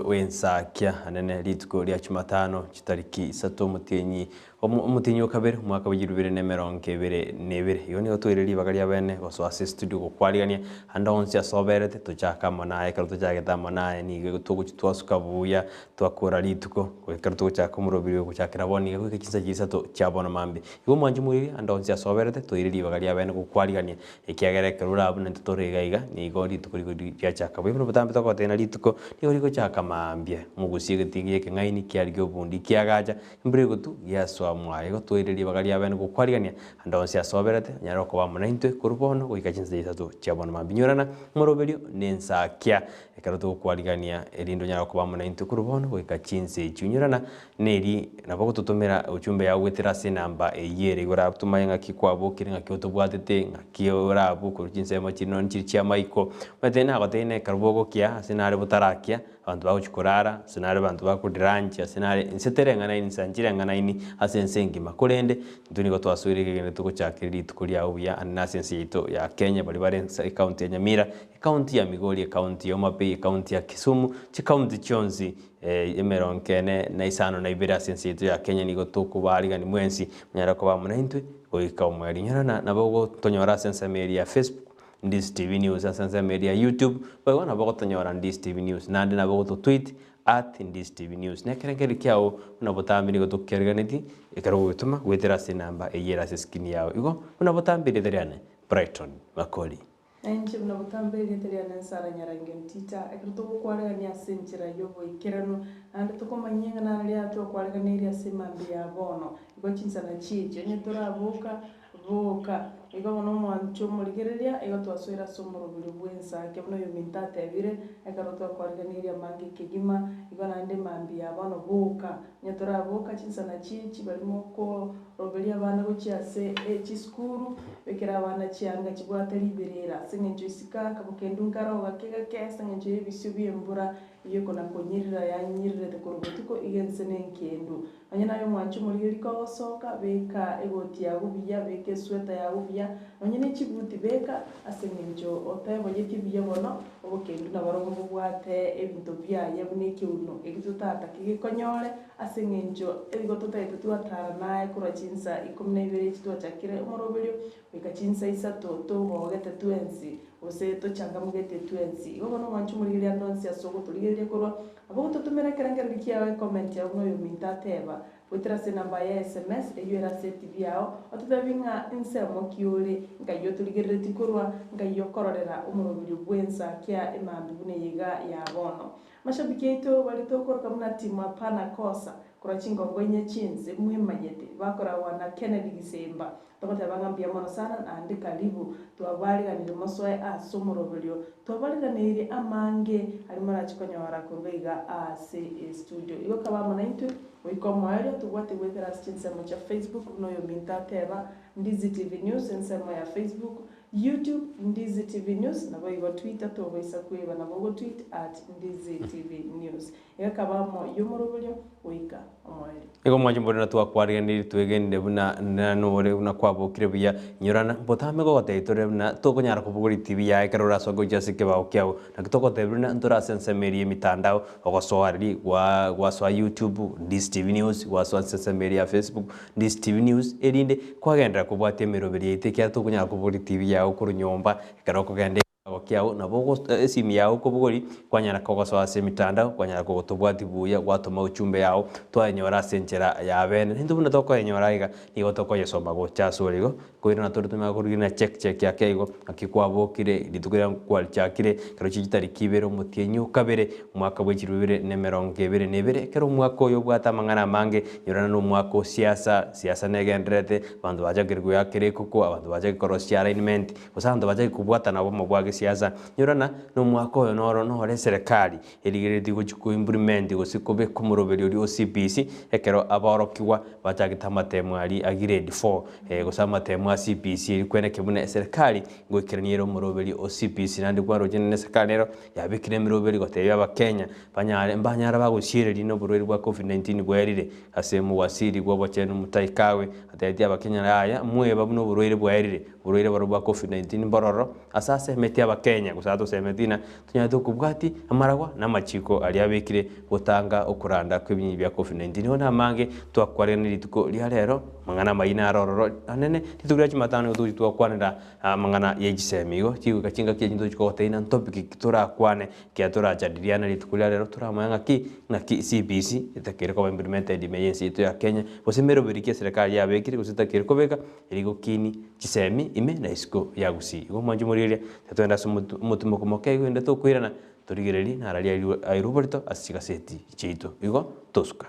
Bw'ensakia anene rituko ria Chumatano chitariki isato omotienyi omotienyi o kabere omwaka bwe chirubere na emerongo ebere na ebere. Igo nigo toire ribaga ria bene gosoa ase estudio gokwarigania ande onsi ase oberete tochake amo naye ekero tochagete amo naye nigo togochia twasuka buya twakora rituko ekero togochaka omoroberi oyo gochakera bono iga goika chinsa chia isato chia bono mambia. Igo omwanchi moirie ande onsi ase oberete toire ribaga ria bene gokwarigania Ekiagera ekero ore abwo naintwe tore iga iga, nigo rituko rigo riachaka buya. Buna botambe togoteba ng'a rituko nigo rigochaka mambia, mogusie egetingi ekeng'aini kiarigia obondi kiagacha, embura egotu giasoa mwaye. Igo toire ribaga ria bene gokwarigania ande onsi ase oberete, onyare koba amo naintwe korwa bono goika chinsa isato chia bono mambia. Inyorana omoroberio na ensakia ekero togokwarigania erinde onyare koba amo naintwe korwa bono goika chinsa echio. Inyorana Neri nabo ogototomera ujumbe yao goetera ase enamba eyio ere igoro abwo tomanye ng'aki kwabokire ng'aki otobwatete ng'aki orabwo korwa chinsemo chiri nonye chiri chi'amaiko. Omanyete nagotebia ng'a ekero bogokia ase nare botarakia, abanto bagochia korara, ase nare abanto bakodiranchi, ase nare inse tereng'anaini insa nchireng'anaini ase ense engima. Korende intwe nigo twasoire ekegeni togochakera rituko riao buya ande nase ense yaito ya Kenya baria bare ense ecounty ya Nyamira, ecounty ya Migori, ecounty ya Homa Bay, ecounty ya Kisumu, chicounty chionsi Emerongo ene na isano na ibere ase ense yaito ya Kenya nigo tokobaarigania mwensi monyare koba amo naintwe goika omoerio. Inyora na nabo ogotonyora ase ensemo eria ya Facebook, Ndizi TV News, ase ensemo eria ya YouTube, boigo nabo ogotonyora Ndizi TV News, naende nabo ogototweet at Ndizi TV News. Na ekerengererio kiao buna botambe nigo tokiariganetie ekero ogogetoma goetera ase enamba eyio ere ase eskrini yao. Igo buna botambe erieta riane Brighton Makori. Na inche buna botambe erieta riane Nsara Nyarangi Ontita, ekero togokwaregania ase enchera y'oboikeranu, naende tokomanyia ng'a nare riaye twakwareganeirie ase emambia ya bono, igo chinsana chi'echi, onye toraboka, boka. Igo bono omwancho omorigereria, igo twasoire ase omoroberio bw'ensake, buna oyominto atebire, ekero twakwareganeirie amange kegima, igo naende emambia ya bono boka. Onye toraboka chinsana chi'echi barimo koroberia abana gochia ase chisukuru, bekera abana chianga chibwate riberera ase eng'encho isiko akabokendu nkaro gake gake ase eng'encho y'ebisio bi'embura eyio ekona-konyirira yanyirirete korwa botuko iga ense nenkendu. Onye naye omwancha omorigereria kogosoka, beka egoti yago buya, beka esweta yago buya, nonye ne chibuti beka ase eng'encho oteboyetie buya bono, Obokendu nabarobwo mbobwate ebinto biaye buna ekeuno ekio totatake gekonyore, ase engencho ebigo totagete twatara naye korwa chinsa ikomi na ibere echi twachakire omoroberio goika chinsa isato togogete twensi gose tochangamugete twensi. Igo bono omwanche omorigereria ande onsi ase ogotorigereria korwa nabo ogototomera ekerengererio kiao ecomment yao buna oyominto ateba Goetera ase enamba ya sms eyio ere ase etibi yao, ototebi ng'a ensemo ki ore, nkai otorigereretie korwa, nkai okororera omoroberio bw'ensa kia emambia buna eye iga ya bono. Mashabiki aito baria tokoroka buna timu hapana kosa, korwa chingongo inye chinse mwemanyete, bakoragwa na Kennedy Gisemba, Togoteba ng'a mbuya mono sana naende karibu, twabariganirie mosoe ase omoroberio, twabariganeirie amange aria morache konyora korwa iga ase estudio. Igo kaba amo naintwe goika omoerio, tobwate goetera ase chinsemo chia Facebook buna oyominto ateba, Ndizi TV News ensemo ya Facebook, YouTube, Ndizi TV News, naboigo Twitter togoisa kweba nabo ogotweet at Ndizi TV News. Iga kaba amo y'omoroberio goika omoerio. Nigo mwanche mbore na twakwariganirie twegenire buna nore buna kwabokire buya. Inyorana, mbotambe gogotebia tore buna tokonyara kobogoria TV yaye ekero orasoke gochia ase ekebao kiao. Naki togotebia buna ntore ase ensemo eria y'emitandao, ogosoa riria gwa gwasoa YouTube, Ndizi TV News, gwasoa ase ensemo eria ya Facebook, Ndizi TV News, erinde kwagenderera kobwatia emeroberi yaito ekiagera tokonyara kobogoria TV yao korwa nyomba ekero okogenda. Ekebago kiao nabo esimi yao okobogori, kwanyara kogosoa ase emitandao, kwanyara kogotobwati buya, gwatoma uchumbe yao, twayenyora ase enchera ya bene. Intwe buna tokoyenyora iga, nigo tokoyesoma gocha ase ore igo, koirana tore tonyare korigia check check ake igo, naki kwabokire, rituko riria kwarichakire, ekero chie chitariki ibere omotienyi o kabere, omwaka bwe chilifu ibere na emerongo ebere na ebere, ekero omwaka oyo obwate amang'ana amange, nyorana na omwaka o siasa, siasa negendererete, abanto bachakire goeakera ekoko, abanto bachakire korosia alignment, Gose abanto bachake kobwatana obomo bwa gesiasa, nyorana nomwaka oyo noro nore eserekari erigereretie gochia ko implement gose kobeka omoroberio oria o CBC ekero abaorokigwa bachagete amatemo aria a grade four gose amatemo a CBC erio kweneke buna eserekari ngoikerania ere omoroberio o CBC naende kwaroche nene eserekari nero yabekire emeroberi gotebia abakenya banyare mbanyara bagosiereria na oborwaire bwa covid 19 bwaerire ase omowasiri bwa obochenu Mutahi Kagwe atebetie abakenya yaya mweba buna oborwaire bwaerire Oborwaire borobwo bwa Covid-19 mbororo ase ase emeti. Abakenya gose atosemeti ng'a tonyarete okobwatia amaragwa na amachiko aria abekire gotanga okoranda kw'ebinyinyi bia Covid-19. Nigo namange twakwarerania rituko ria rero, amang'ana amayia naro ororo anene, rituko ria Jumatano nigo togochia twakwanera amang'ana ye chisemi igo, chigoika chingaki echi ntochi kogotebia ng'a ntopic ki torakwane ekiagera torachadiliane rituko ria rero toramanye ng'aki ng'aki CBC etakeire koba implemented ime y'ense yaito ya Kenya, gose emeroberi ki eserekari yabekire gose etakeire kobeka, erigokini chisemi ime na isiko ya Gusii. Igo omwanchi omorigereria, tiga togende ase omotu omotimoko moke igo ende tokoirana, torigererie nararia airwe airwe oborito ase chigaseti chiaito. Igo tosuka.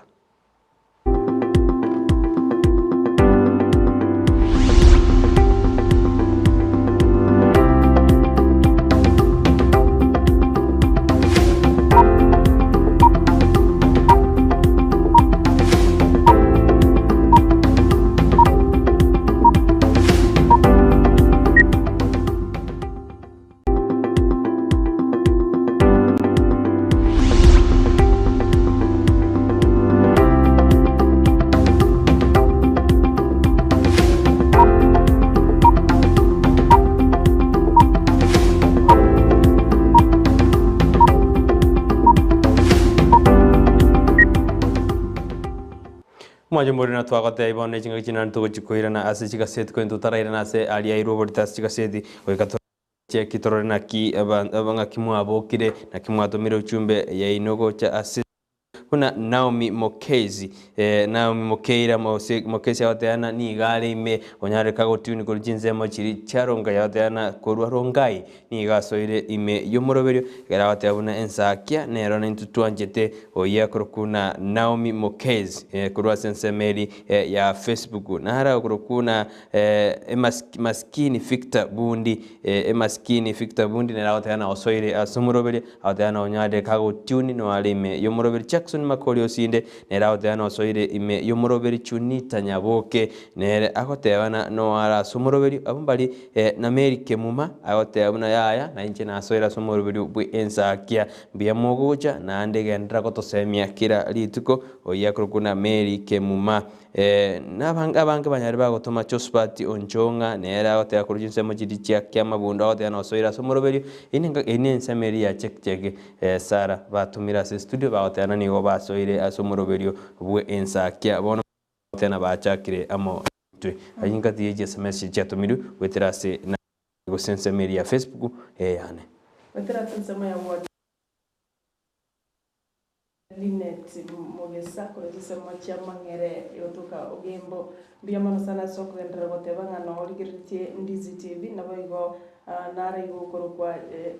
Omwancho more na twagotebia bono ne chingaki chinani togochia koirana ase chigaseti korende totarairana ase aria airwe oborito ase chigaseti goika Cheki torore naki ng'aki mwabokire, naki mwatomire uchumbe yaino gocha ase buna Naomi Mokezi Naomi Mokeira Mokezi agoteana nigo are ime onyareka gotuni korwa chinsemo chiria chia Rongai agoteana korwa Rongai nigo asoire ime y'omoroberio ekero agoteba buna ensakia nero nintwe twanchete oyio akorokwa buna Naomi Mokezi korwa ase ensemo eria ya Facebook naro akorokwa buna Masikini Victor Bundi Emasikini Victor Bundi nere agoteba na osoire ase omoroberi, agoteba na onyarire kagotuni noare ime y'omoroberi. Jackson Makori Osinde nere agoteba na osoire ime y'omoroberi. Junita Nyaboke nere agoteba na noare ase omoroberi. Abwo mbari na Mary Kemuma agoteba buna yaya nainche nasoire ase omoroberi bwe ensakia. Mbuya mogocha naende genderera gotosemia kera rituko. Oyio akorokwa na Mary Kemuma. Na abange banyare bagotoma Josphat Onchong'a, nere agoteba korwa chinsemo chiria chia Kiamabundo, agoteba nosoire ase omoroberio, eyio nensemo eria ya Chek Chek Sarah batomire ase estudio bagoteba ng'a nigo basoire ase omoroberio bwe ensakia bono bagoteba na bachakire amo naintwe. Ayio ngati ye chiSMS chiatomirwe goetera ase gose ensemo eria ya Facebook eyane. Goetera ase ensemo ya WhatsApp. Linet Mogesa korwa chinsemo chia Mang'ere gotoka Ogembo. Mbuya mono sana ase okogenderera goteba ng'a noo origereretie Ndizi TV naboigo nare igo okorokwa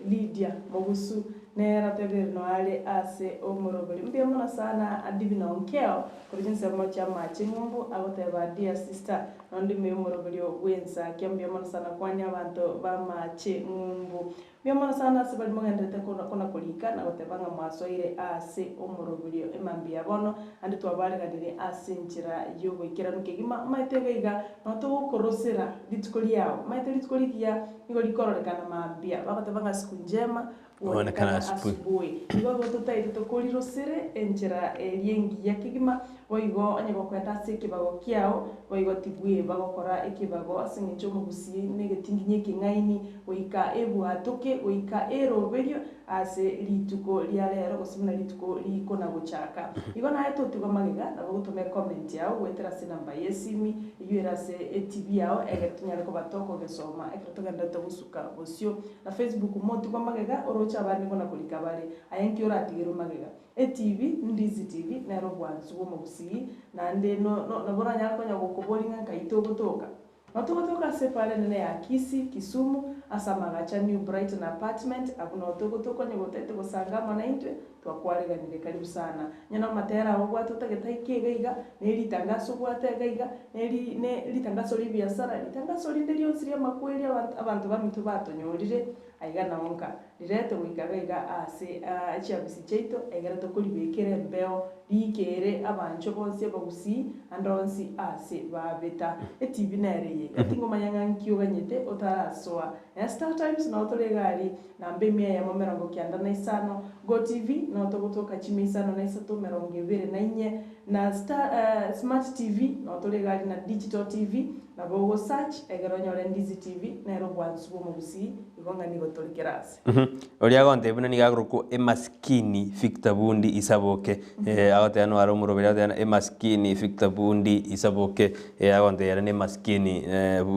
Lydia Mogusu nere otebire noo are ase omoroberi. Mbuya mono sana Adivina Onkeo korwa chinsemo chia Mache Ng'umbu agoteba dear sister nonde ime yomoroberio bwensakia mbuya mono sana kwania abanto ba Mache Ng'umbu. Mbuya mono sana ase baria mogendererete kona-korika na goteba ng'a mwasoire ase omoroberio emambia ya bono, naende twabareganire ase enchera y'oboikeranu kegima. Omanyete iga iga nabo togokorosera rituko riao, omanyete rituko rigiya nigo rikororekana mambia, bagoteba ng'a siku njema huonekana asubuhi. Igo igo totaete tokorirosere enchera eria engiya kegima, boigo onye gokoenda ase ekebago kiao, boigo tibweba gokora ekebago ase eng'encho omogusii na egetinginyi ekeng'aini. Goika ebwatoke, goika eroberio ase rituko ria rero, gose buna rituko rikona gochaka. Igo naye totigwa magega, nabo ogotoma ecomment yao goetera ase enamba y'esimi eyio ere ase eTV yao egere tonyare koba tokogesoma ekero togendererete gosuka bosio. Na Facebook motigwa magega oroche abande ngona korika bare, aye nki oratigerwe magega. ETV, Ndizi TV, nere obwansu bw'omogusii, naende no no nabo oranyare konya gokoboria ng'a nkai togotoka. Notogotoka ase epaara enene ya Kisii, Kisumu, ase amagacho a New Brighton Apartment, abwo noo togotoka onye gotaete gosanga amo naintwe, twakwariganire. Karibu sana. Onye nomatera ao obwate otagete aike iga iga, ne ritangaso obwate iga iga, ne ri ne ritangaso ri'ebiasara, ritangaso rinde rionsi ri'amakweri abanto abanto baminto batonyorire, aiga nao nka. Rirete goika iga iga aase chiafisi chiaito, egere tokoribekera embeo riikere abanchwa bonsi abagusii ande onsi aase babeta. Etibi nere eye iga, tingomanya ng'a nki oganyete otarasoa. Nonya Star Times nao tore iga aria, namba emia eyemo emerongo kianda na isano, Go TV nao togotoka chimia isano na isato emerongo ebere na inye, na Star Smart TV nao tore iga aria na Digital TV, nabo ogo search egere onyore Ndizi TV, nere obwansu bw'omogusii. Igo ng'a nigo tore kera ase. Oria agontebia buna nigo akorokwa Emasikini Victor Bundi Isaboke, agoteba naro omoroberi agoteba ng'a Emasikini Victor Bundi Isaboke, agontebia ere na Emasikini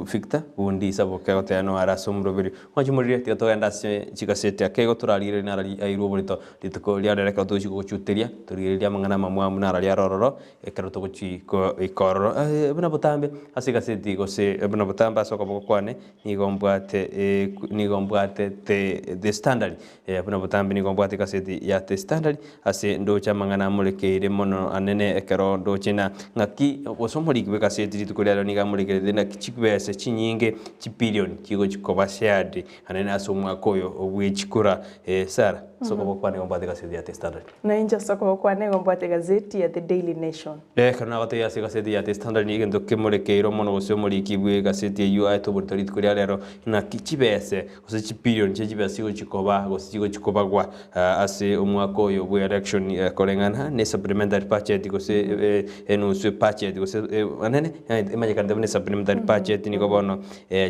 Victor Bundi Isaboke agoteba naro ase omoroberi. Mwanche morire tiga togende ase chigaseti ake igo torarigererie narari airwe oborito rituko ria rero ekero togochia gochuteria torigererie amang'ana amamwamu narari aro ororo ekero togochi goika ororo. Buna botambe ase egaseti gose buna botambe ase okoboko kwane Nigo mbwate nigo mbwate the The Standard, buna botambe nigo mbwate egaseti ya The Standard ase ndoche amang'ana amorekeire mono anene ekero ndoche na ng'aki gose omoriki bw'egaseti rituko ria rero nigo amorekerete naki chibesa chinyinge chibilion chigochi koba shared anene ase omwaka oyo bwechikura. Sarah, ase okoboko kwane nigo mbwate egaseti ya The Standard. Na inche ase okoboko kwane nigo mbwate egazeti ya The Daily Nation. Ekero nagotebia ase egaseti ya The Standard egento kemorekeire omono gose omoriki bw'egaseti eyio aete oborito rituko ria rero, naki chibese gose chibilioni chie chibesa chigochi koba gose chigochi kobagwa ase omwaka oyo bwe election koreng'ana ne supplementary budget gose enusu ebudget gose anene emanyekanete buna esupplementary budget nigo bono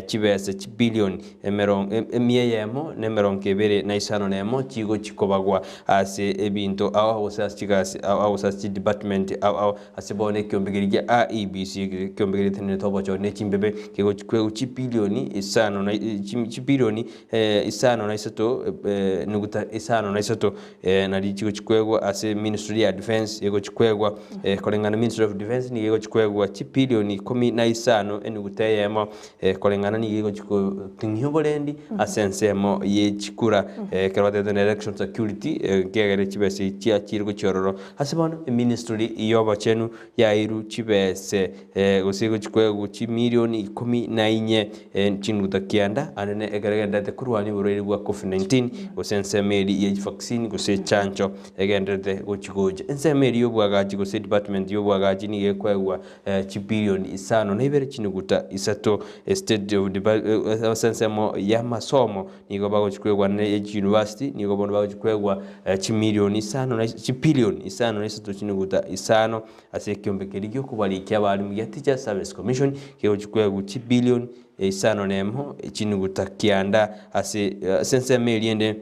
chibese chibilioni emerongo emia eyemo na emerongo ebere na isano na emo chigochi kobagwa ase ebinto ao ao gose ase chigasi ao ao gose ase chidepartment ao ao ase bono ekiombe keria kia IEBC ekiombe keria getenenerete obochori ne chimbebe kegochi kwegwa chibilioni isano na chibilioni isano na isato nuguta isano na isato nario chigochi kwegwa ase ministry ya defence egochi kwegwa koreng'ana ministry of defence nigo egochi kwegwa chibilioni ikomi na isano enuguta eyemo Koreng'ana nigo egochia goting'ia oborendi ase ensemo ye chikura ekero batebete na election security ekiagera chibesa echi chiachire gochia ororo. Ase bono eministry ya obochenu yairwe chibese gose egochia koegwa chimilioni ikomi na inye chinuta kianda ande ekero egendererete korwania oborwaire bwa covid 19 gose ensemo eria ye chivaccine gose echanjo egendererete gochi gocha. Ensemo eria ya obwagachi gose edepartment ya obwagachi nigo ekoegwa chibilioni isano na ibere chinuguta isato. State of ase ensemo y'amasomo nigo bagochia kwegwa ne chiuniversity nigo bono bagochia kwegwa chimilioni isano na chibilioni isano na isato chinuguta isano ase ekiombe keria giokobarikia abalimu gia Teachers Service Commission kegochia kwegwa chibilioni isano na emo chinuguta kianda ase ase ensemo eria ende.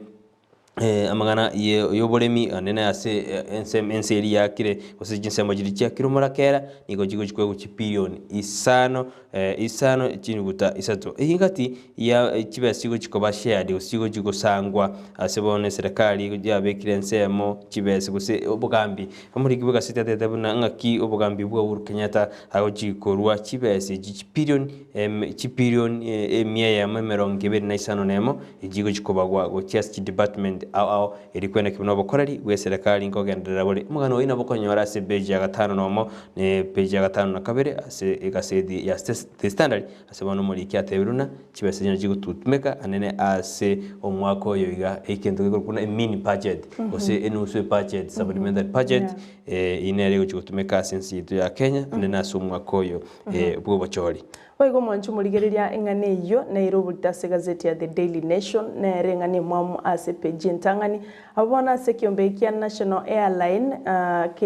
Amang'ana y'oboremi anene ase ensemo ense eria yakire, gose chinsemo chiria chiakire omorakera, nigo chigochia koegwa chibilioni isano isano chinuguta isato. Eyio ngati ya chibesa chigochia koba shared gose chigochia gosangwa ase bono eserekari yabekire ensemo chibesa gose obogambi. Omoriki bw'egaseti atebete buna ng'aki obogambi bwa Uhuru Kenyatta agochia korwa chibesa echi chibilioni chibilioni emia eyemo emerongo ebere na isano na emo, Echigochia kobagwa gochia ase chidepartment ao ao eri kwenekigwa buna obokoreri bw'eserekari nkogenderera bore. Omogano oyio nabo okonyora ase epeji ya gatano na omo na epeji ya gatano na kabere ase egaseti ya The Standard ase bono omoriki atebirwe buna chibesa echi nachio chigotutumeka anene ase omwaka oyo iga egento gekorokwa buna emini budget gose enusu ebudget supplementary budget eyio nere egochia gotumeka ase ense yaito ya Kenya anene ase omwaka oyo bwobochori. Boigo omwanche omorigereria eng'ana eyio neire oborito ase egazeti ya The Daily Nation, nere eng'ana emwamu ase epeji entang'ani. Abwo bono ase ekiombe eki kia National Airline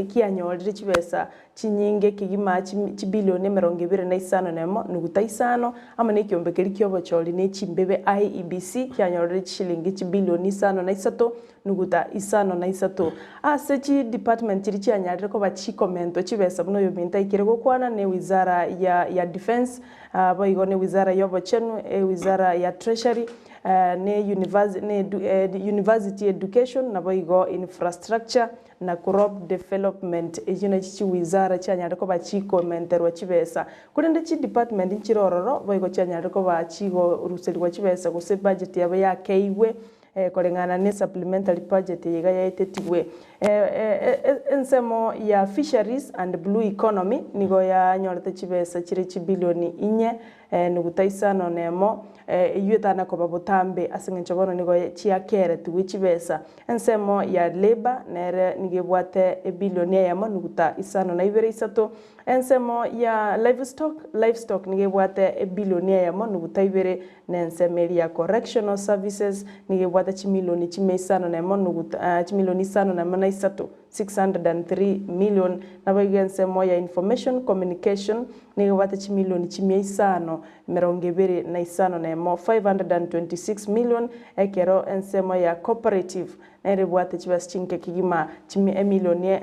kianyorire chibesa chinyinge kegima chibilioni emerongo ebere na isano na emo nuguta isano, amo nekiombe keria kiobochori ne chimbebe IEBC kianyorire chishilingi chibilioni isano na isato nuguta isano na isato. Ase chidepartment chiria chianyarire koba chikomentwa chibesa buna oyominto aikire gokwana ne wizara ya ya defence, boigo ne wizara y'obochenu, ewizara ya treasury, ne ne university education naboigo infrastructure na crop development. Echio nachi chiwizara chianyarire koba chikomenterwa chibesa. Korende chidepartment nchire ororo boigo chianyarire koba chigoruserigwa chibesa gose budget yabo yakeigwe Koreng'ana ne supplementary budget eye iga yaetetigwe, ensemo ya fisheries and blue economy nigo yanyorete chibesa chire chibilioni inye nuguta isano na emo, eyio etana koba botambe ase eng'encho bono nigo chiakeretigwe chibesa. Ensemo ya labour nere nigo ebwate ebilioni eyemo nuguta isano na ibere isato. Ensemo ya livestock, livestock nigo ebwate ebilioni eyemo nuguta ibere, na ensemo eria ya correctional services nigo ebwate chimilioni chimia isano na emo nuguta chimilioni isano na emo na isato, 603 million. Naboigo ensemo ya information communication nigo ebwate chimilioni chimia isano emerongo ebere na isano na emo, 526 million, ekero ensemo ya cooperative nere ebwate chibesa chinke kegima chimi emilioni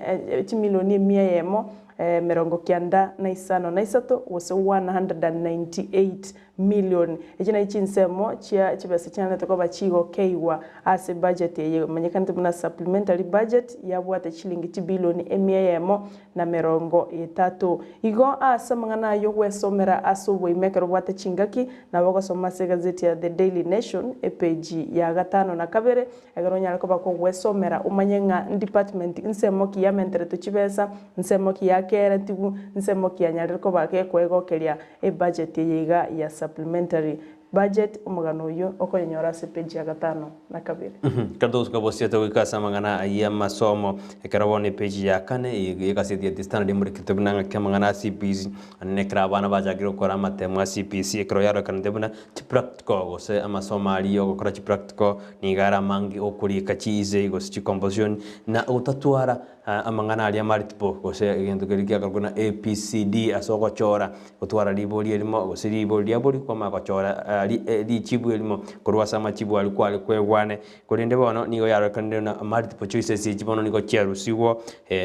chimilioni emia eyemo emerongo kianda na isano na isato gose 198 million. Echi nachi chinsemo chia chibesa chianarete koba chigokeigwa ase ebudget eye emanyekanete buna supplementary budget yabwate chilingi chibilioni emia eyemo na merongo etato. Igo ase amang'ana ayio gwesomera ase oboime ekero obwate chingaki, nabo ogosoma ase egazeti ya The Daily Nation epeji ya gatano na kabere, ekero onyare koba kogwesomera omanye ng'a ndepartment nsemo ki yamenteretwe chibesa, nsemo ki yakeeretigwe, nsemo ki yanyarire koba gekoegokeria ebudget eye iga ya supplementary budget, omogano oyio okoyenyora ase epeji ya gatano na kabere. Ekero togosuka bosio togoika ase amang'ana ayio amasomo, ekero bono epeji ya kane y'egaseti ya The Standard emorekete buna ng'aki amang'ana a CBC, naende ekero abana bachakire gokora amatemo a CBC, ekero yarorekanete buna chipractical gose amasomo aria ogokora chipractical nigo are amange okorika chiessay gose chicomposition na gotatwara amang'ana aria multiple gose egento keria kiakorokwa buna ABCD ase ogochora Gotwara ribori erimo, gose ribori ria bori kwamanya gochora richibu erimo korwa ase amachibu aria kware kwegwane. Korende bono nigo yarorekanire buna multiple choices echi bono nigo chiarusigwa,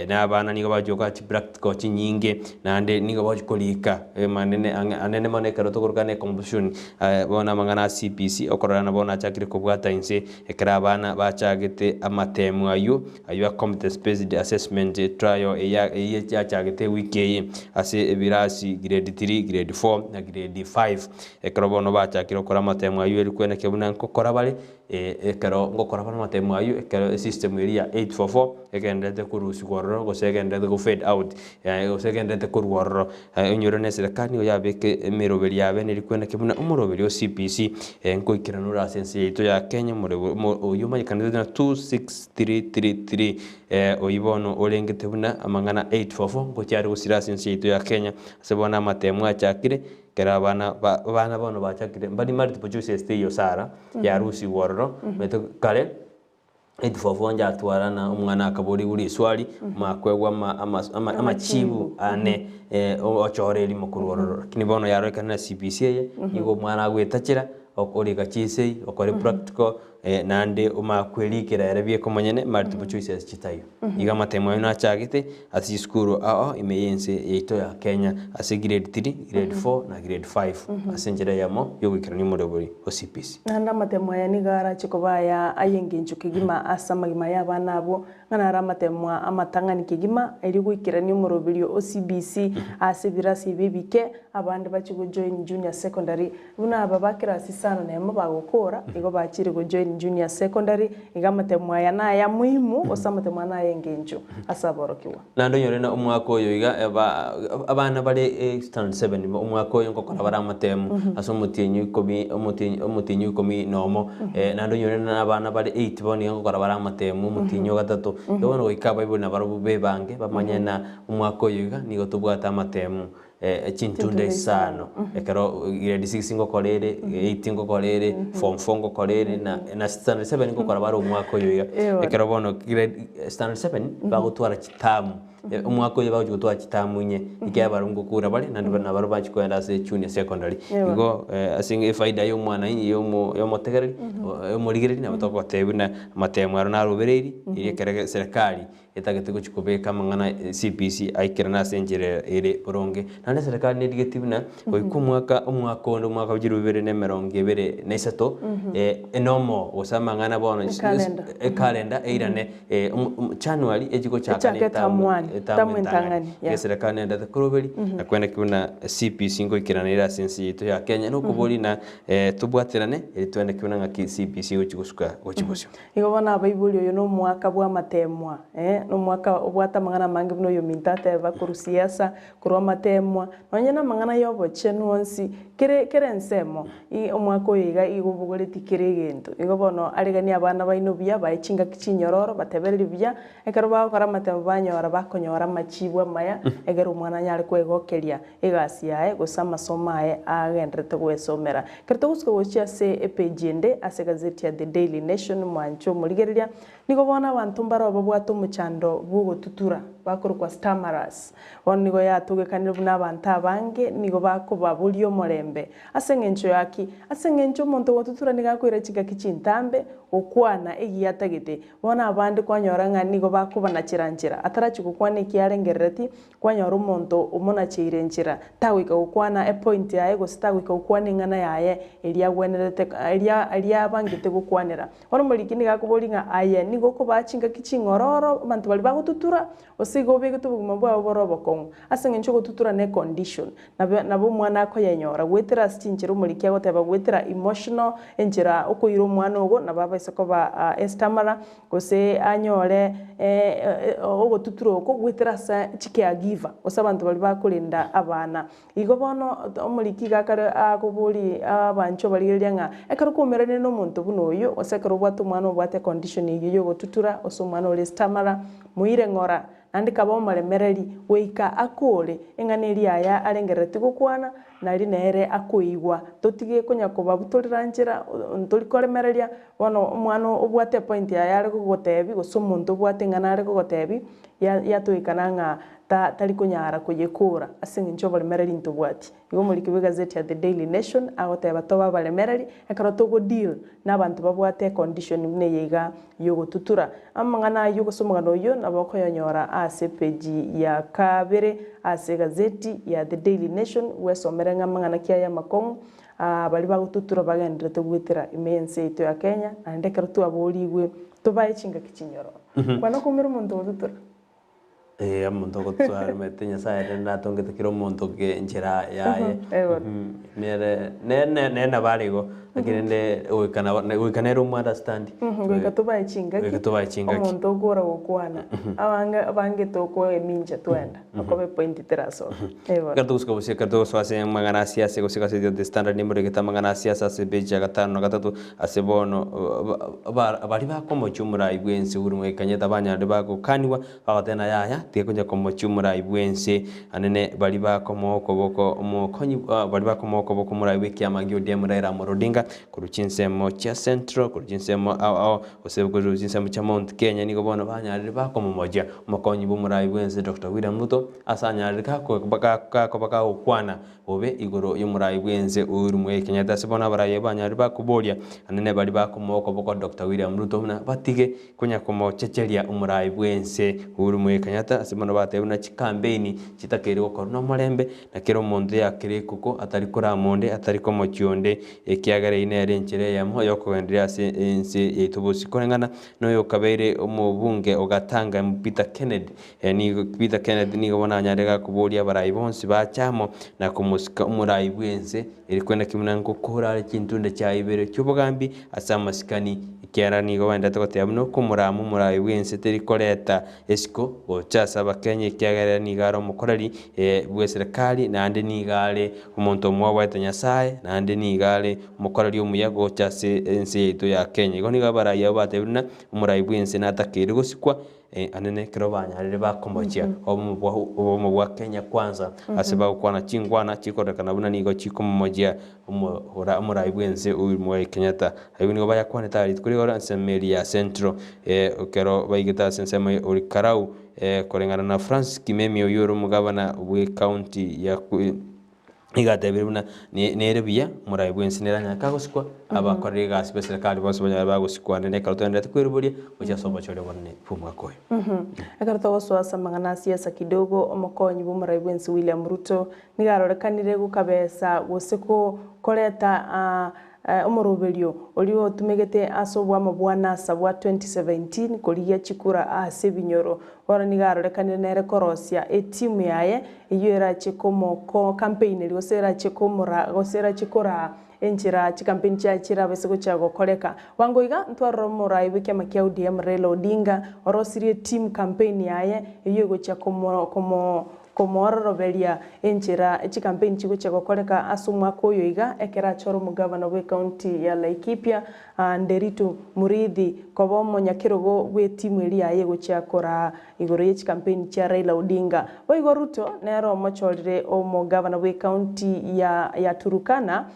na abana nigo bagochia gokora chipractical chinyinge, naende nigo bagochia korika amanene ang'e anene mono ekero tokoroka ne composition bono amang'ana a CBC okorora bono achakire kobwata inse ekero abana bachagete amatemu aywo. Ayio a Competence Based Assessment Trial eya eyio yachagete ewiki eye ase ebirasi grade 3, grade 4 na grade 5. Ekero bono bachakire gokora amatemo ayio eri kwenekio buna nkokora bare ekero ngokora bare amatemo ayio ekero esystem eria ya 844 egendererete korusigwa ororo gose egendererete go fade out gose egendererete korwa ororo. Onyore na eserekari nigo yabeka emeroberi yabe neri kwenekio buna omoroberi o CBC nkoikerana ore ase ense yaito ya Kenya oyio omanyekanete buna 26 333 Oyio bono orengete buna amang'ana 844 ngochia are gosira ase ense yaito ya Kenya, ase bono amatemo achakire, ekero abana ba abana bono bachakire mbari multiple choices teiyo Sarah, yarusigwe ororo, omanyete kare 844 njatwara na omwana akaborigwa riswali, makoegwa ama ama ama amachibu ane ochore erimo korwa ororo, lakini bono yarorekana na CBC eye, nigo omwana agoetachera, okorika chisei, okore practical. Naende omakwerikera ere bieka omonyene multiple choices chitaiyo. Iga amatemo ayio nachagete ase chisukuru ao ime y'ense yaito ya Kenya ase grade 3, grade 4 na grade 5 ase enchera eyemo y'ogoikerania omorobori o CBC. Naende amatemo aya nigo arache koba aya ay'engencho kegima ase amagima y'abana abwo, ng'a naro amatemo amatang'ani kegima erio goikerania omoroberio o CBC ase ebirasi ebi ebike, abande bachie gojoin junior secondary. Buna aba ba class isano nemo bagokora, igo bachire go join junior secondary, iga amatemo aya naya muhimu gose amatemo aya naya engencho ase aborokigwa. Naende onyore na omwaka oyo iga aba abana bare standard seven omwaka oyo ngokora bare amatemo ase omotienyi ikomi omotienyi omotienyi ikomi na omo, naende onyore na abana bare eight bono iga ngokora bare amatemo omotienyi o gatato. Igo bono goika abaibori nabarobwo bebange bamanye na omwaka oyo iga nigo tobwate amatemo. Chintunda isano, ekero grade six ngokora ere, eight ngokora ere, form four ngokora ere, na na standard seven ngokora bare omwaka oyo iga. Eeh. Ekero bono grade standard seven, bagotwara chitamu, omwaka oyo bagochi gotwara chitamu inye, ekiagera barabwo ngokura bare naende nabarabwo bachi kogenda ase junior secondary. Igo ase efaida ya omwana ya omo ya omotegereri, omorigereri nabo togotebia buna amatemo aro narobereiri, erio ekero eserekari etagete gochia kobeka amang'ana CBC aikerane ase enchera ere boronge. Naende eserekari nerigetie buna goika omwaka omwaka onde omwaka bwa chilifu ibere na emerongo ebere na isato enomo gose amang'ana bono Ekalenda. ekalenda eirane January echi gochaka na Echake term etamu one, etamu term entang'ani. entang'ani, yeah. Eserekari nendete koroberi na kweneki buna CBC ngoikerana ere ase ense yaito ya Kenya nokobori na tobwaterane eri tweneki buna ng'aki CBC egochi gosuka gochi bosio. Igo bono abaibori oyo nomwaka bw'amateemwa, ee, nomwaka obwate amang'ana amange buna oyominto ateba korwa siasa, korwa amateemwa, nonye namang'ana y'obochenu onsi, kere kera ensemo, i omwaka oyo iga igo obogoretie kera egento. Igo bono areganie abana baino buya, bae chingaki chinyororo, batebererie buya, ekero bagokora amatemo banyora bakonyora. konyora amachibu amaya, egere omwana anyare kwegokeria egasi yaye gose amasomo aye agenderete goesomera. Ekero togosuka gochia ase epage ende ase egazeti ya The Daily Nation mwanche omorigereria, nigo bono abanto mbaro babwate omochando bw'ogotutura bakorokwa stammerers. Bono nigo yatogekanire buna abanto abange nigo bakobaboria omorembe. Ase eng'encho ya ki? Ase eng'encho omonto ogotutura nigo akoira chingaki chintambe gokwana egiya atagete. Bono abande kwanyora ng'a nigo bakobanachera nchera, atarachia gokwana eki arengerereti, kwanyora omonto omonacheire nchera, tagoika gokwana epoint yaye gose tagoika gokwana eng'ana yaye eria agwenerete eria eria abangete gokwanera. Bono omoriki nigo akoboria ng'a aye nigo okobaa chingaki ching'ororo abanto baria bagotutura, gose igo obegete obogima bwabo bore obokong'u. Ase eng'encho ogotutura ne econdition, nabo nabo omwana akoyenyora goetera ase chinchera omoriki agoteba goetera emotional, enchera okoira omwana ogo nabo abaise koba estammerer, gose anyore ogotutura oko goetera ase chicaregiver, gose abanto baria bakorenda abana. Igo bono omoriki iga akare akoboria abanchwa barigereria ng'a ekero kwaumeranire na omonto buna oyio, gose ekero obwate omwana obwate econdition eyio ya ogotutura, gose omwana ore stammerer, moire ng'ora, naende kaba omoremereri, goika akore eng'ana eria aya arengereretie gokwana, nari nere akoigwa. Totige konya kobabutorera nchera, ntori koremereria, bono omwana obwate epoint yaye are kogotebia, gose omonto obwate eng'ana are kogotebia, ya yatoikana ng'a ta tari konyara koyekora ase eng'encho oboremereri ntobwati. Igo omoriki bw'egazeti ya The Daily Nation agoteba tobe abaremereri ekero togo deal na abanto babwate econdition buna eye iga yogotutura. Amang'ana ayio gose omogano oyio nabo okoyonyora ase epeji ya kabere ase egazeti ya The Daily Nation bwesomere ng'a amang'ana ki aya amakong'u baria bagotutura bagendererete goetera ime y'ense yaito ya Kenya naende ekero twaborigwe tobae chingaki chinyororo. Kwana okoumera omonto ogotutura. Ee, omonto ogotutura omanyete Nyasaye ere natongete kera omonto ke enchera yaye. Nere ne ne nere nabo are igo, lakini rende goika nabo goika nere omo understand. Goika tobae chingaki, Goika tobae chingaki. omonto okora gokwana, abange abange tokoemincha twenda, okoba epointi terasoka. Ee bono. Ekero togosuka bosio ekero togosoa ase amang'ana a siasa gose egazeti ya The Standard nimborigetie amang'ana a siasa ase epeji ya gatano na gatato ase bono ba baria bakomochia omorai bw'ense Uhuru Muigai Kenyatta banyarire bagokanigwa bagoteba yaya tiga konya komochia omorai bw'ense anene baria bakomoa okoboko omokonyi baria bakomoa okoboko omorai bw'ekiama gia ODM Raila Amolo Odinga korwa chinsemo chia Central korwa chinsemo ao ao gose korwa chinsemo chia Mount Kenya nigo bono banyarire bakomomochia omokonyi bw'omorai bw'ense Doctor William Ruto Ase anyarire gakoba gagokwana bobe igoro y'omorai bw'ense Uhuru Muigai Kenyatta ase bono abarai abwo banyarire bakoboria anene baria bakomoa okoboko Doctor William Ruto buna batige konya komochecheria omorai bw'ense Uhuru Muigai Kenyatta ase bono batebire buna chikampeini chitakeire gokorwa nomorembe na kera omonto yakere ekoko atari korama onde atari komochia onde ekiagera eyio nere enchera eyemo yokogendereria ase ense yaito bosio koreng'ana noyokabeire omobunge o Gatanga Peter Kennedy Nigo Peter Kenneth nigo bono anyare gakoboria abarai bonsi bache amo na komosika omorai bw'ense, eri kwenda ki buna ngokora are chintunda chiaye ibere chi'obogambi ase amasikani, ekiagera nigo baendete goteba buna okomorama omorai bw'ense teri koreta esiko gocha ase abakenya ekiagera ere nigo are omokoreri bw'eserekari naende nigo are omonto omwoboete Nyasaye naende nigo are omokoreri omuya gocha ase ense yaito ya Kenya. Igo nigo abarai abwo batebire buna omorai bw'ense natakeire gosikwa Anene ekero banyarire bakomochia obomo bwa Kenya Kwanza ase bagokwana chingwana chikororekana buna nigo chikomomochia omorai bwense Uhuru Muigai Kenyatta. Abwo nigo bayakwanete aya rituko rigoro ase emeri ya Central ekero baigete ase ensemo ya Olkalau koreng'ana na Francis Kimemia oyio ore omogabana bwe county ya Nigo atebire buna nere buya omorai bw'ense nere anyare kagosikwa, abakorire egasi b'eserekari bonsi banyare bagosikwa naende ekero toenderete kweroboria gochia ase obochori obonene bw'omwaka oyo. Ekero togosoa ase amang'ana a siasa kidogo, omokonyi bw'omorai bw'ense William Ruto nigo arorekanire gokabesa gose koreta Omoroberio oria otumegete ase oboamo bwa NASA bwa 2017 korigia chikura ase ebinyoro, bono nigo arorekanire nere korosia etimu yaye eyio erache komoko campaign eria gose erache komora gose erache koraa enchera chicampaign chiaye chirabase gochia gokoreka. Bwango iga ntwarora omorai bw'ekiama kia ODM Raila Odinga orosirie etimu campaign yaye eyio egochia komo komo. Komoororoberia enchera chikampeini chigochia gokoreka ase omwaka oyo iga, ekero achore omogavana bw'ecounty ya Laikipia, Nderitu Muriithi, koba omonyakerogo bw'etimu eria yaye egochia koraa igoro ye chikampeini chia Raila Odinga. Boigo Ruto nere omochorire omogavana bw'ecounty ya ya Turukana,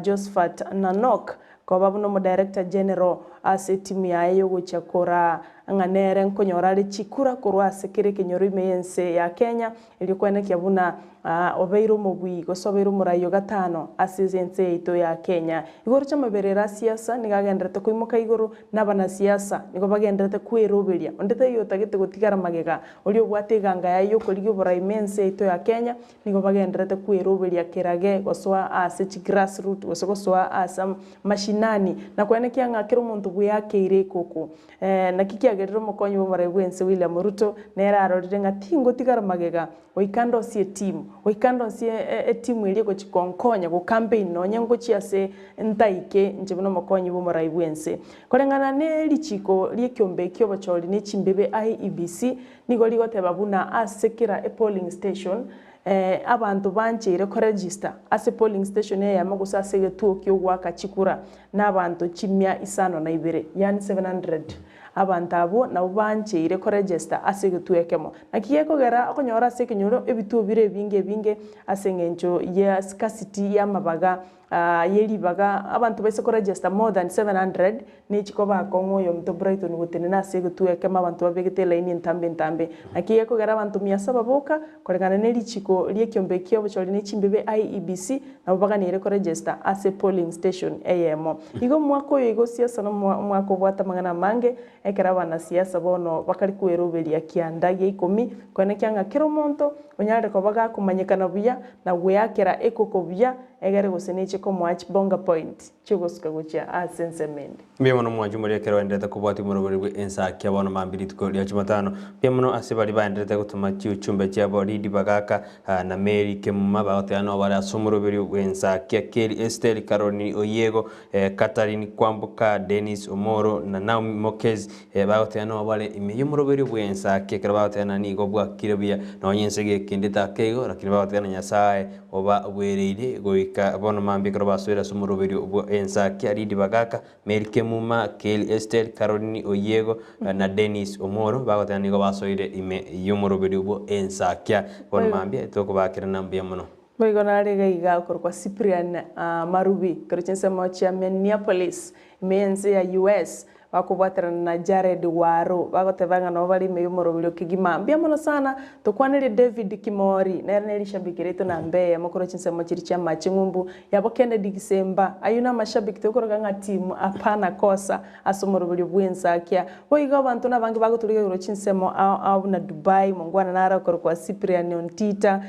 Josphat Nanok, koba buna omodirector general ase etimu yaye yogochia koraa ng'a nere nkonyora are chikura korwa ase kera ekenyoro ime y'ense ya Kenya, erio koenekia buna obeire omobui gose obeire omorai o gatano ase ense yaito ya Kenya. Igoro chi'amaberero a siasa nigo agendererete koimoka igoro, na abanasiasa nigo bagendererete kweroberia. Onde taiyo otagete gotigara magega, oria obwate eganga yaye y'okorigia oborai ime ense yaito ya Kenya, nigo bagendererete kweroberia kerage gosoa ase chigrassroot gose gosoa ase mashinani, na koenekia ng'a kera omonto bweakeire ekoko. Naki kiagerire omokonyi bw'omorai bw'ense William Ruto nere arorire ng'a tingotigara magega goika ndosie etimu, goika ndosie etimu eria egochia konkonya go campaign nonye ngochia ase ntaike inche buna omokonyi bw'omorai bw'ense. Koreng'ana ne richiko ri'ekiombe ki'obochori ne chimbebe IEBC nigo rigoteba buna ase kera epolling station abanto bancheire koregister ase polling station eyemo gose ase egetuo ki'ogoaka chikura nabanto chimia isano na ibere, yaani 700. Abanto abwo nabwo bancheire koregister ase egetuo ekemo. Naki gekogera okonyora ase ekenyoro ebituo bire ebinge ebinge ase eng'encho ya scarcity y'amabaga ye ribaga abanto baise koregister more than 700 Nechi koba akong'u oyominto Brighton gotenena ase egetuo ekemo abanto babegete elaini entambe entambe. Naki gekogera abanto mia saba boka, koreng'ana ne richiko ri'ekiombe ki'obochori ne chimbebe IEBC, nabo baganeire koregister ase polling station eyemo. Igo omwaka oyo igo siasa nomwaka obwate amang'ana amange, ekero abanasiasa bono bakari kweroberia kianda gia ikomi, koenekia ng'a kera omonto onyarire koba gakomanyekana buya na gweakera ekoko buya egere gose neche komoa chibonga point. Chigosuka gochia ase ensemo ende. Mbuya mono mwanche moria ekero oenderete kobwatia omoroberi bwe ensakia bono mambia rituko ria Jumatano. Mbuya mono ase baria baenderete gotoma chiuchumbe chiabo Lidi Bagaka na Mary Kemuma bagoteba nabo bare ase omoroberi bwe ensakia Kelly Esther Caroline Oyiego Catherine Kwamboka Dennis Omoro na Naomi Mokezi bagoteba nabo bare ime y'omoroberi bwe ensakia ekero bagoteba na nigo bwakire buya nonye ense gekendete ake igo lakini bagoteba na Nyasaye Obagwereire goika bono mambia ekero basoire ase omoroberio bw'ensakia, Lidi Bagaka, Mary Kemuma, Kelly Esther, Caroline Oyiego, na Dennis Omoro, bagoteba nigo basoire ime y'omoroberio bw'ensakia. Bono mambia tokobaakerana mbuya mono. Boigo nare iga iga okorokwa Cyprian Marubi, korwa chinsemo chia Minneapolis, ime y'ense ya US, Bakobwaterana na Jared Waru, bagoteba ng'a nabo bare ime y'omoroberio kegima. Mbuya mono sana, tokwanerie David Kimori, nere ne rishabiki riaito namba eyemo korwa chinsemo chiria chi'amache ng'umbu yabo Kennedy Gisemba. Ayio namashabiki tokoroka ng'a timu hapana kosa ase omoroberio bw'ensakia. Boigo abanto nabange bagotorigia igoro chinsemo ao ao buna Dubai, mongwana nare okorokwa Cyprian Ontita,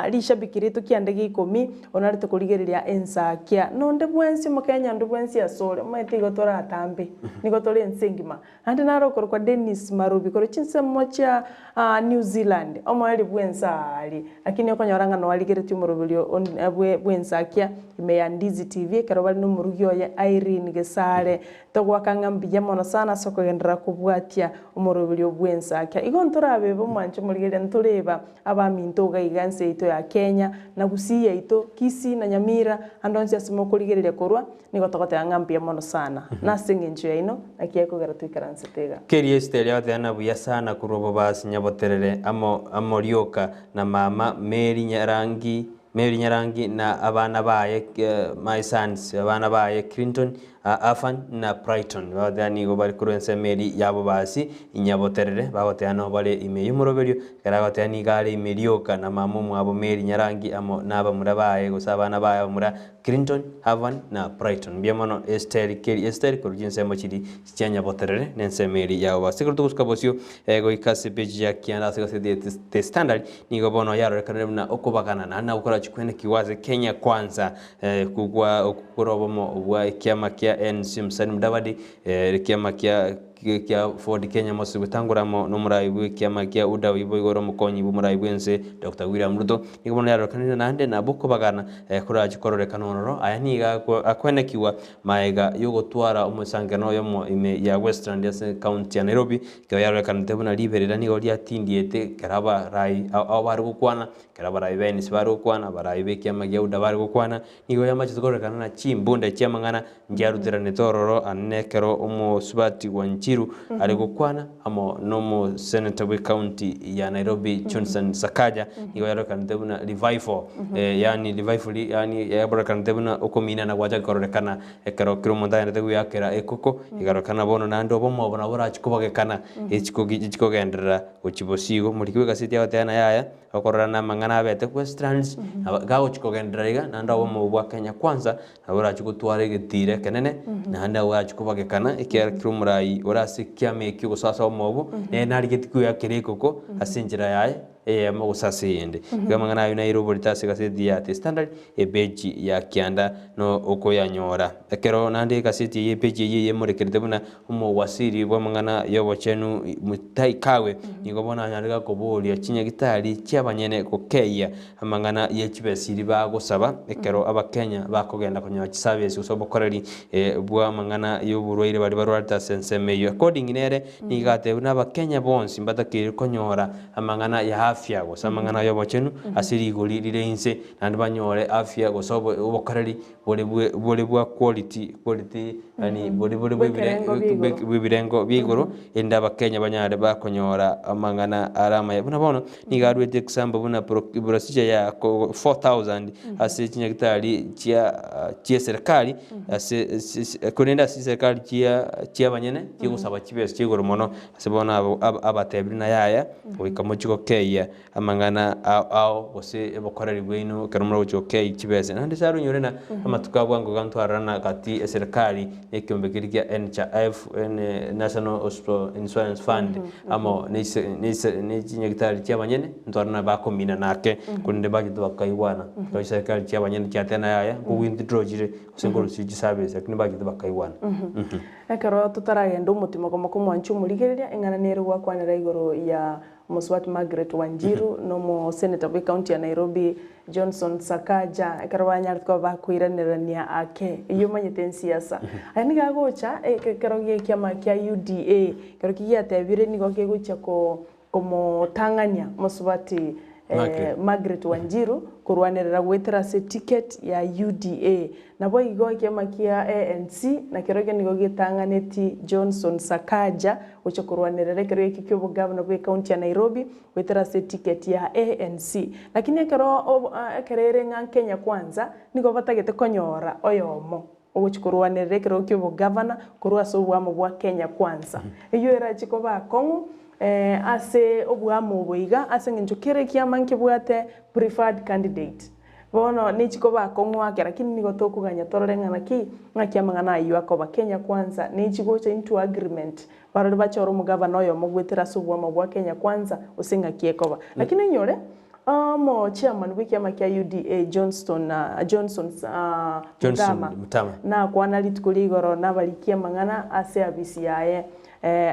Rishabiki riaito kianda gia ikomi, onarete korigereria ensakia. Nonde bwensi omokenya onde bwensi asore, omanyete igo tore atambe, nigo tore ense engima. Naende nare okorokwa Dennis Marubi korwa chinsemo chia New Zealand, omoerio bwense aaria. Lakini okonyora ng'a noarigeretie omoroberio bwensakia ime ya Ndizi TV ekero bare nomorugi oye Irene Gesare. Togoaka ng'a mbuya mono sana ase okogenderera kobwatia omoroberio bwensakia. Igo ntorabebe omwancho omorigereria ntoreba Abaminto iga iga ense yaito ya Kenya, na Gusii yaito, Kisii na Nyamira, ande onsi ase mokorigereria korwa, nigo togoteba ng'a mbuya mono sana, na ase engencho yaino, naki ekogera toikaransete iga. Keria Esiteri agoteana buya sana korwa bobasi nyaboterere amo amo rioka na mama Mary Nyarangi Mary Nyarangi na abana baye my sons abana baye Clinton Afan na Brighton bagoteana nigo bare korwa ensemo eria y'abobasi inyaboterere, bagoteana nabo bare ime y'omoroberio, ekero agoteana nigo are ime rioka na mama omwabo Mary Nyarangi amo nabamura baye gose abana baye abamura Clinton, Havan na Brighton. Mbuya mono Esteri Keri Esteri korwa chinsemo chiria chia nyaboterere na ensemo eria y'abobasi. Ekero togosuka bosio goika ase epeji ya kianda ase egaseti ya The Standard nigo bono yarorekanire buna okobagana naende nabo korachi kwenekigwa ase Kenya Kwanza Kogwa okwo kore obomo bwa ekiama kia NC Musalia Mudavadi, ekiama kia. Kia Ford Kenya Moses Wetangula amo nomorai bw'ekiama kia UDA oibo igoro omokonyi bw'omorai bw'ense Doctor William Ruto nigo bono yarorekanire naende nabo okobagana korache kororekana ororo. Aya nigo akwenekigwa maega yogotwara omosangerano oyomo ime ya Westland ase ekaunti ya Nairobi ekero yarorekanete buna riberera nigo riatindiete ekero abarai ao bare gokwana ekero abarai ba NC bare gokwana abarai b'ekiama gia UDA bare gokwana nigo yamachete kororekana na chimbunda chi'amang'ana Nchiaruteranete ororo anene ekero omosubati Wanjiru are gokwana amo nomoseneta bw'ecounty ya Nairobi Johnson Sakaja nigo yarorekanete buna revival yaani revival yaani yarorekanete buna okominana gwachaka kororekana ekero kera omonto agenderete goeakera ekoko ekarorekana bono naende obomo obo nabo borachi kobagekana echikogenderera gochia bosio. Omoriki bw'egaseti agoteba naye aya. Okorora namang'ana abete Westlands, nabo gagochia kogenderera iga, naende obomo bwa Kenya Kwanza, nabo orachie gotwara egetiro ekenene, naende nabo orachie kobagekana, ekiagera kera omorai ore ase ekiama ekio gose ase obomo obwo, nere narigetie koyakera ekoko ase enchera yaye eyemo gose ase eyende. Igo amang'ana ayio naire oborito ase egaseti ya The Standard, epeji ya kianda no okoyanyora. Ekero naende egaseti eye epeji eyio eyemorekerete buna Omowasiri bw'amang'ana y'obochenu Mutahi Kagwe nigo bono anyarire koboria chinyagitari chi'abanyene gokeyia amang'ana ye chibesiri bagosaba ekero abakenya bakogenda konyora chiservice gose obokoreri bw'amang'ana y'oborwaire baria barwarete ase ensemo eyio. According nere nigo agateba buna abakenya bonsi mbatakeire konyora amang'ana ya afya gose amang'ana y'obochenu ase rigori rire inse naende banyore afya gose obokoreri bore bwe bore bwa quality quality yaani bori bore bwe Bw'ekerengo bia igoro. bw'ebirengo bia igoro erinde abakenya banyare bakonyora amang'ana are amaya. Buna bono nigo aruete example buna pro procedure ya ko 4000 ase chinyagitari chia chia eserikari ase ase korende ase chiserikari chia chia abanyene chigosaba chibesa chia igoro mono ase bono abo abatebire naye aya goika mochie gokeyia amang'ana ao ao gose obokoreri bwaino ekero moragochia gokei chibesa. Naende ase aronyore ng'a amatuko a bwango iga ntwarorana gati eserikari na ekeombe keria kia NHIF National Hospital Insurance Fund amo na ase na ase na chinyagitari chia abanyene ntwarorana bakominana ake korende bachete bakaigwana. Ekero chiserikari chia abanyene chiateba naye yaya nko withdraw chire gose nkorusia chiservice lakini bachete bakaigwana. Ekero totaragenda omotimoka omokomwancha omorigereria, eng'ana nere gwakwanera igoro ya Omosubati Margaret Wanjiru na omoseneta bw'ecounty ya Nairobi Johnson Sakaja ekero banyarete koba bakoiranerania ake eyio omanyete ensiasa. Aya nigo agocha ekero gi'ekiama kia UDA ekero ki giatebire nigo kegochia komotang'ania omosubati Margaret Wanjiru korwanerera goetera ase eticket ya UDA. Naboigo ekiama kia ANC nakerokio nigo getang'aneti Johnson Sakaja gochia korwanerera ekero eke ki'obogavana bw'ecounty ya Nairobi goetera ase eticket ya ANC. Lakini ekero ekero ere ng'a Kenya Kwanza nigo batagete konyora oyomo ogochia korwanerera ekerogo ki'obogavana korwa ase oboamo bwa Kenya Kwanza. Eyio erache koba akong'u ase oboamo obo iga ase eng'encho kera ekiama nkebwate preferred candidate. Bono ninchi koba akong'u lakini nigo tokoganya torore ng'a naki, ng'aki amang'ana ayio akoba. Kenya Kwanza ninchi gocha into agreement, barore bachore omogavana oyomo goetera ase oboamo bwa Kenya Kwanza gose ng'aki ekoba. Lakini onyore, omo chairman bw'ekiama kia UDA Johnston Johnson Johnson Muthama Muthama. nakwana rituko ria igoro nabarikia amang'ana ase abisi yaye.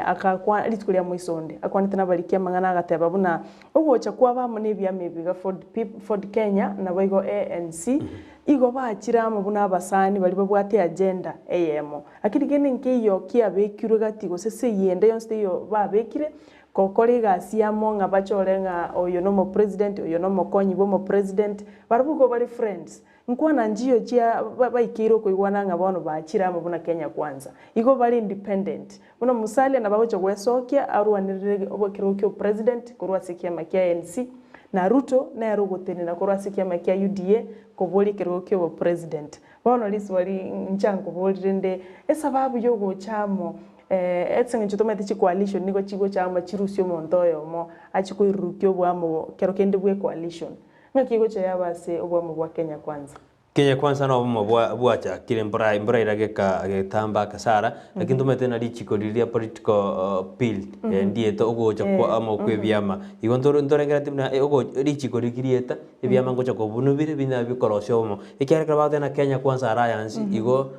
Agakwa rituko ria moiso onde, akwanete nabariki amang'ana agateba buna ogocha kwabo amo nebiama ebi iga Ford Pip Ford Kenya naboigo ANC, igo bachire amo buna abasani baria babwate agenda eyemo. Lakini kende nkeiyo kiabekirwe gati gose sei ende yonsi teiyo babekire, gokora egasi amo ng'a bachore ng'a oyo nomopresident oyo nomokonyi bwa omopresident, barabwo igo bare friends. Nkwana nchiyo chia baikeire okoigwana ng'a bono bachire amo buna Kenya Kwanza. Igo bare independent. Buna Musalia nabo agocha gwesokia arwanerere ekerogo kia opresident korwa ase ekiama kia ANC, na Ruto nere ogotenena korwa ase ekiama kia UDA koboria ekerogo kia obopresident. Bono riswali inche nkoborie rende esababu yogocha amo ase eng'encho tomanyete chicoalition nigo chigocha amo chirusie omonto oyomo achie koirurukia oboamo kero kende bwa ecoalition. Ng'aki egocha yaba ase oboamo bwa Kenya Kwanza? Kenya Kwanza nobomo bwa bwachakire mbora mbora irageka getamba akasara, lakini tomanyete na richiko riria political bill ndiete ogocha kwa amo kwa ebiama. Igo ntoro ntorengereti buna ogo richiko rikirieta, ebiama ngocha kobunwa bire binyare bikorosia obomo. Ekiagera ekero bagoteba na Kenya Kwanza Alliance, igo.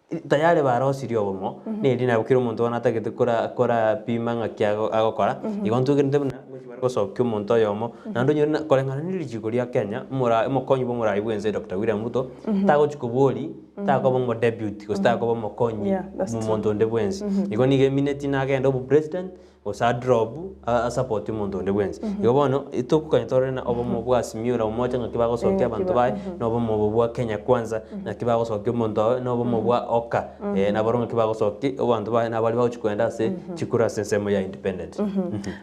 Tayari barosirie obomo, neri nabo kera omonto bono atagete kora korapima ng'aki ago agokora, igo ntwegenete buna ngochi bare gosokia omonto oyomo, naende onyore na koreng'ana na richiko ria Kenya, omora omokonyi bwa omorai bwa ense Doctor William Ruto, tagochi kobori, takoba omodeputy gose takoba omokonyi Yeah, that's bwa true. omonto onde bwensi. Igo nigo emineti nagende obopresident, gose adrop asapoti omonto onde bwensi. Igo bono tokoganya torore na obomo bwa Azimio la Umoja ng'aki bagosokia abanto baye, na obomo obo bwa Kenya Kwanza ng'aki bagosokia omonto oye, na obomo bwa Oka nabarobwo ng'aki bagosokia abanto baye na baria bagochia kogenda ase chikura ase ensemo ya independent.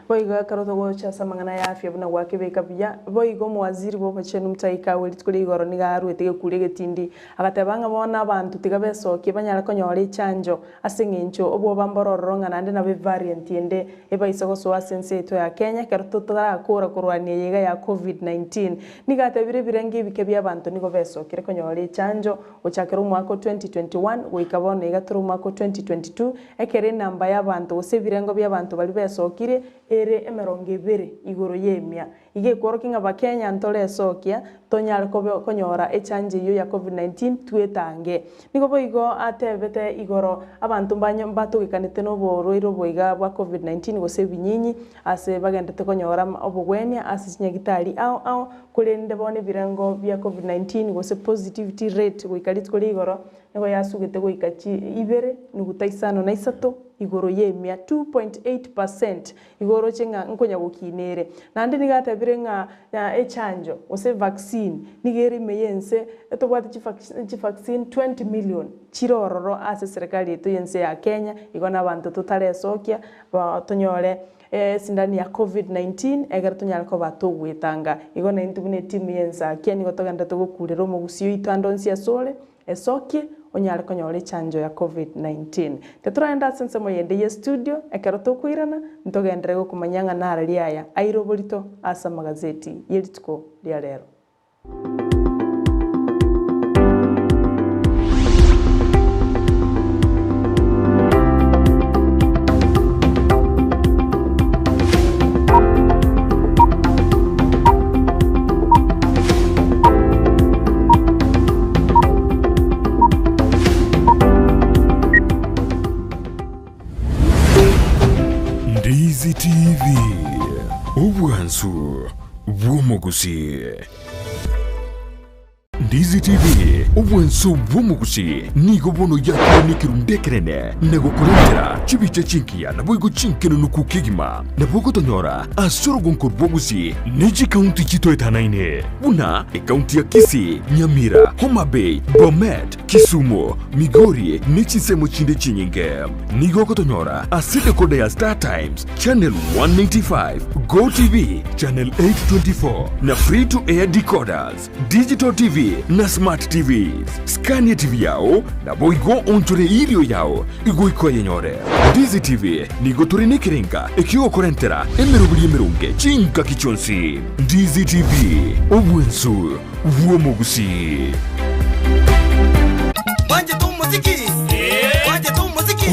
Boigo ekero togocha ase amang'ana ya afya buna gwakebeka buya, boigo omowaziri bw'obochenu Mutahi Kagwe rituko ria igoro nigo aruete gekuri egetindi agateba ng'a bono abanto tiga besokie banyare konyora echanjo Ase engencho obwoba mborororo ng'a naende nabo evariant ende ebaise gosoa ase ense yaito ya Kenya ekero totarakora korwania eye iga ya Covid-19. Nigo atebire ebirengo ebike bi'abanto nigo besokire konyora echanjo gochakera omwaka o 2021 goika bono iga tore omwaka o 2022 ekero enamba y'abanto gose ebirengo bi'abanto baria besokire ere emerongo ebere igoro y'emia. Iga ekworokia ng'a Abakenya ntoresokia tonyare kobe konyora echanjo eyio ya Covid-19 twetange. Nigo boigo atebete igoro abanto mbanye mbatogekanete noborwaire obo iga bwa Covid-19 gose ebinyinyi ase bagendete konyora obogwenia ase chinyagitari ao ao korende bono ebirengo bia Covid-19 gose positivity rate goika rituko ria igoro nigo yasugete goika chi ibere nuguta isano na isato igoro y'emia, 2.8%. Igo oroche ng'a nkonya gokina ere. Naende nigo atebire ng'a echanjo, gose evaccine, nigo ere ime y'ense, etobwate chivaccine 20 million chire ororo ase eserekari yaito y'ense ya Kenya, igo nabanto totaresokia tonyore esindani ya Covid 19 egere tonyare koba togwetanga. Igo naintwe buna etimu y'ensakia nigo togenderete gokurera omogusii oito ande onsi asore, Esokie onyare konyora echanjo ya Covid-19. Titoragenda ase ensemo yende ye studio, ekero tokoirana ntogenderere gokomanyia ng'a narari aya aire oborito ase amagazeti ye rituko ria rero. Ndizi TV, obwansu bw'omogusii. Ndizi TV, obwansu bw'omogusii, nigo bono yakire nekerundu ekenene na gokorentera chibicha chingiya naboigo chinkenenuku kegima. Nabo ogotonyora ase orogonko rw'Ogusii ne chikaunti chitoetanaine buna ekaunti ya Kisii, Nyamira, Homa Bay, Bomet, Kisumu, Migori ne chinsemo chinde chinyinge. Nigo ogotonyora ase decoder ya Star Times, Channel 195, Go TV, Channel 824 na Free to Air decoders, Digital TV na Smart TVs. Skania TV yao naboigo onchore erio yao igoika oyenyore. Ndizi TV nigo tore nekerenga ekiogokorentera emeroberi emeronge chingaki chionsi. Ndizi TV, obwensu bw'omogusii.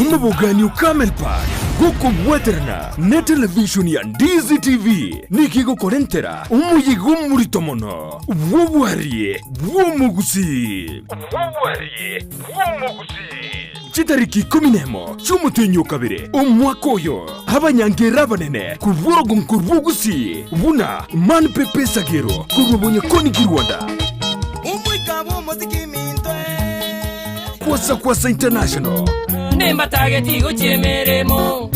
Omobogani o Camel Park gokobwaterana ne television ya Ndizi TV nigo egokorentera omoyega omorito mono bw'obwarie bw'omogusii. Chitariki ikomi nemo chi'omotienyi o kabere omwaka oyo, abanyangerera abanene korwa orogonko rw'Ogusii buna Man Pepe Sagero korwa Bonyakoni Kirwanda, Kwasa Kwasa International,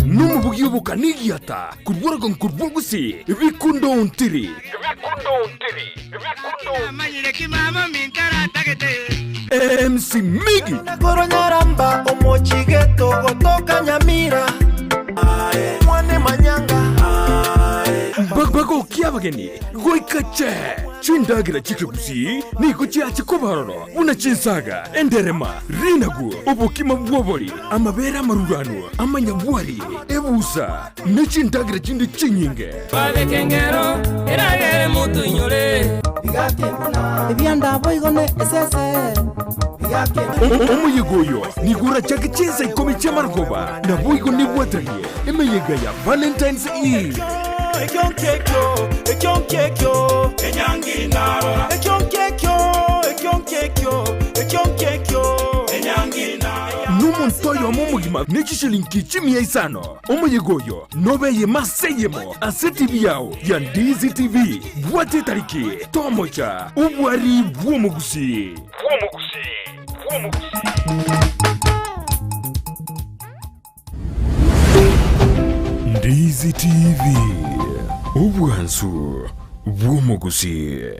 nomobugi obokanigiata korwa orogonko rw'Ogusii Bikundo Ontiri. MC Miggy. Bagokia abageni goika che chindagera chi'ekegusii nigo chiache koba ororo buna chinsaga, enderema, rinagu, obokima bw'obori, amabere amaruranu, amanyabwari, ebusa, ne chindagera chinde chinyinge. Babeke engero eragere motoinyore. Omoyega oyo nigo orachake chinsa ikomi chi'amarogoba, naboigo nebwateranie emeyega ya Valentine's Eve. Omonto oyomo omogima ne chishilingi chimia isano. Omoyega oyo nobe eyemo ase eyemo ase TV yao ya Ndizi TV. Bwata etariki, tomocha, obwari bw'omogusii. Ndizi TV, obwansu bw'omogusii.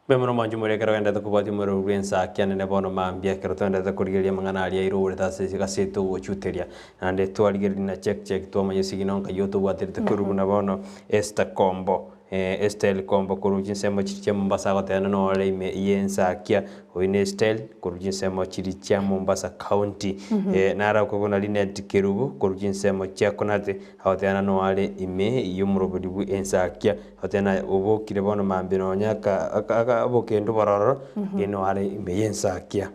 Mbuya mono mwanche more ekero ogenderete kobwatia omorero bw'ensa kianene bono mambia ekero togenderete korigereria amang'ana aria airorete ase egaseti ogochuteria naende twarigereria na check check twamanya esigino nkai otobwaterete korwa buna bono Esther Kombo Estelle Kombo korwa chinsemo chiria chia Mombasa agoteba nore ime y'ensakia oyio ne Estelle korwa chinsemo chiria chia Mombasa county naro okobuna Linet Kerubo korwa chinsemo chia Konate agoteba noare ime y'omorobori bwe ensakia Goteba naye obokire bono mambia nonya aka aka aka obokendo bororo, lakini noare ime y'ensakia.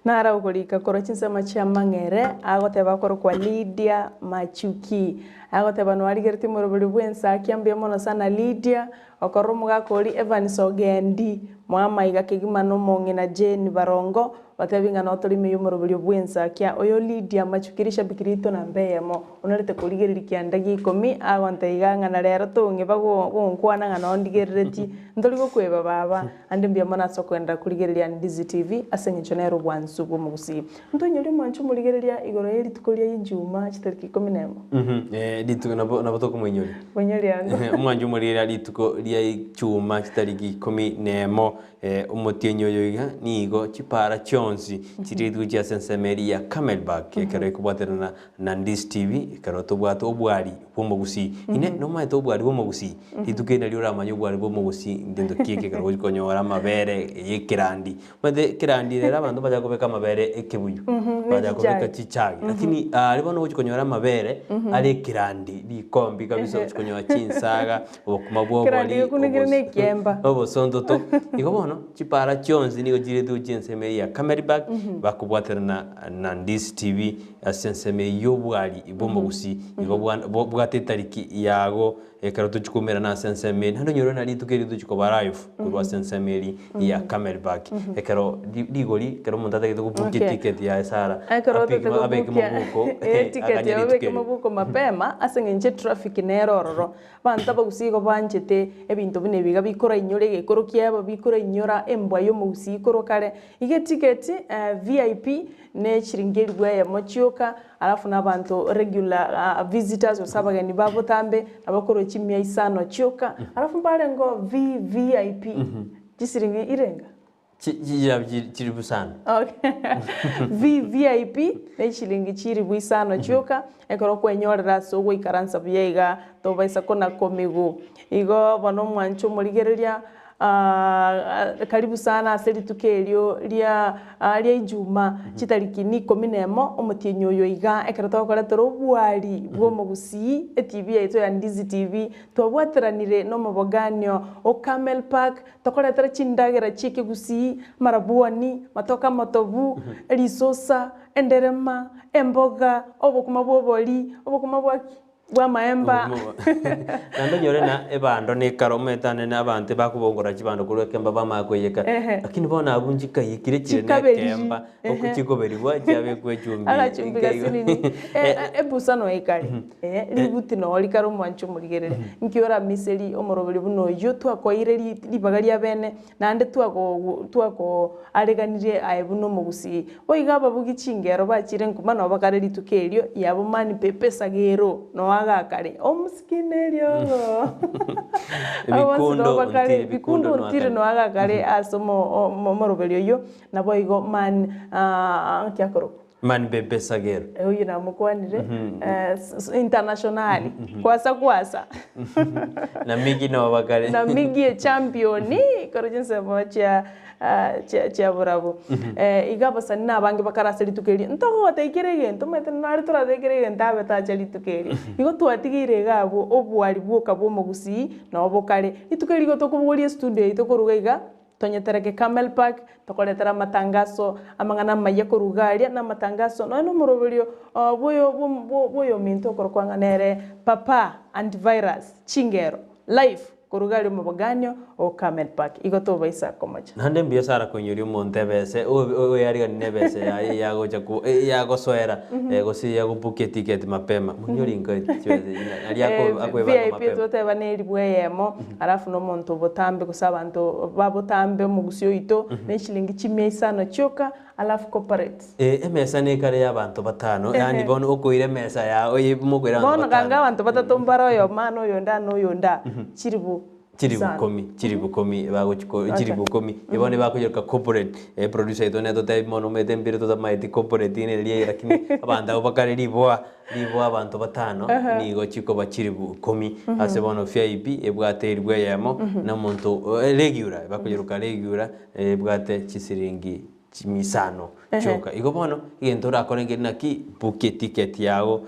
Naro okorika korwa chinsemo chi'amang'ere, agoteba akorokwa Lydia Machuki. Agoteba noarigeretie omorobori bw'ensakia mbuya mono sana Lydia, okorora omogaka oria Evans Ogendi, Mwamaiga kegima na omong'ina Jane Barongo, Batebi ng'a notore ime y'omoroberio bw'ensakia, oyo Lidia amachuki rishabiki riaito namba eyemo, onarete korigereria kianda gia ikomi, agontebia iga ng'a na rero tong'eba gonkwana ng'a noo ndigereretie, ntori gokweba baba, ande mbuya mono ase okogenderera korigereria Ndizi TV ase eng'encho nere obwansu bw'omogusii. Ntoinyori omwancho omorigereria igoro ye rituko ria Ijumaa chitariki ikomi nemo. Rituko nabo nabo tokomoinyoria. Moinyori ango. Omwancho omorigereria rituko ria Ijumaa chitariki ikomi nemo Omotienyi oyo iga nigo chipaara chionsi chirigetwe gochia ase ensemo eria ya Camelback ekero ekobwaterana na Ndizi TV ekero tobwate obwari bw'omogusii. Ine nomanyete obwari bw'omogusii? Rituko eri nario oramanye obwari bw'omogusii ngento ki eke ekero ogochi konyora amabere ya ekerandi. Omanyete ekerandi rero abanto mbachaka kobeka amabere ekebuyu, bachaka kobeka chichagi. Lakini aria bono ogochi konyora amabere are ekerandi rikombi kabisa ogochi konyora chinsaga. Obokima Kerandi bw'obori, gekunekire obos- nekiemba. obosontoto. Igo bono, chipara chionsi nigo chiretwe gochia ensemo eye ya Camelback, bakobwaterana na Ndizi TV ase ensemo eye y'obwari bw'omogusii. Igo bwa- bo- bwate etariki yago ekero tochia koumerana ase ensemo eye. Naende onyore na rituko erio tochia koba live korwa ase ensemo eria ya Camelback. Ekero ri- rigori, ekero omonto atagete gobukia Okay. eticket yaye Sarah, Ekero apike otagete abeke gobukia mobuko, eticket aganye yago rituko obeke erio. mobuko mapema ase eng'encho etraffic nere ororo. Abanto abagusii igo banchete ebinto buna ebi iga bikorainyora egekoro kiabo, bikorainyora embwa y'omogusii korwa kare. Iga etiketi VIP ne chiringi elifu eyemo chioka, alafu na abanto regular visitors gose abageni ba botambe nabo korwa chimia isano chioka, alafu mbarengeo VVIP chisiringi irenga? Chiribu isano. Okay. VVIP ne chilingi chiribu isano chioka ekero okwenyorera ase ogoikaransa buya iga tobaisa kona komigu. Igo bono omwancho omorigereria karibu sana ase rituko erio ria ria Ijumaa chitariki ni ikomi na emo omotienyi oyo iga ekero togokoretera obwari bwa omogusii etv yaito ya Ndizi TV twabwateranire na omoboganio o Camel Park Tokoretera chindagera chi'ekegusii, amarabwoni, amatoke amatobu, risosa, enderema, emboga, obokima bw'obori, obokima bwa ki? Bw'amaemba. Naende onyore na ebando na ekaro omanyete ande na abanto ebakobongora chibando korwa ekemba bamanya koiyeka. Lakini bono abwo nchikaiyekire chire na Chikaberiri. ekemba, oko chikoberigwa chiabekwa echumbi. Agachumbi gasinini. Ebusa noyo ekare. Ributi noo rikare omwanche omorigereria. Nki oramiseri omoroberi buna oyio twakoeire ribaga ria bene, naende twakoareganirie aye buna omogusii. Boigo ababugi chingero bachire nkuma noo bakare rituko erio, yabo mani pepe sagero noo agakare, omosikine eriogo. Abwo bonsi noo Bikundo bakare, ontire, bikundo bikundo noo ontire akare. noo agakare ase omoroberi oyio, naboigo mani nki akorokwa? Man Bebe Sagero. Oyio namokwanire, internationally, kwasa kwasa. Na Miggy nabo bakare. Na Miggy echampion korwa chinsemo chia chia chia borabu. Iga abasani na abange bakare ase rituko erio, ntogotebia kera egento, omanyete nare toratebie kera egento abe tacha rituko erio. Igo twatigeire iga abwo obwari bwoka bwa omogusii nabo bokare. Rituko erio igo tokobogoria estudio yaito koruga iga, Tonyetereke Carmel Park, tokoretera amatangaso, amang'ana amayia korwa iga aria, na amatangaso, nonya na omoroberio bw'oyo bw'oyominto okorokwa ng'a nere Papa Antivirus, chingero, life, korwa iga aria omoboganio o Carmel Park. Igo tobaisa komocha. Naende mbuya Sara koinyoria omonto ebese, oyarigani nebese yaye yagocha yagosoera gose yagobukia etiketi mapema, monyori nka chibesa aria akoebanga VIP mapema. twateba neribwa eyemo, Alafu nomonto obotambe gose abanto ba botambe omogusii oito ne chilingi chimia isano chioka alafu corporate. Eh, emesa nekare ya abanto batano, yaani bono okoira emesa yao oye mokoira abanto Bono ganga batano. abanto batato mbare oyomo aa na oyonde aa na oyonde aa, chiribu Chiribu isano. komi, chiribu komi bagochi ko Acha. chiribu komi, bono ebakoyeroka corporate, producer oito netotebi mono omanyete mbire totamaeti corporate neria lakini abanto abwo bakare riboa. Riboa abanto batano nigo chikoba chilifu ikomi ase bono VIP ebwate elifu eyemo na omonto regular bakoyeroka regular ebwate chisiringi chimisano chioka. Igo bono egento orakore nkeri naki book eticket yago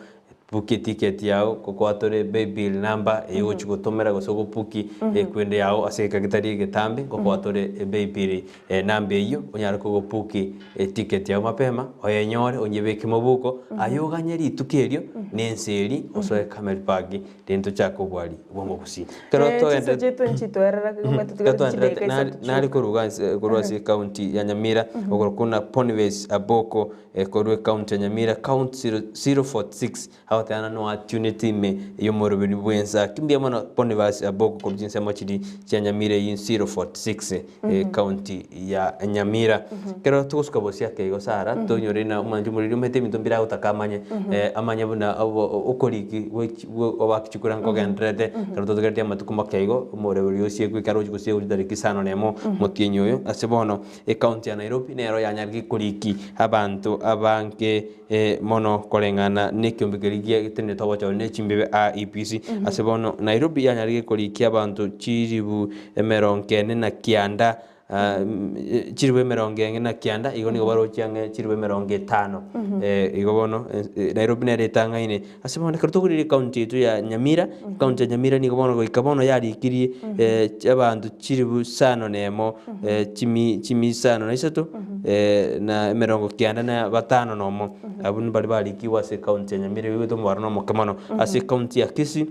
book eticket yago gokwatore paybill number eywo ogochi gotomera gose ogobuki ekwende yago ase egeka getari egetambe gokwatore paybill Enamba eyio onyare kogobuki eticket yao mapema, oyenyore onyebeke mobuko, aye oganye rituko erio na ense eria osoe Camel Park rende tochake obwari bw'omogusii. Ekero Eh, chinsa togenderete chiaito nchitoerera kegima Ekero totigareti togenderete chidakika nare isato nare chioka. korwa iga ase korwa ase ecounty ya Nyamira, okorokwa buna Boniface Aboko korwa ecounty ya Nyamira count 046 Agoteba noatunete ime y'omoroberi bw'ensa. Ki mbuya mono Boniface Aboko korwa chinsemo chiria chia Nyamira eyio 046 ecounty ya Nyamira. Ekero togosuka bosia ake igo Sarah tonyore ng'a omwanchi omoriri omanyete ebinto mbire agotaka amanye amanye buna obo okoriki gwe obakichikura nkogendererete ekero totegereti amatuko make igo omoroberi osiekwe ekero ochi gosiekwa chitariki isano na emo omotienyi oyo ase bono ecounty ya Nairobi nero yanyarire koriki abanto abange Mono koreng'ana nekiombe keria giatenenete obochori ne chimbibe IEBC. Ase bono Nairobi yanyarire korikia abanto chilifu emerongo ene na kianda chilifu emerongo ene na kianda igo nigo baroche ang'e chilifu emerongo etano. Igo bono Nairobi nere etang'aine. Ase bono ekero tokorire ecounty yaito ya Nyamira, ecounty ya Nyamira nigo bono goika bono yarikirie abanto chilifu isano na emo, chimi chimi isano na isato, na emerongo kianda na batano na omo. Abwo nibaria barikigwe ase ecounty ya Nyamira eywo omobaro na omoke mono. Ase ecounty ya Kisii,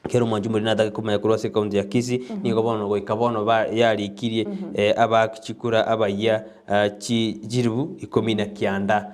Ekero omwanchi omonene natake komanya korwa ase ecounty ya Kisii, nigo bono goika bono ba yarikirie abaak chikura abayia chi chilifu ikomi na kianda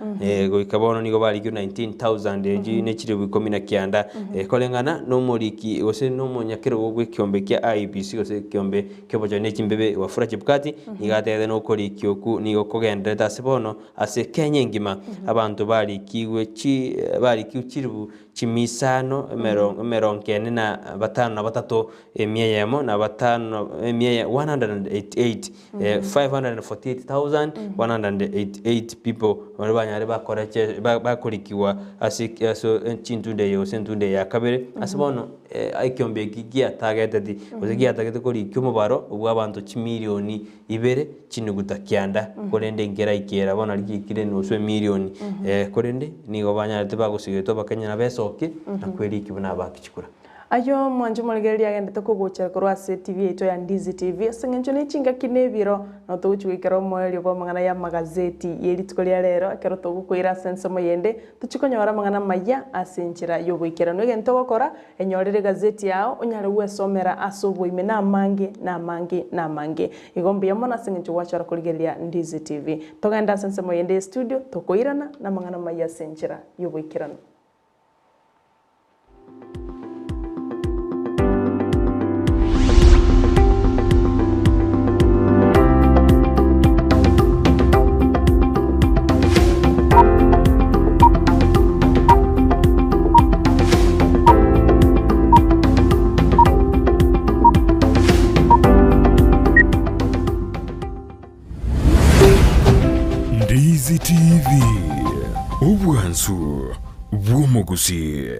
goika bono nigo barikirwe 19,000 echi ne chilifu ikomi na kianda koreng'ana na omoriki gose na omonyakerogo bw'ekiombe kia IEBC gose ekiombe kia obochori ne chimbebe Wafula Chebukati, nigo atebete na okorikia okwo nigo kogendererete ase bono ase Kenya engima abanto barikigwe chi barikigwe chilifu Chimisano emerongo ene na batano na batato, emia eyemo na batano emia eye 188, 548,188 people baria banyare bakora che bakorikigwa ase ase chintunde eye gose entunde eye ya kabere. Ase bono ekiombe eki giatageteti gose giatagete korikia omobaro bwa abanto chimilioni ibere chinuguta kianda, korende nkeraikera bono aria giaikire enusu emilioni, korende nigo banyarete bagosigetwe abakenya na besokie na kwerikia buna abakichikura. Ayio mwanche omorigereria agendete kogochera korwa ase TV yaito ya Ndizi TV ase eng'encho ne chingaki na ebiro nabo togochia goikera omoerio bw'amang'ana y'amagazeti ye rituko ria rero ekero togokoira ase ensemo yende tochie konyora amang'ana amaya ase enchera y'oboikeranu. Egento ogokora Enyorere egazeti yao onyare gwesomera ase oboime na amange, na amange, na amange. Igo mbuya mono ase eng'encho gwachora korigereria Ndizi TV. Togende ase ensemo yende ye studio, tokoirana namang'ana maya ase enchera y'oboikeranu. Ndizi TV. bw'omogusii.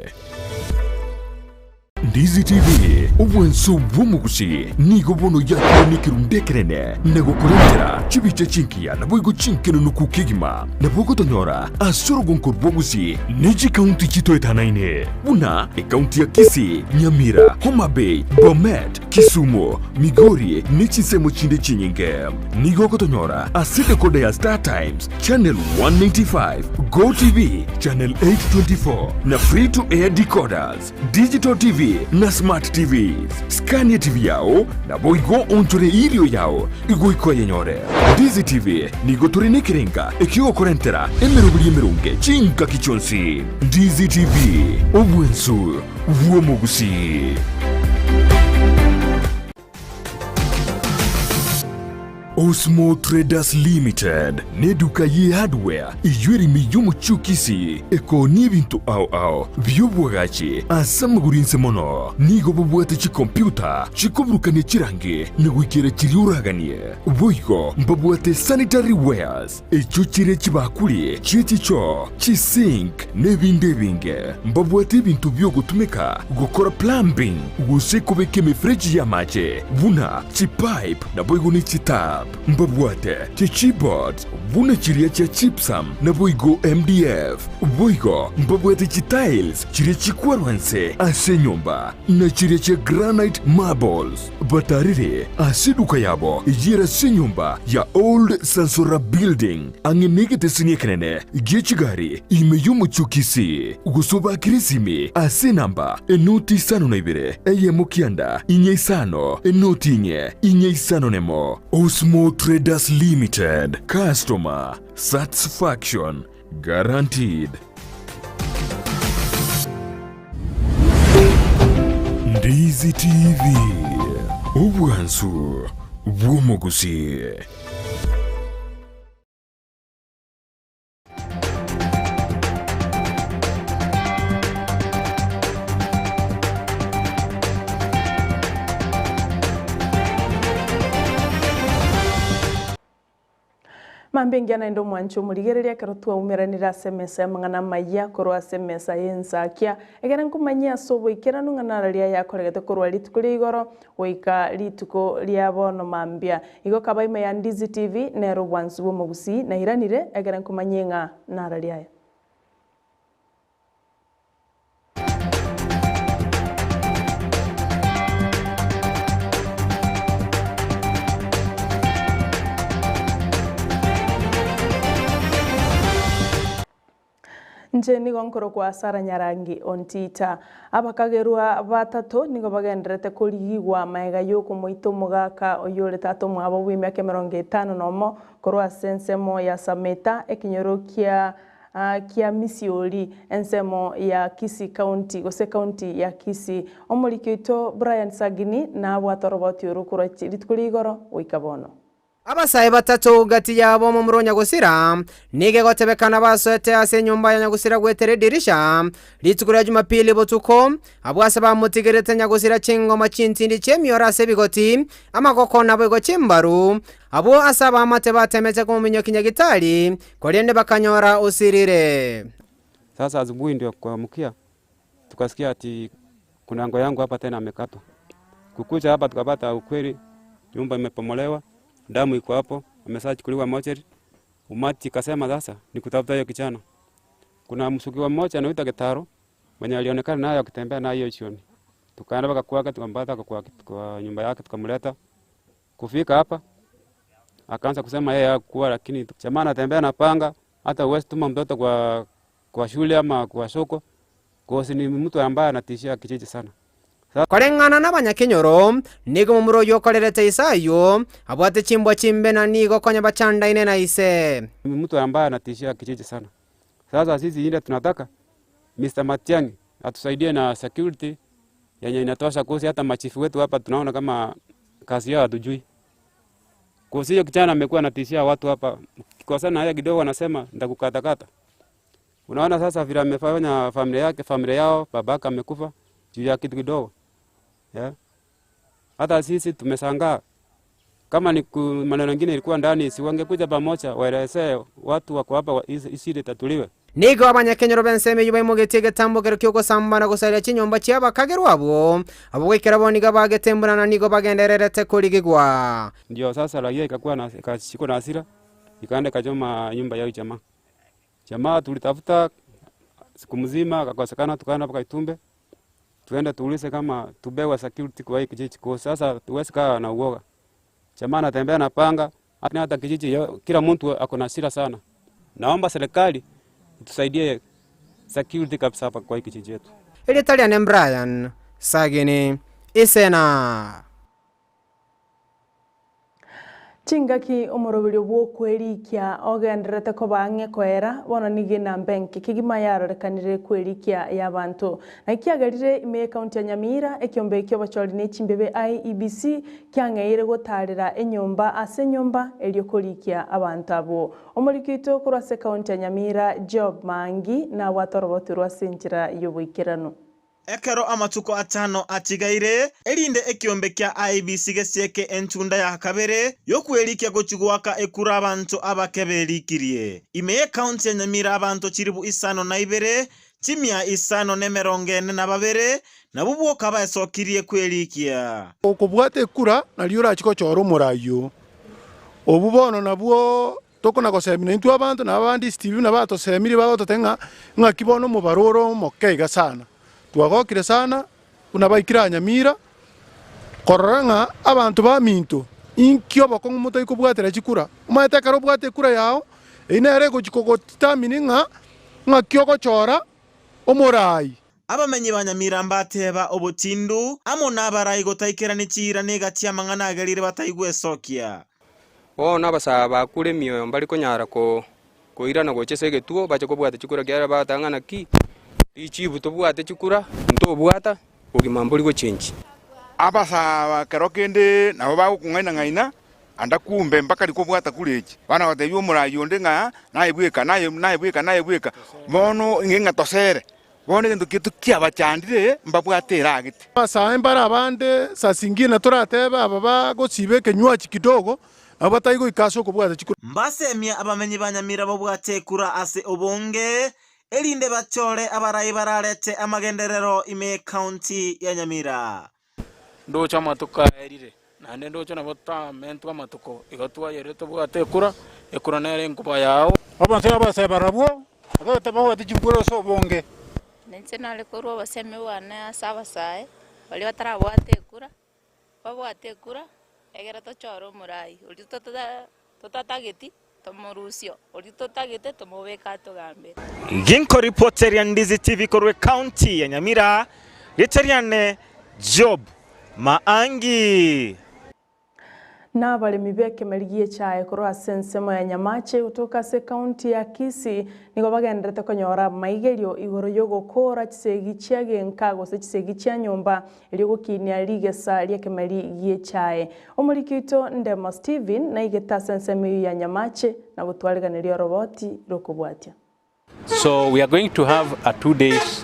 Ndizi TV, obwanso bw'omogusii, nigo bono yakire nekerundu ekenene na gokorentera chibicha chingiya naboigo chinkenunuku kegima. Nabo ogotonyora ase orogonko rw'ogusii ne chikaunti chitoetanaine buna ekaunti ya Kisii, Nyamira, Homa Bay, Bomet, Kisumu, Migori ne chinsemo chinde chinyinge. Nigo ogotonyora ase decoder ya Star Times, Channel 195, Go TV, Channel 824 na Free to Air decoders, Digital TV na Smart TVs. Scan TV yao naboigo onchore irio yao igoika oyenyore. Ndizi TV nigo tore nekerenga ekiogokorentera emeroberi emeronge chingaki chionsi. Ndizi TV, obwensu bw'omogusii. Osmo Traders Limited neduka ye hardware eyio ere ime y'omochie o Kisii ekoonia ebinto ao ao bi'obwagachi ase amagoro inse mono. Nigo bobwate chikompyuta chikoburukania chirangi na goikera chiria oraganie. Boigo mbabwate sanitary wares echio chire chibakuri chie chichoo, chisink na ebinde ebinge. Mbabwate ebinto bi'ogotumeka gokora plumbing gose kobeka emefereji y'amache buna chipipe naboigo ne chitap. Mbabwate chichipboards buna chiria chia gypsum naboigo MDF. Boigo mbabwate chitiles chiria chikwarwa nse ase enyomba na chiria chia granite marbles. Batarire ase eduka yabo eyere ase enyomba ya Old Sansora Building ang'e negeteseni ekenene gie chigari ime y'omochie o Kisii, gose obakere esimi ase enamba enoti isano na ibere eyemo kianda inye isano enoti inye inye isano nemo. Osmo Traders Limited, Customer Satisfaction Guaranteed. Ndizi TV, obwansu bw'omogusii. Mambia engiya naende omwanche omorigereria ekero twaumeranire ase emesa y'amang'ana amayia korwa ase emesa y'ensakia, ekere nkomanyie ase oboikeranu ng'a nararia ayakoregete korwa rituko ria igoro goika rituko ria bono mambia. Igo kaba ime ya Ndizi TV nere obwansu bw'omogusii nairanire ekere nkomanyie ng'a nararia aya. Inche nigo nkorokwa Sara Nyarangi Ontita. Abakagerwa batato nigo bagendererete korigigwa magega y'okomoita omogaka oyio ore tata omwabo bw'emiaka 50 korwa ase ensemo ya Sameta, ekenyoro kia kia Misiori, ensemo ya Kisii County gose County ya Kisii. Omoriki oito Brian Sagini nabwate oroboti oro korwa rituko ria igoro goika bono. Abasae batato gati yabo omomura o nyagosira, nigo egotebekana basoete ase enyomba ya nyagosira goetera edirisha, rituko ria Jumapili botuko, abwo ase bamotigerete nyagosira chingoma chintindi chi'emioro ase ebigoti, amagoko naboigo chimbaru, abwo ase abaamate batemete komominyokia nyagitari, korende bakanyora osirire. Sasa asubuhi ndio kuamkia tukasikia ati kuna anko yangu hapa tena amekatwa. Kukuja hapa tukapata ukweli, nyumba imepomolewa, damu iko hapo, ameshachukuliwa mochari. Umati kasema sasa ni kutafuta hiyo kijana. Kuna mshukiwa mmoja anaitwa Gitaro mwenye alionekana naye akitembea naye hiyo jioni. Tukaenda mpaka kwake tukampata kwa nyumba yake tukamleta. Kufika hapa akaanza kusema yeye hakuwa, lakini jamaa anatembea na panga, hata huwezi tuma mtoto kwa shule ama kwa soko. Kosi ni mtu ambaye anatishia kijiji sana. Koreng'ana nabanyakenyoro, nigo omomura oyio okorerete ise ayio, abwate chimbwa chimbe na nigo konya bachandaine na ise. Ni mtu ambaye anatishia kijiji sana. Sasa sisi ile tunataka Mr. Matiang'i atusaidie na security yenye inatosha kusi hata machifu wetu hapa tunaona kama kazi yao hatujui. Kusi hiyo kijana amekuwa anatishia watu hapa. Kikosana naye kidogo anasema nitakukatakata. Unaona sasa vile amefanya familia yake, familia yao, babaka amekufa juu ya kitu kidogo. Yeah. Hata sisi tumeshangaa. Kama ni maneno mengine ilikuwa ndani, si wangekuja pamoja waelezee watu wako hapa hizi shida itatuliwe. Nigo abanyakenyoro b'ensemo eyio baimogetie egetambokero ki'ogosamba na gosaria chinyomba chi'abakagerwa abwo, abwo goikera bono nigo bagetembuna na nigo bagendererete korigigwa. Ndio sasa raia ikakuwa na ikashikwa na hasira ikaenda ikachoma nyumba ya huyu jamaa. Jamaa tulitafuta siku mzima akakosekana, tukaenda mpaka Itumbe tuende tuulize kama tupewe security kwa hii kijiji, kwa sasa tuwezi kaa na uoga. Jamaa anatembea na panga, hata kijiji kila mtu ako na hasira sana. Naomba serikali itusaidie security kabisa hapa kwa hii kijiji yetu. Erieta riane Brian Sagini Isena. Chingaki omoroberio bw'okwerikia ogendererete koba ang'e koera, bono nigo enamba enke kegima yarorekanire kwerikia y'abanto. Naki kiagerire ime y'ecounty ya Nyamira, ekiombe ki'obochori ne chimbebe IEBC kiang'eire gotaarera enyomba ase enyomba erio korikia abanto abwo. Omoriki oito korwa ase ecounty ya Nyamira Job Maangi nabwate orobotu rwa ase enchera y'oboikeranu. Ekero amatuko atano atigaire, erinde ekiombe kia IEBC gesieke entunda ya kabere y'okwerikia gochia goaka ekura abanto abake berikirie. Ime y'ecounty ya Nyamira abanto chilifu isano na ibere, chimia isano na emerongo ene na babere, nabwo boka baesokirie kwerikia. Okobwata ekura nario orachie gochora omorai oo. Obwo bono nabwo tokona gosemia naintwe abanto, na abande Steve buna batosemirie bagototebia ng'a ng'aki bono omobaro ore omoke iga sana. Twagokire sana buna baikire aa Nyamira korora ng'a abanto baminto inki obokong'u motai kobwatera chikura. Omanyete ekero obwate ekura yao, eyio nere egochi kogodetermine ng'a ng'aki ogochora omorai. Abamenyi ba Nyamira mbateba obotindu amo nabarai gotaikerani chiira negati amang'ana agerire bataigwesokia. Bono abasaa bakure emioyo mbare konyara koirana gocha ase egetuo bache kobwata chikura ekiagera bagateba ng'a naki richibu tobwate chikura ntobwata bogima mbori gochenchi. Abasaa aba kero kende nabo bagokong'aina-ng'aina, anda kumbe mbakari kobwata kura echi. Bana gotebia omoraai onde ng'a naye bweka, naye naye bweka, naye bweka, bono ng'e ng'a tosere. Bono egento keto kiabachandire mbabwate eragete. Abasae mbare abande saa zingine toratebe aba bagosiba ekenywaji kidogo, nabo batari goika ase okobwata chikura. Mbasemie abamenyi ba Nyamira babwate ekura ase obonge, erinde bachore abarai bararete amagenderero ime y'ecounty ya Nyamira. Ndoche amatuko aerire, naende ndoche nabo twamentwe amatuko, igo twayerire tobwate ekura, ekura nere enkuba yao. Abanto abasae barabwo babwate chikura ase obonge. Ninche nare korwa obosemi bwane ase abasae, baria batarabwata ekura, babwate ekura, egere tochore omorai oria totatageti tomorusie, oria totagete tomobeke atogambere. Ginkoripoteria Ndizi TV korwa ecounty ya Nyamira, rieta riane Job Maangi. Na abaremi b'ekemeri gi'echae korwa ase ensemo ya Nyamache gotoka ase ekaunti ya Kisii nigo bagendererete konyora amaigerio igoro y'ogokoora chisegi chia genka gose chisegi chia nyomba erio gokinia rigesa ri'ekemeri gi'echae. Omoriki oito Ndemo Stephen naigete ase ensemo eyio ya Nyamache na gotwariganeria oroboti rokobwatia. So we are going to have a 2 days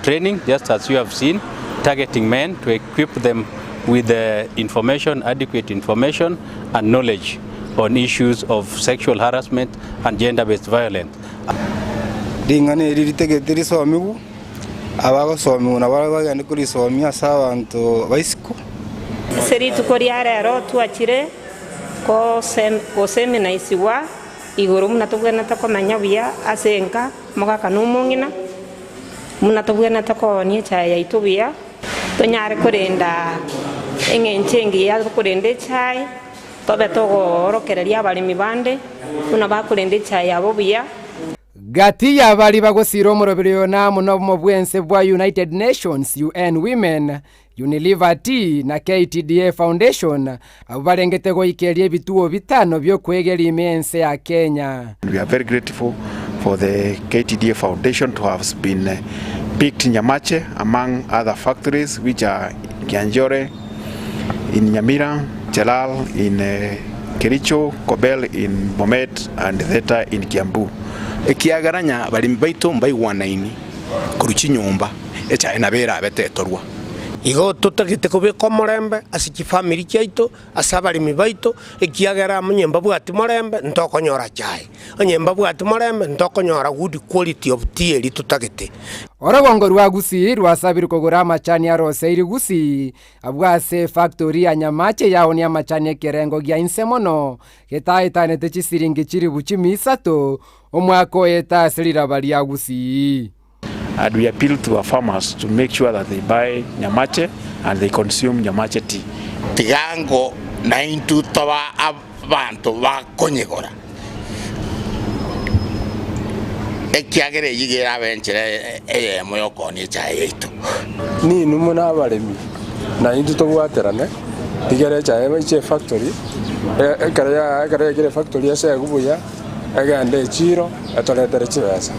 training, just as you have seen, targeting men to equip them with the information, adequate information and knowledge on issues of sexual harassment and gender-based violence. Ring'ana eri ritegete risomiwu, abagosomigwa nabo bagende korisomia ase abanto baisiko. Ase rituko ria rero twachire goseminaisigwa igoro buna tobwenerete komenya buya ase enka mogaka na omong'ina buna tobwenerete koonia echae yaito buya tonyare korenda eng'encho engiya tokorenda echae tobe togoorokereria abaremi bande buna bakorenda echae yabo buya. Gati y'abari bagosira omoroberi oyo namo nobomo bw'ense bwa United Nations, UN Women, Unilever Tea na KTDA Foundation abo barengete goikeria ebituo bitano by'okwegeria ime ense ya Kenya. We are very grateful for the KTDA Foundation to have been picked Nyamache among other factories which are Kianjore in Nyamira, Chelal in Kericho, Kobel in Bomet and Theta in Kiambu. Ekiagaranya barimi baito mbaigwanaini korwa chinyomba echae nabo erabe tetorwa. Igo totagete kobeka omorembe ase chifamiri chiaito, ase abaremi baito, ekiagera onye mbabwati morembe ntokonyora chae, onye mbabwati morembe ntokonyora good quality of tea eria totagete. Orogongo rwa Gusii rwasabirwe kogora amachani aroseiri Gusii, abwo ase efactori ya Nyamache yaonia amachani ekerengo gia inse mono getaetanete chisiringi chilifu chimi isato omwaka oete ase riraba ria Gusii. And we appeal to our farmers to make sure that they buy Nyamache and they consume Nyamache tea. Tiga naintwe toba abanto bakonyegora, ekiagera eyio iga erabe enchera eyemo y'okoonia echae yaito. Ninwe buna abaremi, na intwe tobwaterane, tigere echae ebe efactory, ekero yaikire efactory esegwe buya. Egende echiiro, etoretere chibesa.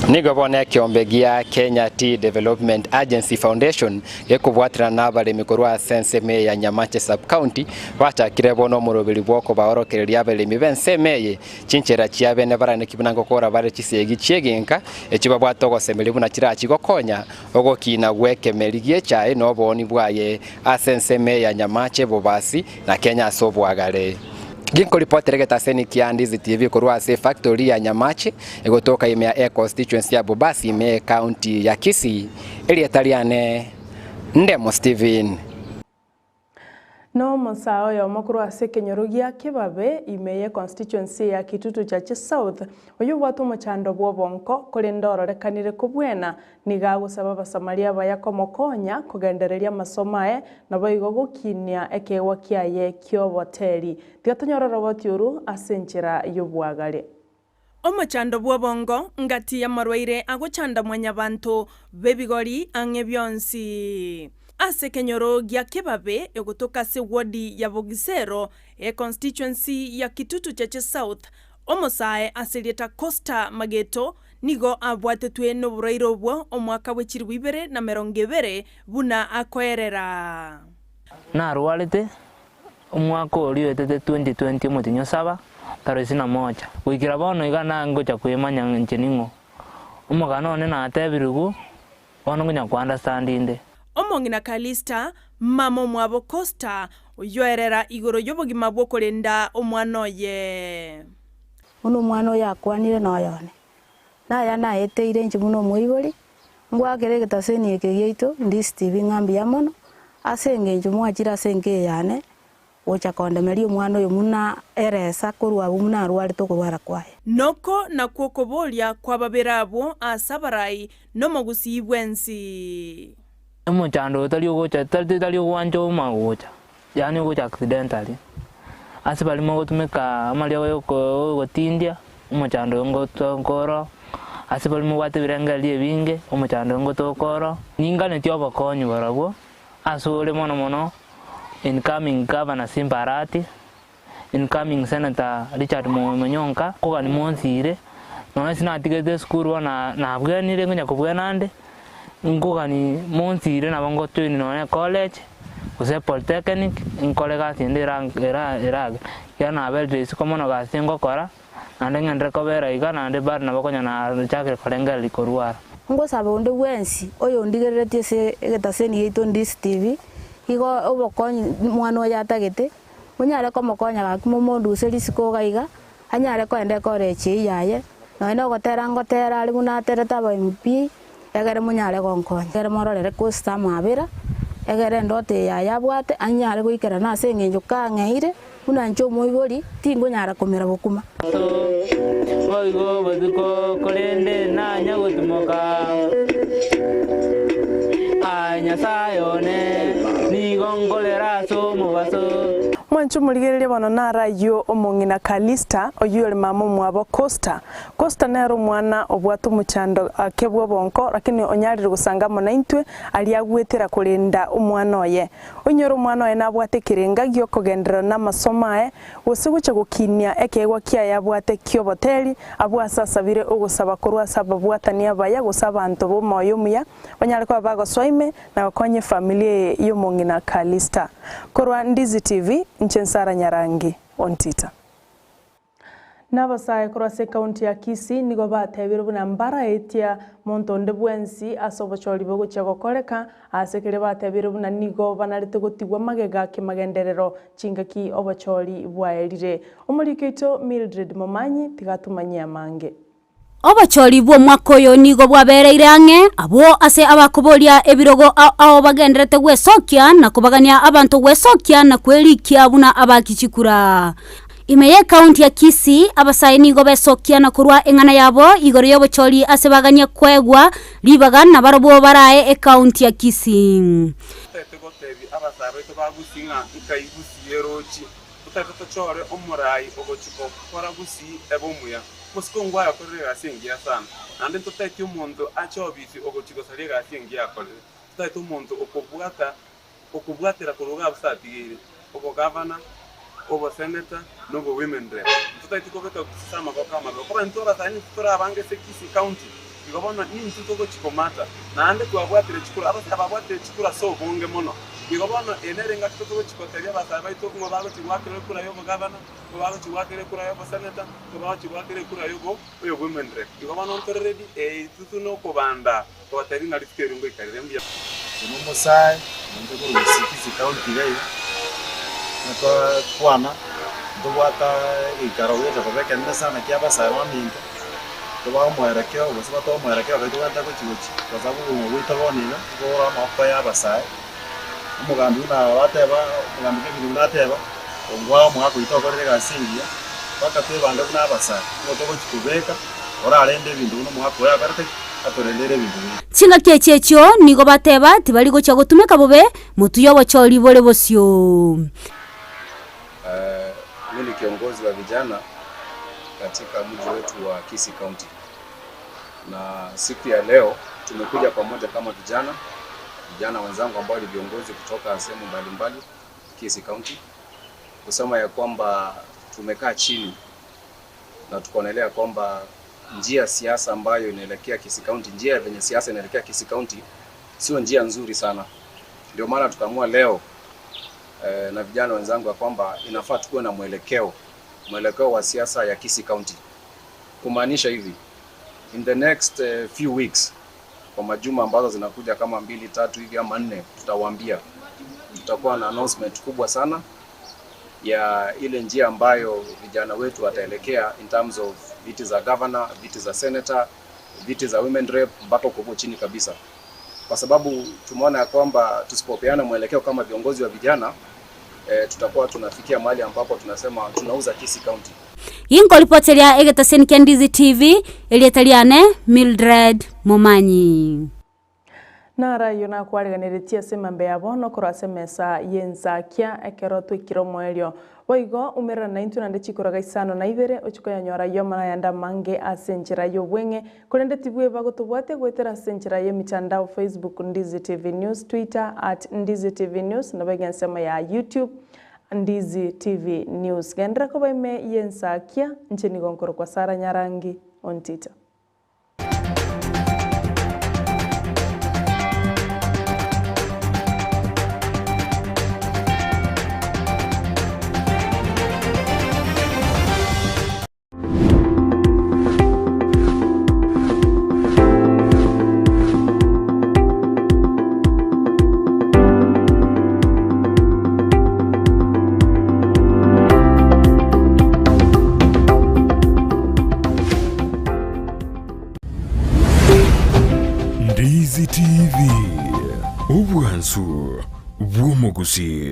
Nigo bono ekeombe gia Kenya Tea Development Agency Foundation gekobwaterana na abaremi korwa ase ensemo eye ya Nyamache Sub-County bachakire bono omoroberi bw'okobaorokereria abaremi b'ensemo eye chinchera chia bene baraneki buna ngokora bare chisegi chi'egenka echio babwate ogosemeria buna chirachi gokonya ogokina gw'ekemeri gi'echae na obooni bwaye ase ensemo eye ya Nyamache, Bobasi na Kenya ase oboagare. Ginkoripotera egetaseni kia Ndizi TV korwa ase efactory ya Nyamache egotoka ime ya econstituency ya Bobasi ime ye county ya Kisii. Erieta riane Ndemo Stephen. Nomosae oyomo korwa ase ekenyoro gia Kibabe ime ye constituency ya Kitutu Chache South, oyio obwate omochando bw'obonko korende ororekanire kobwena, Nigo agosaba Abasamaria abaya komokonya kogendereria amasomo aye, naboigo gokinia ekeegwa kiaye ki'oboteri. Tiga tonyore oroboti oru ase enchera y'obwagare. Omochando bw'obongo ngati y'amarwaire agochanda mwanyabanto b'ebigori ang'e bionsi. Ase ekenyoro gia Kibabe egotoka ase wodi ya Bogisero, econstituency ya Kitutu Chache South, omosae ase erieta Costa Mageto Nigo abwatetwe noborwaire obwo omwaka bwe chilifu ibere na merongo ebere, buna akoerera. Narwarete omwaka oria oetete 2020 omotienyi o saba, tarehe isini na moja. Goikera bono iga nangocha kwemanya inche ning'o. Omogano one natebirigwe, bono ngonya ko understand inde. Omong'ina Calista, mama omwabo Costa, oyoerera igoro y'obogima bw'okorenda omwana oye. Buna omwana oyo akwanire noyone, naya naeteire inche buna omoibori, ngwakere egetaseni eke giaito Ndizi TV ng'a mbuya mono, ase engencho mwachire ase enka eye yane, gocha kondemeria omwana oyo buna eresa korwa abwo buna arwarete okorwara kwaye. Noko nakwo okoboria kw'ababere abwo ase abarai nomogusii bwensi. Omochando oyo tari ogocha tari tari ogwancha omanye gocha, yaani ogocha accidentally. Ase baria mogotumeka amariogo ya oko ogotindia, omochando oyo ngoto nkoro, ase baria mobwate ebirengererio ebinge, omochando oyo ngotoka oro. Ninganetie obokonyi barabwo, ase ore mono mono incoming governor Simba Arati, incoming senator Richard Monyonka, nkogania monsiire, nonya ase natigete esukuru bono na nabwenire ngonya kobwena ande, nkogani monsiire nabo ngojoin nonya ecollege, gose epolytechnic, nkore egasi ende era era erage, ekiagera naberire isiko mono gasi ngokora, naende ng'enderere kobera iga naende bado nabo konya nachakire korengereria korwara. Ngosaba onde bwensi oyondigereretie ase egetaseni giaito Ndizi TV, igo obokonyi mwana oyo atagete, Monyare komokonya gaki momonduse risiko iga iga, anyare koenda ekorechi eyio yaye, nonya nogotera ngotera are buna aterete aba MP, egere monyare gonkonya. Egere mororere Costa amabera, egere endoto eye yaye abwate, anyare goikerana ase eng'encho kang'eire, buna inche omoibori, tingonyara komera bokuma. Boigo botuko, korende nanya gotimoka. Aye Nyasae one, nigo nkorera ase omobaso. Mwanche omorigereria bono naro ayio omong'ina Calista, oyio ore mama omwabo Costa. Costa nere omwana obwate omochando ake bw'obonko, lakini onyarire gosanga amo naintwe aria agwetera korenda omwana oye. Oinyore omwana oye nabwate ekerenga gi'okogenderera namasomo aye, gose gocha gokinia ekeegwa kiaye abwate ki'oboteri, abwo ase asabire ogosaba korwa ase ababwatani abaya gose abanto b'omoyo omuya, banyare koba bagosoa ime na gokonya efamiri eye y'omong'ina Calista. Korwa Ndizi TV, inche Nsara Nyarangi, Ontita. N'abasae korwa ase ekaunti ya Kisii nigo batebire buna mbaraetia monto onde bwensi ase obochori bogochia gokoreka, ase keria batebire buna nigo banarete gotigwa magega kemagenderero chingaki obochori bwaerire. Omoriki oito Mildred Momanyi tiga atomanyie amange. Obochori bw'omwaka oyo nigo bwabereire ang'e abwo ase abakoboria ebirogo ao ao bagenderete gwesokia na kobagania abanto gwesokia na kwerikia buna abaaki chikura. Ime y'ekaunti ya Kisii, abasae nigo besokia na korwa eng'ana yabo igoro y'obochori ase bagania koegwa ribaga nabarobwo barae ekaunti ya Kisii. Totaete gotebia abasae baito ba Gusii ng'a nkai Gusii erochie. Totaete tochore omorai ogochia gokora Gusii ebe omuya. Mosike ongwae okorire egasi engiya sana, naende ntotaeti omonto ache obisi ogochia gosaria egasi engiya akorire. Totaete omonto okobwata okobwatera korwa iga abwo atigeire, obogavana, oboseneta, na obowomen rep. Ntotaeti kobeka gusii ase amaboko amabe. Okoba intwe abasae nintwe tore abange ase Kisii County, igo bono nintwe togochia komata. Naende twabwatire chikura, abasae babwatire chikura ase obonge mono. Igo bono eye nere engaki totogochia kotebia abasae baito ng'o bagochia goakerwa ekura ya obogavana, ng'o bagochia goakera ekura ya oboseneta, ng'o bagochia goakera ekura ya obo oyowomen rep. Igo bono ntore ready, eye intwe nokobanda Tobatebi ng'a rituko erio ngoika rire mbuya. Inche nomosae, omonto okorwa gusii Kisii County iga iga, nakwana ntobwate egeikaro gecha koba ekenene sana kia abasae baminto, tobae omwerekeo gose batoe omwerekeo ekero tobwenerete gochi gochi, kwa sababu obogima bwaito bono iga, nigo bore amaboko ya abasae, omogambi buna bateba, omogambi Kevin buna ateba, ongwae omogaka oito okorire egasi engiya, mpaka twebange buna abasae, nigo togochi kobeka. Orarende ebinto buna omogaka oye akorete ki? Atorendere ebinto biria. Chingaki echi echio nigo bateba tibari gochia gotumeka bobe motwe y'obochori bore bosio. Mimi ni kiongozi wa vijana katika mji wetu wa Kisii County, na siku ya leo tumekuja pamoja kama vijana, vijana wenzangu ambao ni viongozi kutoka sehemu mbalimbali Kisii County, kusema ya kwamba tumekaa chini na tukaonelea kwamba njia siasa ambayo inaelekea Kisii County, njia venye siasa inaelekea Kisii County sio njia nzuri sana. Ndio maana tukaamua leo eh, na vijana wenzangu ya kwamba inafaa tukuwe na mwelekeo, mwelekeo wa siasa ya Kisii County, kumaanisha hivi in the next eh, few weeks, kwa majuma ambazo zinakuja kama mbili tatu hivi ama nne, tutawaambia, tutakuwa na announcement kubwa sana ya ile njia ambayo vijana wetu wataelekea in terms of viti za governor, viti za senator, viti za women rep mpaka huko chini kabisa, kwa sababu tumeona ya kwamba tusipopeana mwelekeo kama viongozi wa vijana eh, tutakuwa tunafikia mahali ambapo tunasema tunauza Kisii County. Inkoripoteria egetaseni kia Ndizi TV, erieta riane Mildred Momanyi. Naro ayio nakwariganeretie ase emambia ya bono korwa ase emesa y'ensakia ekero twaikire omoerio. Boigo umerana naintwe naende chikuraga isano na ibere, ochie koyanyora ayio amo nayande amange ase enchera y'obweng'e, korende tibweba gotobwatia goetera ase enchera y'emitandao Facebook Ndizi TV News, Twitter at Ndizi TV News, naboigo ensemo ya YouTube Ndizi TV News. Genderera koba ime y'ensakia, inche nigo nkorokwa Sarah Nyarangi Ontita. Ndizi TV, obwansu bw'omogusii.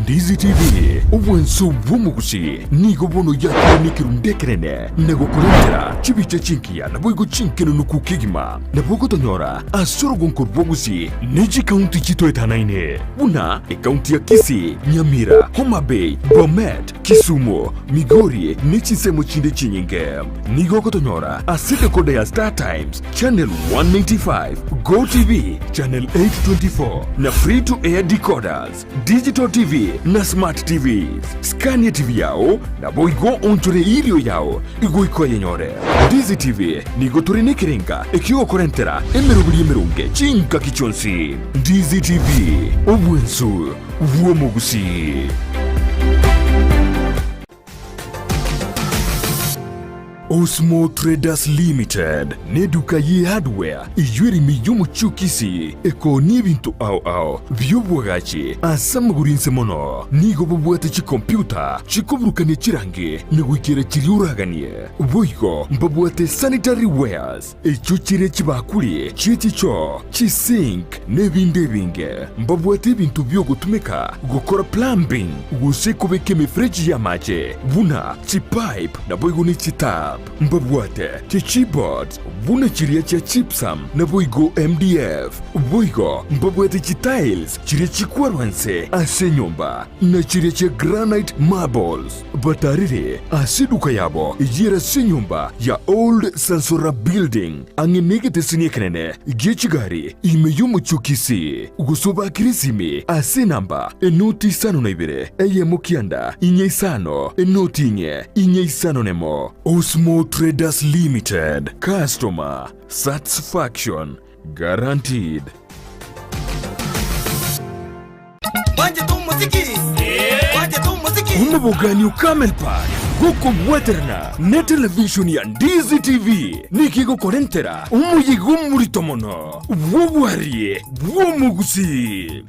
Ndizi TV, obwansu bw'omogusii nigo bono yakire nekerundu ekenene na gokorentera chibicha chingiya naboigo chinkenunuku kegima. Nabo ogotonyora ase orogonko rwa Gusii ne chikaunti chitoetanaine buna ekaunti ya Kisii, Nyamira, Homa Bay, Bomet, Kisumu, Migori ne chinsemo chinde chinyinge. Nigo ogotonyora ase decoder ya Star Times, Channel 195, Go TV, Channel 824 na Free to Air decoders, Digital TV na Smart TVs. Scania TV yao naboigo onchore irio yao igoika oyenyore. Ndizi TV nigo tore nekerenga ekiogokorentera emeroberi emeronge chingaki chionsi. Ndizi TV, obwensu bw'omogusii. Osmo Traders Limited neduka ye hardware eyio ere ime y'omochie o Kisii ekoonia ebinto ao ao bi'oboagachi ase amagoro inse mono. Nigo bobwate chikompiuta chikoburukania chirangi na goikera chiria oraganie. Boigo mbabwate sanitary wares echio chire chibakuri chie chichoo, chisink na ebinde ebinge. Mbabwate ebinto bi'ogotumeka gokora plumbing gose kobeka emefereji y'amache buna chipipe naboigo ne chitap. Mbabwate chichipboards buna chiria chia gypsum naboigo MDF. Boigo mbabwate chitiles chiria chikwarwa nse ase enyomba na chiria chia granite marbles. Batarire ase eduka yabo eyio ere ase enyomba ya Old Sansora Building, ang'e negeteseni ekenene gie chigari ime y'omochie o Kisii, gose obakire esimi ase enamba enoti isano na ibere, eyemo kianda, inye isano, enoti inye, inye isano nemo. Osmo Traders Limited, Customer Satisfaction Guaranteed. Omobogani o Camel Park gokobwaterana ne televishoni ya Ndizi TV nigo egokorentera omoyega omorito mono bw'obwarie bw'omogusii.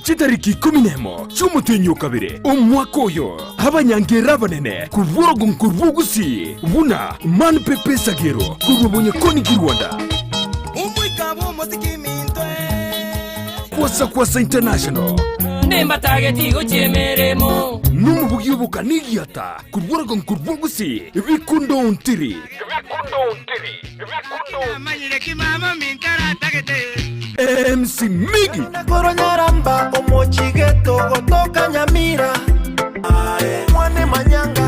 Chitariki ikomi nemo chi'omotienyi o kabere omwaka oyo, abanyangera abanene korwa orogongo rw'Ogusii buna Man Pepe Sagero korwa Bonyakoni Kirwanda, Kwasa Kwasa International, nomobugi obokana egiata korwa orogongo rw'Ogusii Bikundo Ontiri. MC Miggy. Korwa Nyaramba omochigeto gotoka Nyamira mwane manyanga.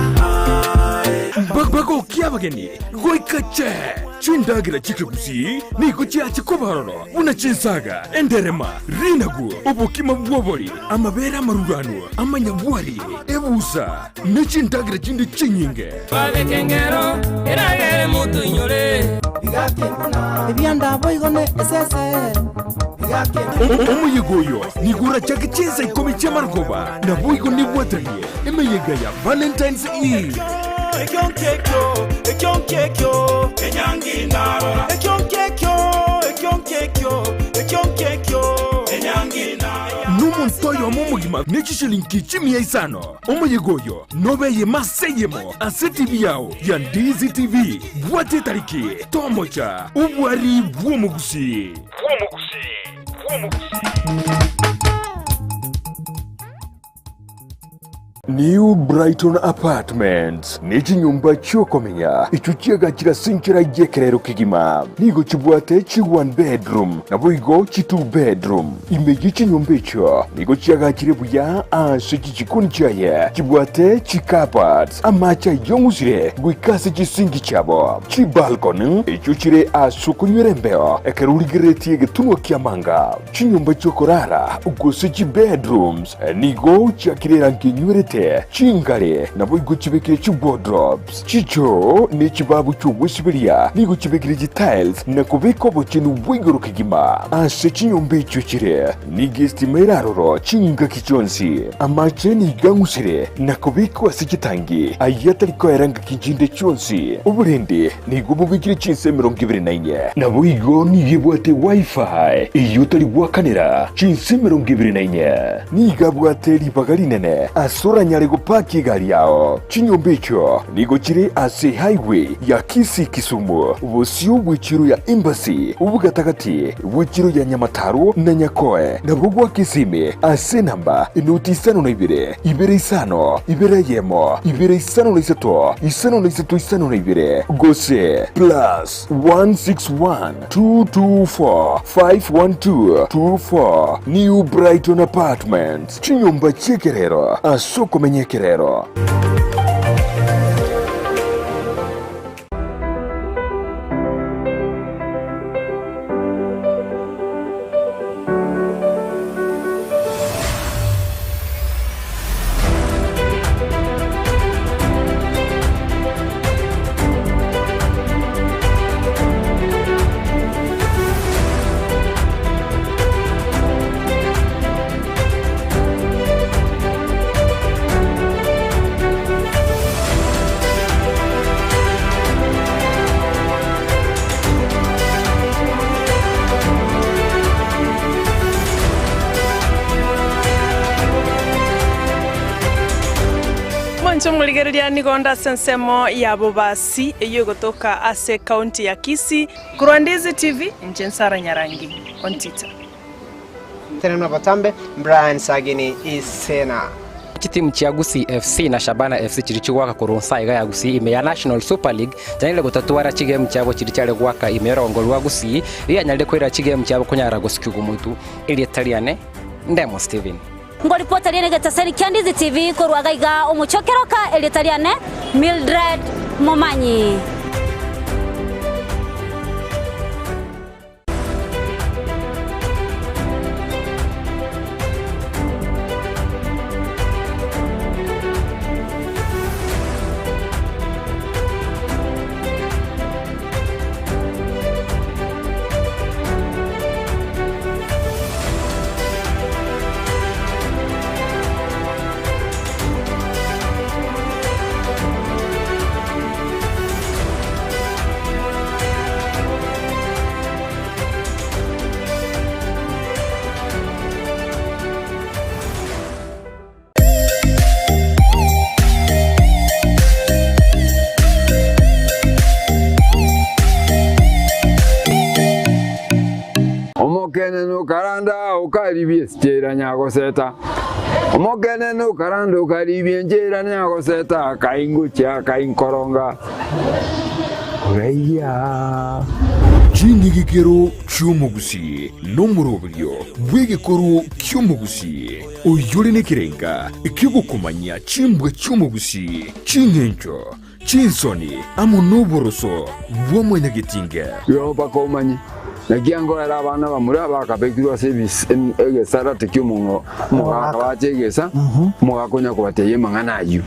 Bagokia abageni goika che chindagera chi'ekegusii nigo chiache koba ororo buna chinsaga, enderema, rinagu, obokima bw'obori, amabere amaruranu, amanyabwari, ebusa, ne chindagera chinde chinyinge. Twabeke engero eragere motoinyore. Ebianda boigo ne esese. Omoyega oyo nigo orachake chinsa ikomi chi'amarogoba, naboigo nibwateranie emeyega ya Valentine's Eve. Nomonto oyomo omogima ne chishilingi chimia isano. Omoyega oyo nobe eyemo ase eyemo ase TV yao ya Ndizi TV. Bwata etariki, tomocha obwari bw'omogusii. New Brighton Apartments ne chinyomba chi'okomenya echio chiagachire ase enchera y'ekerero kegima. Nigo chibwate chi one bedroom naboigo chi two bedroom. Ime ye chinyomba echio nigo chiagachire buya ase chichikoni chiaye chibwate chicupboards, amache ayong'usire goika ase chisinki chiabo, chibalcony echio chire ase okonywera embeo ekero origereretie egetunwa ki'amanga, chinyomba chi'okorara gose chibedrooms nigo chiakire erangi enywerete, chingare naboigo chibekire chiwardrobes, chichoo ne chibabu chi'ogwesiberia nigo chibekire chitiles na kobeka obochenu bwa igoro kegima. Ase chinyomba echio chire nigo estima ere aroro chingaki chionsi. Amache nigo ang'usire na kobekwa ase chitangi ayio atari koera ngaki chinde chionsi. Oborendi nigo bobekire chinsa 24. Naboigo nigo ebwate Wi-Fi eyio otari goakanera chinsa 24. Nigo abwate ribaga rinene ase oranyare gopaki egari yao. Chinyomba echio nigo chire ase highway ya Kisii-Kisumu, bosio bw'echiro ya Embassy, obogatagati bw'echiro ya Nyamataro na Nyakoe, nabwo gwa Kisimi ase enamba enoti isano na ibere, ibere isano, ibere eyemo, ibere isano na isato, isano na isato isano na ibere, gose plus 161 224 512 24 New Brighton Apartments, chinyomba chi'ekerero ase okomenya ekerero. Mwanche omorigereria nigo onde ase ensemo ya Bobasi eyio egotoka ase ekaunti ya Kisii. Korwa Ndizi TV, inche Nsara Nyarangi Ontita. Tenena botambe, Brian Sagini Isena. Chitimu chia Gusii FC na Shabana FC chiria chigoaka korwa nsa iga ya Gusii ime ya National Super League chianyarire gotatwara chigemu chiabo chiria chiare goaka ime y'orogongo rwa Gusii rianyarire koira chigemu chiabo konyara gosikigwa motu. Erieta riane Ndemo Stephen. Ngoripota riane egetaseri kia Ndizi TV korwa gaiga omochie o Keroka erieta riane Mildred Momanyi. Omokenene okaranda okaribia esichera nyagoseta, Omokenene okaranda okaribia enchera nyagoseta, Akaingochia akainkoronga oraigia. Ching'igikero chi'omogusii nomoroberio bw'egekoro ki'omogusii, oyore nekerenga ki'ogokomanyia chimbwa chi'omogusii, ching'encho, chinsoni, amo noboroso bwa mwanyagetinge. Igo mpaka omanye, naki angoera abana bamura bakabekirwe ase egesarate ki'omogaka bache egesa, omogaka onya kobatebia amang'ana ayio.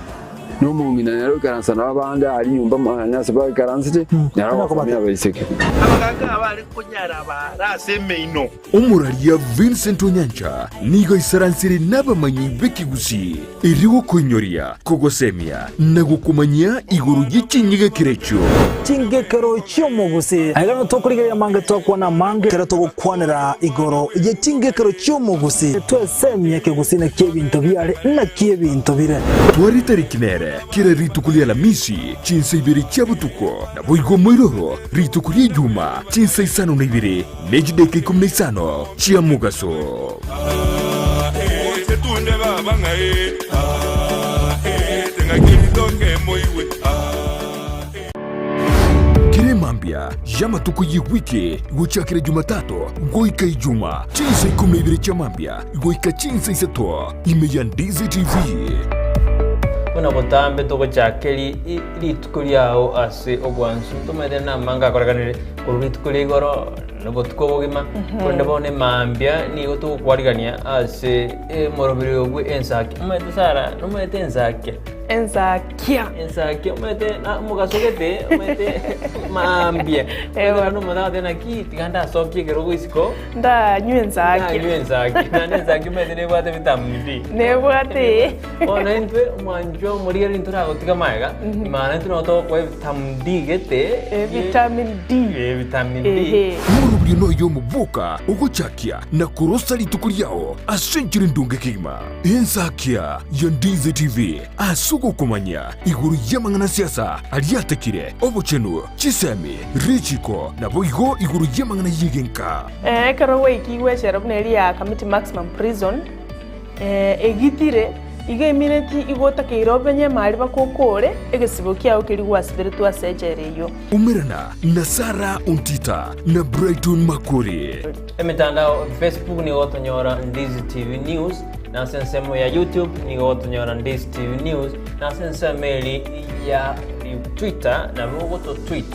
Na omong'ina nere oikaransa nabo abande aria nyomba mwane ase baikaransete, nere ogosomia abaiseke. Abagaaka abare konyara baare ase emeino. Omoraria Vincent Onyancha nigo aisaransire nabamanyi b'ekegusii erio gokoinyoria, kogosemia na gokomanyia igoro ye chinyegekero echio. Chingekero chi'omogusii. Aiga nigo tokorigereria amange twakwana amange ekero togokwanera igoro ye chingekero chi'omogusii. Twesemie ekegusii naki ebinto biare naki ebinto bire. Tware tariki nere kera rituko ri'Alamisi chinsa ibere chia botuko, naboigo moiroro rituko ri'Ejuma chinsa isano na ibere ne chidaeka ikomi na isano chia mogaso. Kera emambia y'amatuko y'ewiki gochakera Jumatatu goika Ijuma, chinsa ikomi na ibere chia mambia goika chinsa isato, ime ya Ndizi TV. Buna botambe togochaka rituko riao ase obwansu, ntomaete namange akorekanire korwa rituko ria igoro na obotuko obogima, korende bono emambia nigo togokwarigania ase omoroberi oyo bwe ensaki. Omanyete Sarah, nomanyete ensakia? Ensakia. Ensakia omanyete na omogaso gete omanyete mambia. Omanyete omonto agoteba naki tiga ndasokie ekerogo isiko. Ndanywe ensakia. Ndanywe ensakia. Naende ensakia omanyete nebwate vitamin D. Nebwate. Bono intwe omwanchwa omorigereria ntoragotiga magega, maana intwe nabo togokoa vitamin D gete. Vitamin D. Vitamin D. Omorobio noyo omoboka ogochakia na korosa rituko riao ase enchera endonge kegima. Ensakia ya Ndizi TV ase ogokomanyia igoro y'amang'ana siasa aria atekire, obochenu, chisemi, richiko, naboigo igoro y'amang'ana y'egenka. Ekero gwaikigwe echela buna eria ya Kamiti Maximum Prison, egitire, igo emineti igo otakeire obenye emari bakokore egesibo kiao keria gwasiberetwe ase echela eyio. Umerana na Sarah Ontita na Brighton Makori. Emetandao, Facebook nigo gotonyora Ndizi TV News, na ase ensemo ya YouTube nigo gotonyora Ndizi TV News, na ase ensemo eri ya Twitter nabo ogoto tweet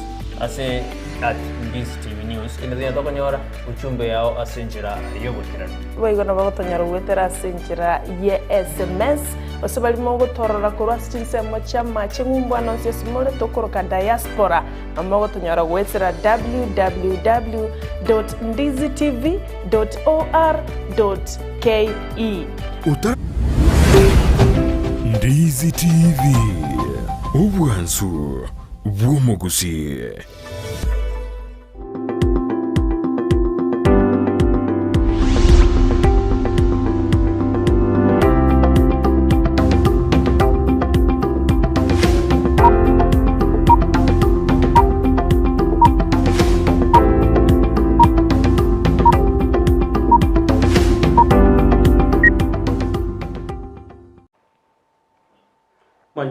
ase at Ndizi TV News. Kende tonya tokonyora uchumbe yao ase enchera y'oboikeranu. Boigo nabo gotonyora goetera ase enchera ye sms, gose baria mogotorora korwa ase chinsemo chi'amache ng'umbu ande onsi ase more tokoroka diaspora, nabo mogotonyora goetera www dot ndizitv dot or dot ke. Ndizi TV, obwansu bw'omogusii.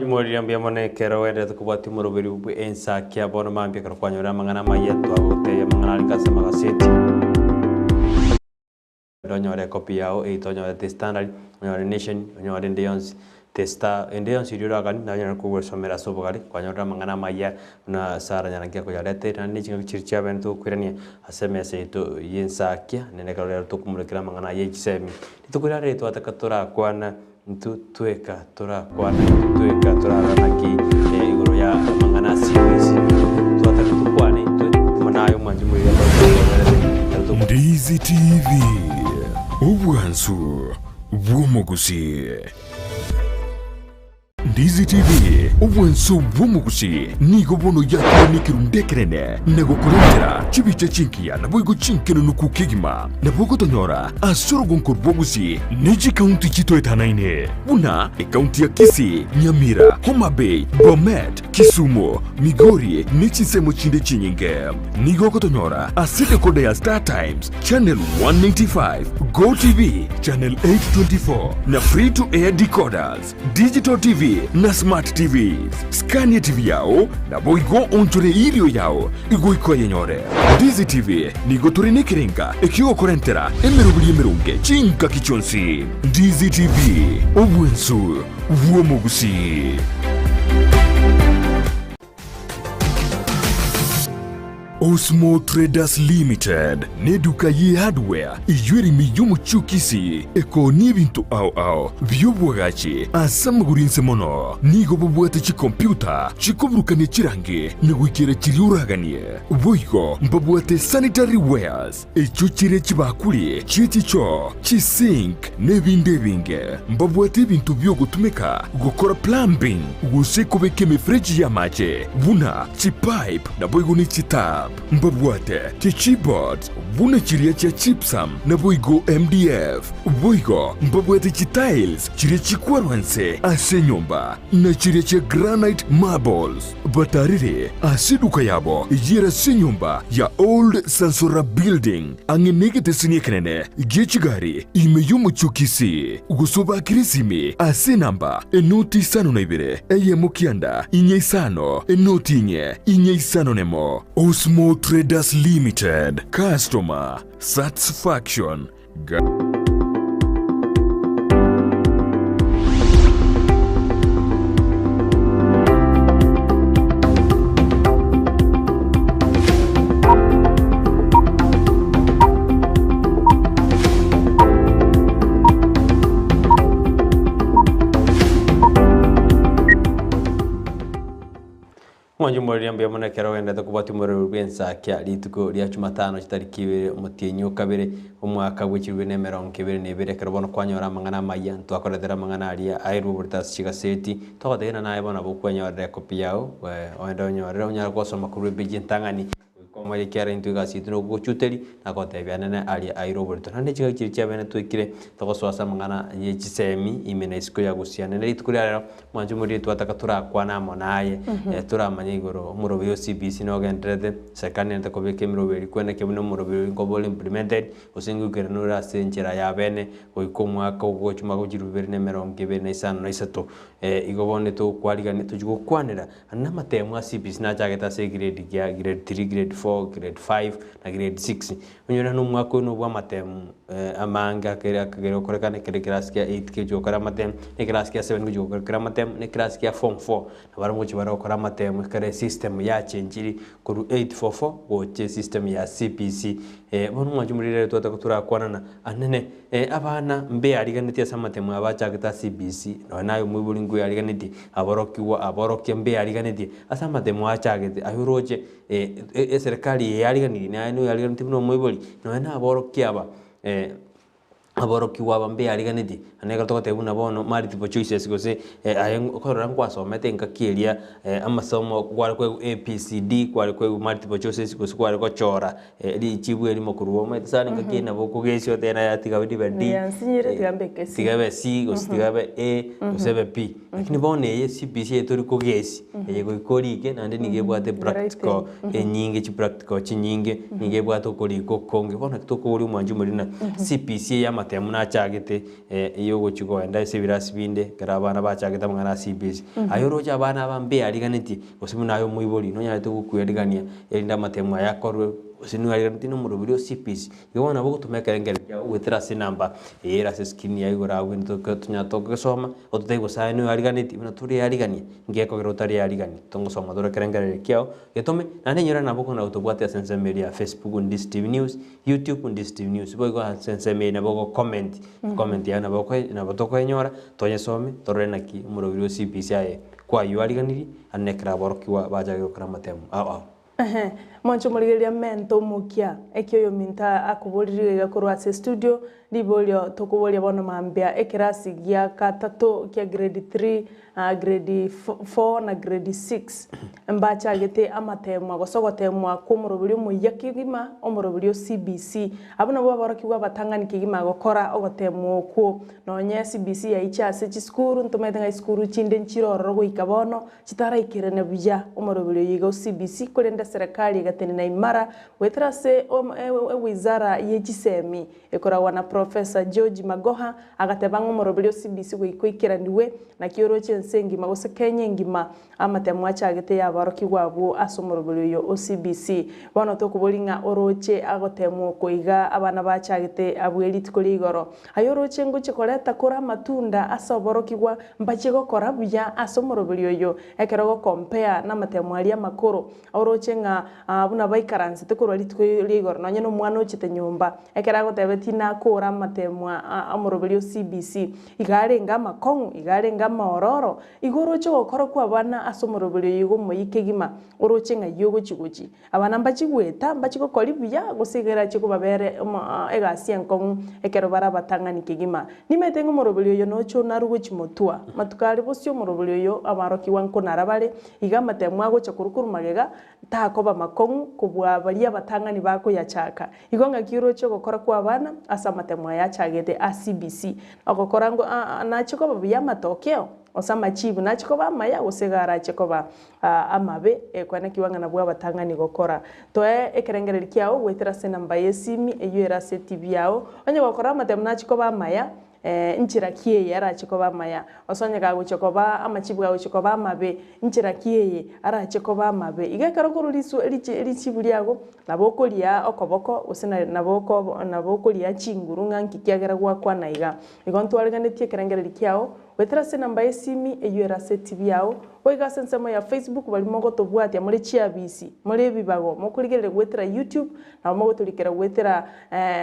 Mwanchi moriria mbuya mono ekero oenderete kobwatia omoroberi bwe ensakia bono mambia ekero kwanyorire amang'ana amaya twagotebia amang'ana arenge ase amagaseti. Onyore ecopy yao either onyore The Standard, onyore Nation, onyore ende yonsi, The Star, ende yonsi eria oraganie nonyare kogwesomera ase obogare kwanyorire amang'ana amaya buna Sarah Nyarangi akoyaretire naende ne chingaki chiria chiabeene togokoirania ase emesa yaito ya ensakia naende ekero rero tokomorekera amang'ana aya echisemi. Rituko riria rero twataka torakwana intwe tweka torakwana intwe tweka torarora naki igoro ya amang'ana ase isi twataka tokwane intwe amo naye omwanchi moiga Ndizi TV, obwansu bw'omogusii. Ndizi TV, obwansu bw'omogusii, nigo bono yakire nekerundu ekenene na gokorentera chibicha chingiya naboigo chinkenenuku kegima. Nabo ogotonyora ase orogonko rw'Ogusii ne chikaunti chitoetanaine buna ekaunti ya Kisii, Nyamira, Homa Bay, Bomet, Kisumu, Migori ne chinsemo chinde chinyinge. Nigo ogotonyora ase decoder ya Star Times, Channel 195, Go TV, Channel 824 na Free to Air decoders, Digital TV na Smart TVs. Scania TV yao naboigo onchore irio yao igoika oyenyore. Ndizi TV nigo tore nekerenga ekiogokorentera emeroberi emeronge chingaki chionsi. Ndizi TV, obwensu bw'omogusii. Osmo Traders Limited neduka ye hardware eyio ere ime y'omochie o Kisii ekoonia ebinto ao ao bi'obwagachi ase amagoro inse mono. Nigo bobwate chikompiuta chikoburukania chirangi na goikera chiria oraganie. Boigo mbabwate sanitary wares echio chire chibakuri chie chichoo, chisink na ebinde ebinge. Mbabwate ebinto bi'ogotumeka gokora plumbing gose kobeka emefereji y'amache buna chipipe naboigo ne chitap. Mbabwate chichipboards buna chiria chia gypsum naboigo MDF. Boigo mbabwate chitiles chiria chikwarwa nse ase enyomba na chiria chia granite marbles. Batarire ase eduka yabo eyere ase enyomba ya Old Sansora Building ang'e negeteseni ekenene gie chigari ime y'omochie o Kisii, gose obakere esimi ase enamba enoti isano na ibere eyemo kianda inye isano enoti inye inye isano nemo. Osmo Traders Limited, Customer Satisfaction. Mwanche omoreri mbuya mono ekero ogenderete kobwatia omorero bw'ensakia rituko ria Jumatano chitariki ibere omotienyi o kabere omwaka bwe chilifu ibere na emerongo ebere na ebere ekero bono kwanyora amang'ana amaya ntwakoretera amang'ana aria aerwe oborito ase chigaseti togotebia ng'a naye bono nabo okwenyorera ekopi yao ogende onyorere onyare gosoma korwa epeji entang'ani goika omoerio ekiagera intwe egasi yaito nogogochuteria na gotebia anene aria aire oborito. Naende chingaki chiria chiabene twaikire togosoa ase amang'ana ye chisemi ime na isiko ya gusii. Naende rituko ria rero Mwanche omoriri twataka torakwane amo naye, toramanye igoro omoroberi o CBC nogendererete, serikali nere tekobeka emeroberi kweneki buna omoroberi oria nkoba ore implemented, gose ngoikeranu ore ase enchera ya bene, goika omwaka ogocha omwaka bwa chilifu ibere na emerongo ebere na isano na isato. Igo bono tokwarigania tochia gokwanera na amatemo a CBC nachagete ase egrade gia grade three, grade four, grade five na grade six. Onyore na omwaka oyo nobwa amatemu amange akere akagera okorekana ekero ekerasi kia eight kegochia gokora amatemu, na ekerasi kia seven kegochia gokora amatemu, na ekerasi kia form four nabarabwo ngochia bare gokora amatemu ekero esystem yachenchiri korwa eight four four gocha esystem ya CBC. Bono mwanche morire twataka torakwanana anene abana mbeariganetie ase amatemu aya bachagete ase CBC, nonye naye omoibori nkoyariganetie, aborokigwa aborokia mbeariganetie ase amatemu achagete aye oroche Eserekari eye yariganirie, naye noyariganetie buna omoibori, nonya na aborokia aba aborokigwa aba mbeyariganetie, naende ekero togoteba buna bono multiple choices gose aye okorora nkwasomete engaki eria amasomo kware koegwa A B C D, kware koegwa multiple choices gose kware gochora richibu erimo korwa omanyete sana engaki eyio nabo okogesia otebe naye tiga ribe D, Yansinyire tiga mbeke C. tiga ebe C gose tiga ebe A gose ebe B. Lakini bono eye CBC eye tori kogesi, eye goika orike naende nigo ebwate practical enyinge chipractical chinyinge, nigo ebwate okorika okonge. Bono naki tokoboria omwanchi omoriri ng'a CBC eye ama. Amatemu nachagete yogochia koenda ase ebirasi binde ekero abana bachagete amang'ana a CBC. Aye oroche abana aba mbeariganetie gose buna aye omoibori nonyarete gokweriigania erinde amatemu aya akorwe gose noyariganetie na omoroberi o CBC. Igo bono nabo ogotoma ekerengerio kiago goetera ase enamba eye ere ase escreen yago igoro abwo rende tonyare togesoma, ototebie gose aye noyariganetie buna toreariganie, ngekogera otarearigani, togosoma tore ekerengererio kiao getome, naende inyora nabo okonyara gotobwatia ase ensemo eria ya Facebook Ndisi TV News, YouTube Ndisi TV News, boigo ase ensemo eye nabo ogo comment, comment yago nabo okoe nabo tokoenyora, toyesome, torore naki omoroberi o CBC aye kwayoariganirie, naende ekero aborokigwa bachakire gokora amatemo ao ao. Ehe, mwanche omorigereria menta omokia, eki oyominto akoboririe iga korwa ase estudio, riborio tokoboria bono mambia ekerasi gia gatato kia grade 3, grade 4 na grade 6 mbachagete amatemwa gose ogotemwa kw'omoroberi omoyia kegima, omoroberi o CBC. Abwo nabwo aborokigwa abatang'ani kegima gokora ogotemwa okwo. Nonye CBC yaiche ase chisukuru, ntomaete ng'a chisukuru chinde nchire ororo goika bono, Chitaraikerane buya omoroberi oyo iga o CBC, korende serekari egatenena imara goetera ase ewizara ye chisemi ekoragwa na Professor George Magoha agateba ng'a omoroberi o CBC goika oikeranigwe naki oroche ense engima gose Kenya engima amatemo achagete yabarokigwa abwo ase omoroberi oyo o CBC. Bono tokobori ng'a oroche agotemwa oko iga abana bachagete abwe rituko ria igoro. Aye oroche ngochia koreta kore amatunda ase oborokigwa Mbachie gokora buya ase omoroberi oyo ekero ogokompea namatemo aria amakoro. Oroche ng'a buna baikaransete korwa rituko ria igoro nonye nomwana ochete nyomba ekero agotebetie nakore amatemo a omoroberi o CBC. Iga arenge amakong'u, iga arenge amaororo. Igo oroche ogokora kw'abana ase omoroberi oyo igo omoyia kegima, oroche ng'ai ogochi gochi. Abana mbachie goeta, mbachie gokori buya, gose iga erachie kobabera egasi enkong'u ekero bare abatang'ani kegima. Nimanyete ng'a omoroberi oyo noche onaru gochia motwa. Matuko are bosio omoroberi oyo abarokigwa nkonara bare, iga amatemo agocha korwa korwa magega takoba makong'u kobua baria abatang'ani bakoyachaka. Igo ng'aki oroche ogokora kw'abana ase amatemo aya achagete a CBC. Ogokora nachie koba buya amatokeo, gose amachibu nachie koba amaya, gose iga arache koba amabe, ekwanekigwa ng'a nabwo abatang'ani gokora. Toe ekerengererio kiao goetera ase enamba y'esimi eyio ere ase etibi yao. Onye gokora amatemo nachie koba amaya, nchera ki eye arache koba amaya? Gose onye kagochia koba amachibu kagochia koba amabe, nchera ki eye arache koba amabe? Iga ekero okorwa risu richi richibu riago, nabo okoria okoboko gose nabo oko nabo okoria chinguru ng'a nki kiagera gwakwana iga. Igo ntwareganetie ekerengererio kiao, goetera ase enamba y'esimi eyio ere ase etibi yao, Boigo ase ensemo ya Facebook baria mogotobwatia more chiabisi, more ebibago, mokorigereria goetera YouTube, nabo mogotorikera goetera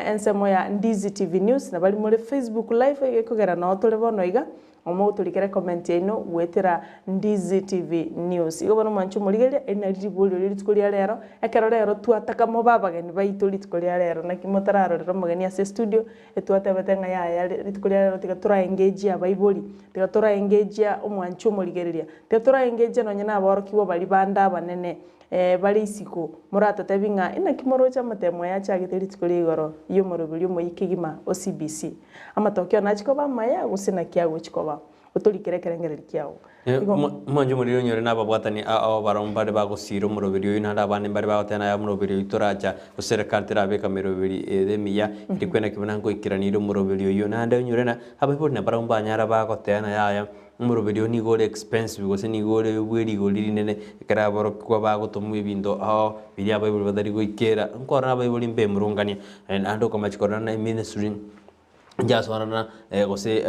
ensemo ya Ndizi TV News, na baria more Facebook live iga ekogera noo tore bono iga, nabo mogotorikera ecomment yaino goetera Ndizi TV News. Igo bono mwanche omorigereria, eri nario riborio rie rituko ria rero, ekero rero twataka mobe abageni baito rituko ria rero, naki motararorera omogeni ase estudio, Etwatebete ng'a yaya rituko ria rero tiga tora engage abaibori, tiga tora engage omwanchi omorigereria, tiga tora engage nonye na aborokigwa baria bande abanene bare isiko, moratotebi ng'a inaki moroche amatemo aya achagete rituko ria igoro y'omoroberi omoyia kegima o CBC. Amatokeo nachi koba amaya gose naki agochi koba? Otorikere ekerengererio kiao. Igo. Mwanche omoriri onyore nababwatani ao barabwo mbare bagosiira omoroberi oyio, naende abande mbare bagoteba naye omoroberi oyio toracha, gose serikali terabeka emeroberi ere emiya, eri kweneki buna nkoikeranire omoroberi oyio. Naende onyore na abaibori nabarabwo mbanyara bagoteba naye aya omoroberi oyio nigo ore expensive gose nigo ore bwe rigori rinene, ekero aborokigwa bagotomwa ebinto ao biria abaibori batari goikera, nkorora abaibori mbemurungania, naende okomachi korora na eministry. Nchiasoanana gose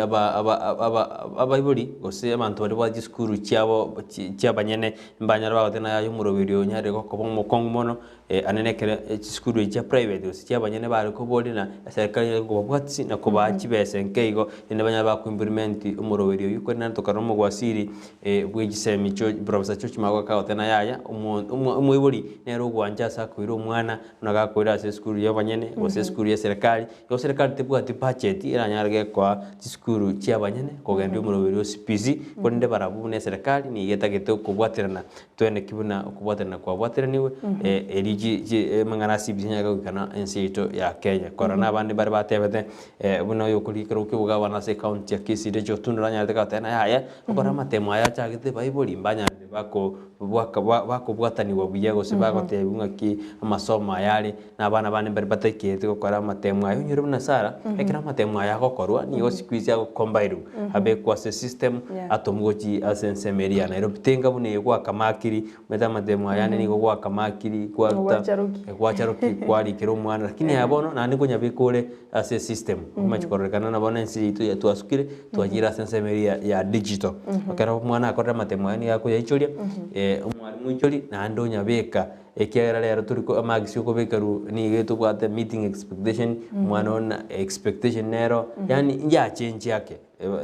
abaibori gose abanto baria babwate chisukuru chiabo chiabanyene mbanyare bagoteba naye aye omoroberi oyo onyare gokoba omokong'u mono ande na ekero chisukuru echi chia private gose chia abanyene bare koboria na eserikari yare kobabwatia na kobaa chibesa nke igo erinde banyare ba koimplement omoroberi oywo korende naende tokarora omogwasiri bwe chisemi Professor George Magoha akagoteba naye yaya omoibori nere ogwancha ase akoira omwana buna gakoira ase esukuru ya abanyene gose esukuru ya eserekari. Igo serikali tebwati budget eranyare gekoa chisukuru chia abanyene kogendia omoroberi o CBC, korende barabwo buna eserekari nigo etagete okobwaterana twene ki buna okobwaterana kwabwateranigwe erio chi chi amang'ana a CBC anyare goikana ense yaito ya Kenya. Korora na abande mbare batebete buna oyokorika ekero ki'obogabana ase ecounty ya Kisii Rachel Otundo nanyarete goteba naye yaya, okore amatemo aya achagete baibori mbanyarete. bako bwaka bakobwatanigwa buya gose bagotebiwa ng'aki amasomo aya are, na abana bande mbare bataikereti gokora amatemu aya. Onyore buna Sarah, ekero amatemu aya agokorwa, nigo siku hizi agokombairwa, abekwa ase esystem, atomwa gochia ase ensemo eria ya Nairobi. Tenga buna eye gwakamakiri, omanyete amatemu aya ande nigo gwakamakiri, kwaruta, gwacharoki, kwarikera omwana, lakini aya bono naende nkonyabeka ore ase esystem, omache kororekana na bono ense yaito yatwasukire, twachire ase ensemo eria ya digital. Ekero omwana akorire amatemo aya nigo akoyaichoria, omwalimu oichoria naende onyabeka, ekiagera rero tori ko amarks okobekerwa nigo etobwate meeting expectation, omwana one na expectation nero, yaani yachengia ake,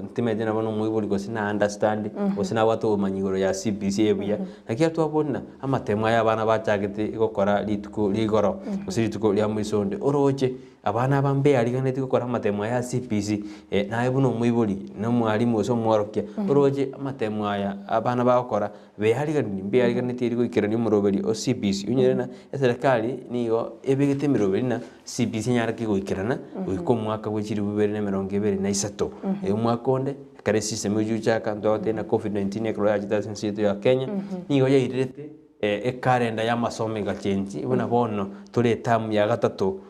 ntimanyeti nabo na omoibori gose na understand, gose nabwate obomanyi igoro ya CBC eye buya, naki ekero twabonire ng'a amatemo aya abana bachagete gokora rituko ria igoro, gose rituko ria moiso onde, oroche. Abana aba mbeariganetie gokora amatemo aya ase CBC, naye buna omoibori, na omwalimu gose omworokia, oroche amatemo aya abana bagokora, beariganirie, mbeariganetie erio goikerania omoroberi o CBC. Onyore ng'a eserekari nigo ebegete emeroberi ng'a CBC enyare ki goikerana goika omwaka bwe chilifu bibere na emerongo ebere na isato. Omwaka onde, ekero esystem egochi gochaka ntwagoteba ng'a covid 19 ekero yachete ase ense yaito ya Kenya, nigo yairerete Ekalenda y'amasomo egachenchi, buna bono tore etamu ya gatato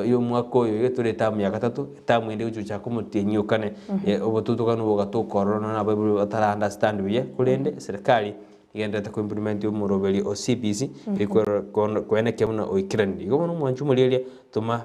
y'omwaka oyo iga tore etamu ya gatato, etamu ende egochi gochaka omotienyi o kane, obotutokanu bogatoka ororo nonya abaibori batara understand buya, korende eserekari egendererete ko implement omoroberi o CBC, eri koenekia buna oikeranire. Igo bono omwanchi omorieria toma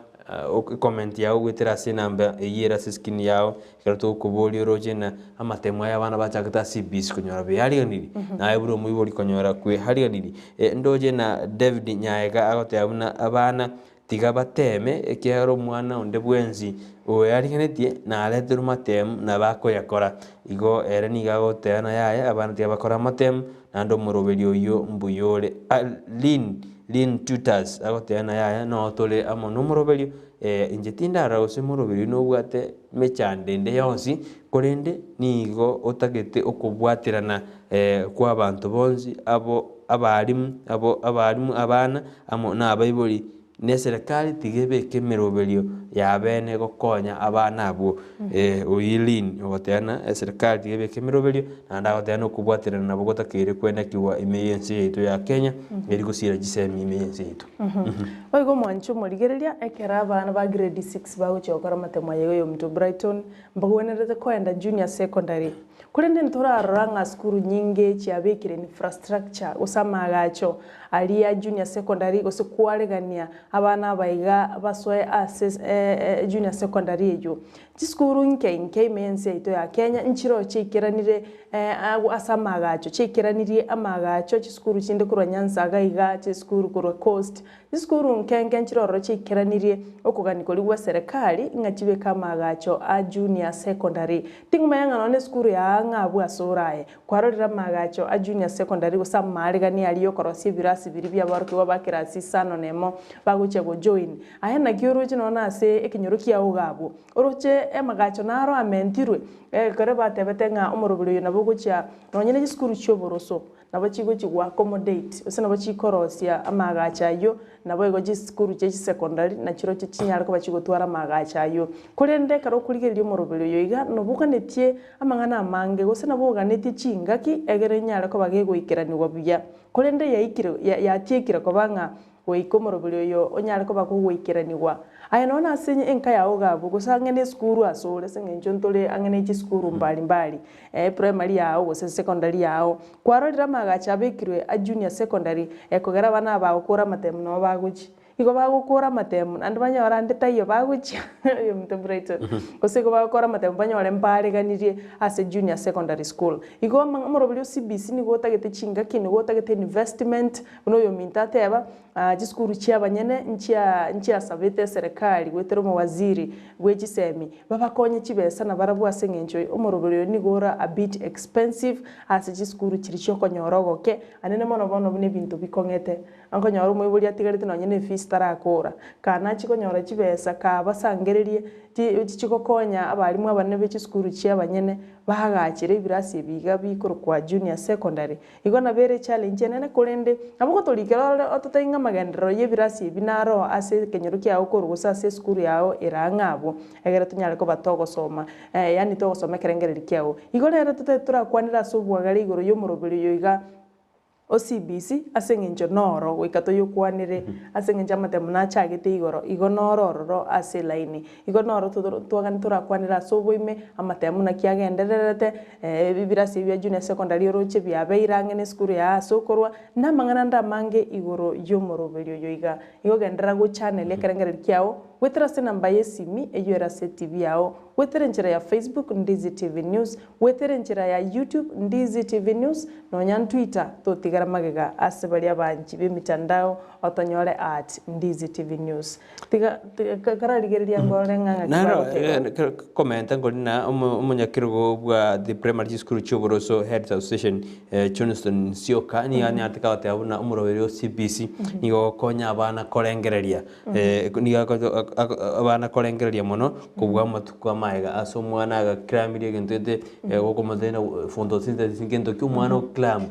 ecomment yago goetera ase enamba eyio ere ase escreen yago, Ekero tokoboria oroche ng'a amatemo aya abana bachagete ase ebisi konyora beariganirie, naye buna omoibori konyora kwehariganirie. Ndoche ng'a David Nyaega agoteba buna abana tiga bateme ekiagera omwana onde bwensi oeariganetie nareterwe matemu nabo akoyakora. Igo ere nigo agoteba ng'a yaya abana tiga bakore amatemu naende omoroberi oyio mbuya ore. Lynn Lynn Tutors agoteba ng'a yaya noo tore amo nomoroberio inche tindarora gose omoroberio oyio nobwate mechando ende yonsi, korende nigo otagete okobwaterana kw'abanto bonsi, abo abalimu, abo abalimu, abana, amo nabaibori, na eserekari tiga ebeke emeroberio y'abene gokonya abana abwo. Oyio Lynn ogoteba ng'a eserekari tiga ebeke emeroberio, naende agoteba ng'a okobwaterana nabo gotakeire kwenekigwa ime y'ense yaito ya Kenya, eri gosira chisemi ime y'ense yaito. Boigo omwanche omorigereria, ekero abana ba grade 6 bagochia gokora amatemo aye iga omonto Brighton, mbagwenerete koenda junior secondary. Korende ntorarora ng'a sukuru nyinge chiabekire infrastructure gose amaagacho aria junior secondary gose kwaregania abana aba iga basoe ase junior secondary eyio. Chisukuru inke inke ime y'ense yaito ya Kenya nchiroo chiaikeranire ase amaagacho, chiaikeranirie amaagacho chisukuru chinde korwa Nyanza iga iga, chisukuru korwa Coast, Chisukuru nkenke nchirororo chiaikeranirie okogania koria gwa serikali ng'a chibeke amaagacho a junior secondary. Ting'umanya ng'a nonya esukuru ya ang'e abwo ase oraye, kwarorire amaagacho a junior secondary gose amaaregani aria yokorosia ebirasi biria biaborokigwa ba kirasi isano na emo bagochia gojoin. Aye naki oroche nonya ase ekenyoro kiao iga abwo, oroche amagacho naro amentirwe, ekero batebete ng'a omoroberi oyo nabo ogochia nonya ne chisukuru chi'oboroso. Nabo chigochia go accommodate, gose nabo chikorosia amaagacho ayio, naboigo chisukuru chia chisecondary nachirochio chinyare koba chigotwara amaagacho ayio. Korende ekero okorigereria omoroberi oyo iga, nabo oganetie amang'ana amange, gose nabo oganetie chingaki egere enyare koba gegoikeranigwa buya. Korende yaikire ya yatiekire koba ng'a Goika omoroberi oyo onyare koba kogoikeranigwa. Aye nonya nase enka yao iga abwo, gose ang'e nesukuru asore, ase eng'encho ntore ang'e ne chisukuru mbari mbari, eprimary yao gose secondary yao, kwarorire amaagacho abekirwe a junior secondary, ekogera abana aba bagokora amatemu nabo bagochia. Igo bagokora amatemu, naende banyore ande taiyo bagochia, oyominto Brighton, gose igo bagokora amatemu banyore mbareganirie ase junior secondary school. Igo omoroberi o CBC nigo otagete chingaki, nigo otagete investment, Buna oyominto ateba, chisukuru chi'abanyene nchiasabete eserekari goetera omowaziri bwe chisemi, babakonye chibesa nabarabwo ase eng'encho omoroberi oyo nigo ore a bit expensive ase chisukuru chiria chiokonyora ogoke, anene mono bono buna ebinto bikong'ete. Okonyora omoibori atigarete nonye na efees tarakora, kaa nachie konyora chibesa kabasangererie chi chigokonya abalimu abanene be chisukuru chia abanyene, bagachere ebirasi ebi iga bikorokwa junior secondary. Igo nabo ere echallenge enene korende, nabo ogotorikera orore ototebi ng'a amagenderero ya ebirasi ebi naro ase ekenyoro kiago korwa gose ase esukuru yago ere ang'e abwo, egere tonyare koba togosoma yaani togosoma ekerengererio kiago. Igo rero totaete torakwanere ase obwagare igoro ya omoroberi oyo iga o CBC ase eng'encho noro goika toyokwanere ase eng'encho amatemo nachagete igoro, igo noro ororo ase elaini. Igo noro twagani torakwanere ase oboime, amatemo naki agendererete, ebirasi ebi bia junior secondary oroche biabeire ang'e na esukuru yaye ase okorwa, na amang'ana ande amange igoro y'omoroberio oyo iga. Igo genderera gochannel ekerengererio kiao, goetera ase enamba y'esimi eyio ere ase etibi yao, goetera enchera ya Facebook Ndizi TV News, Goetera enchera ya YouTube Ndizi TV News nonya n'Twitter totigara magega ase baria abanchi b'emitandao otonyore at Ndizi TV News. Tiga kararigereria ngorore ng'a ng'aki Naro bagoteba. komenta nkori na omonyakerogo bwa the primary chisukuru chi'oboroso Heads Association Johnston Nsioka nigo anyarete kagoteba buna omoroberi o CBC nigo ogokonya abana korengereria Nigo abana korengereria mono kobua amatuko amaega ase omwana agaclamirie egento gete gokomotebia ng'a photosynthesis ngento ki omwana oclamp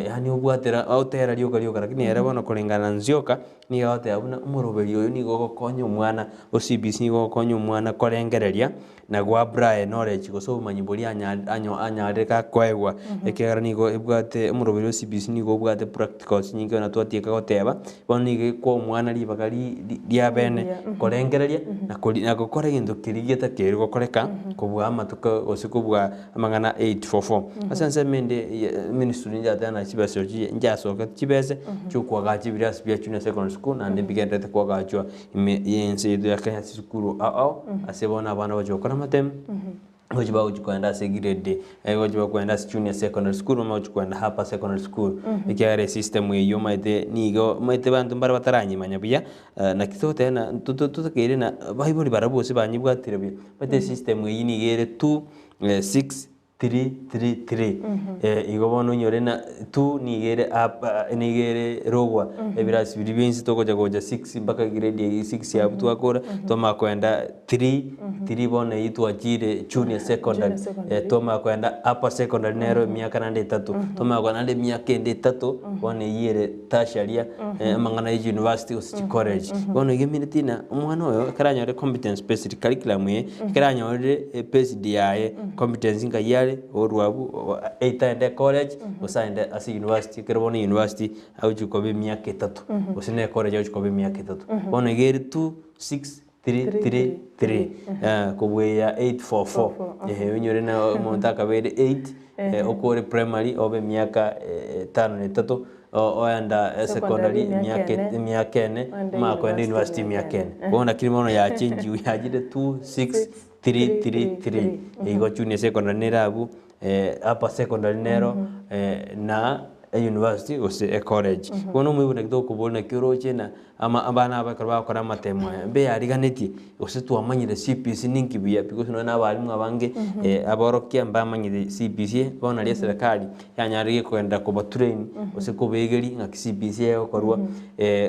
yaani obwatera otera rioka rioka lakini ere bono korengana na Nzioka nigo agoteba buna omoroberi oyo nigo ogokonya omwana o CBC nigo ogokonya omwana korengereria na goapply knowledge gose obomanyi boria anyarire gakoegwa, ekiagera nigo ebwate omoroberi o CBC nigo obwate practicals nyinge buna twatieka goteba, bono nigo ekoa omwana ribaga ria bene korengereria na kori na gokora egento keria getakeire gokoreka kobua amatuko gose kobua amang'ana 844. Ase ensemo ende ministry ninjateba na chibesa echi nchiasoketi chibese chiokoagacha ebirasi bia junior secondary school naende mbigendererete koagachwa Ime y'ense yaito ya Kenya chisukuru ao ao ase bono abana bagochia gokora amatemu, gochia bagochia kogenda ase egrade gochia bakogenda ase junior secondary school bamanye gochia kogenda upper secondary school ekiagera esystem eywo omanyete nigo omanyete abanto mbare bataranyemanya buya naki togoteba ng'a totakeire ng'a abaibori barabwo gose banyebwatire buya, omanyete esystem eywo nigo ere two six 3 3 3 igo bono onyore na 2 nigo ere up nigo ere rogwa ebirasi biria bionsi togocha gocha 6 mpaka grade eye 6 abwo twakora twamanya koenda 3 3 bono eywo twachire junior secondary twamanya koenda upper secondary nero emiaka naende etato twamanya koenda naende emiaka ende etato bono eywo ere tertiary amang'ana ya university gose chicollege. Bono iga emineti ng'a omwana oyo ekero anyore competence based curriculum eye, ekero anyorire based yaye competence nkai are orwa abwo either aende ecollege gose aende ase university ekero bono university agochia koba emiaka etato gose na ecollege agochia koba emiaka etato. Bono iga ere 2 6 3 3 3 kobua eya 8 4 4 ehe onyore na omonto akabeire 8 okore primary obe emiaka etano na etato oenda secondary emiaka emiaka ene omanye koenda university emiaka ene. Bono lakini bono yachengiwe yachire 2 6 3 3 3 igo junior secondary nere abwo upper secondary nero na university gose ecollege. Bono omoibori naki tokoboria naki oroche na ama abana aba ekero bagokora amatemo aya mbeyariganetie gose twamanyire CBC ninki buya because nonye na abalimu abange aborokia mbamanyire CBC bono naria eserekari yanyarire kogenda kobatrain gose kobaegeria ng'aki CBC egokorwa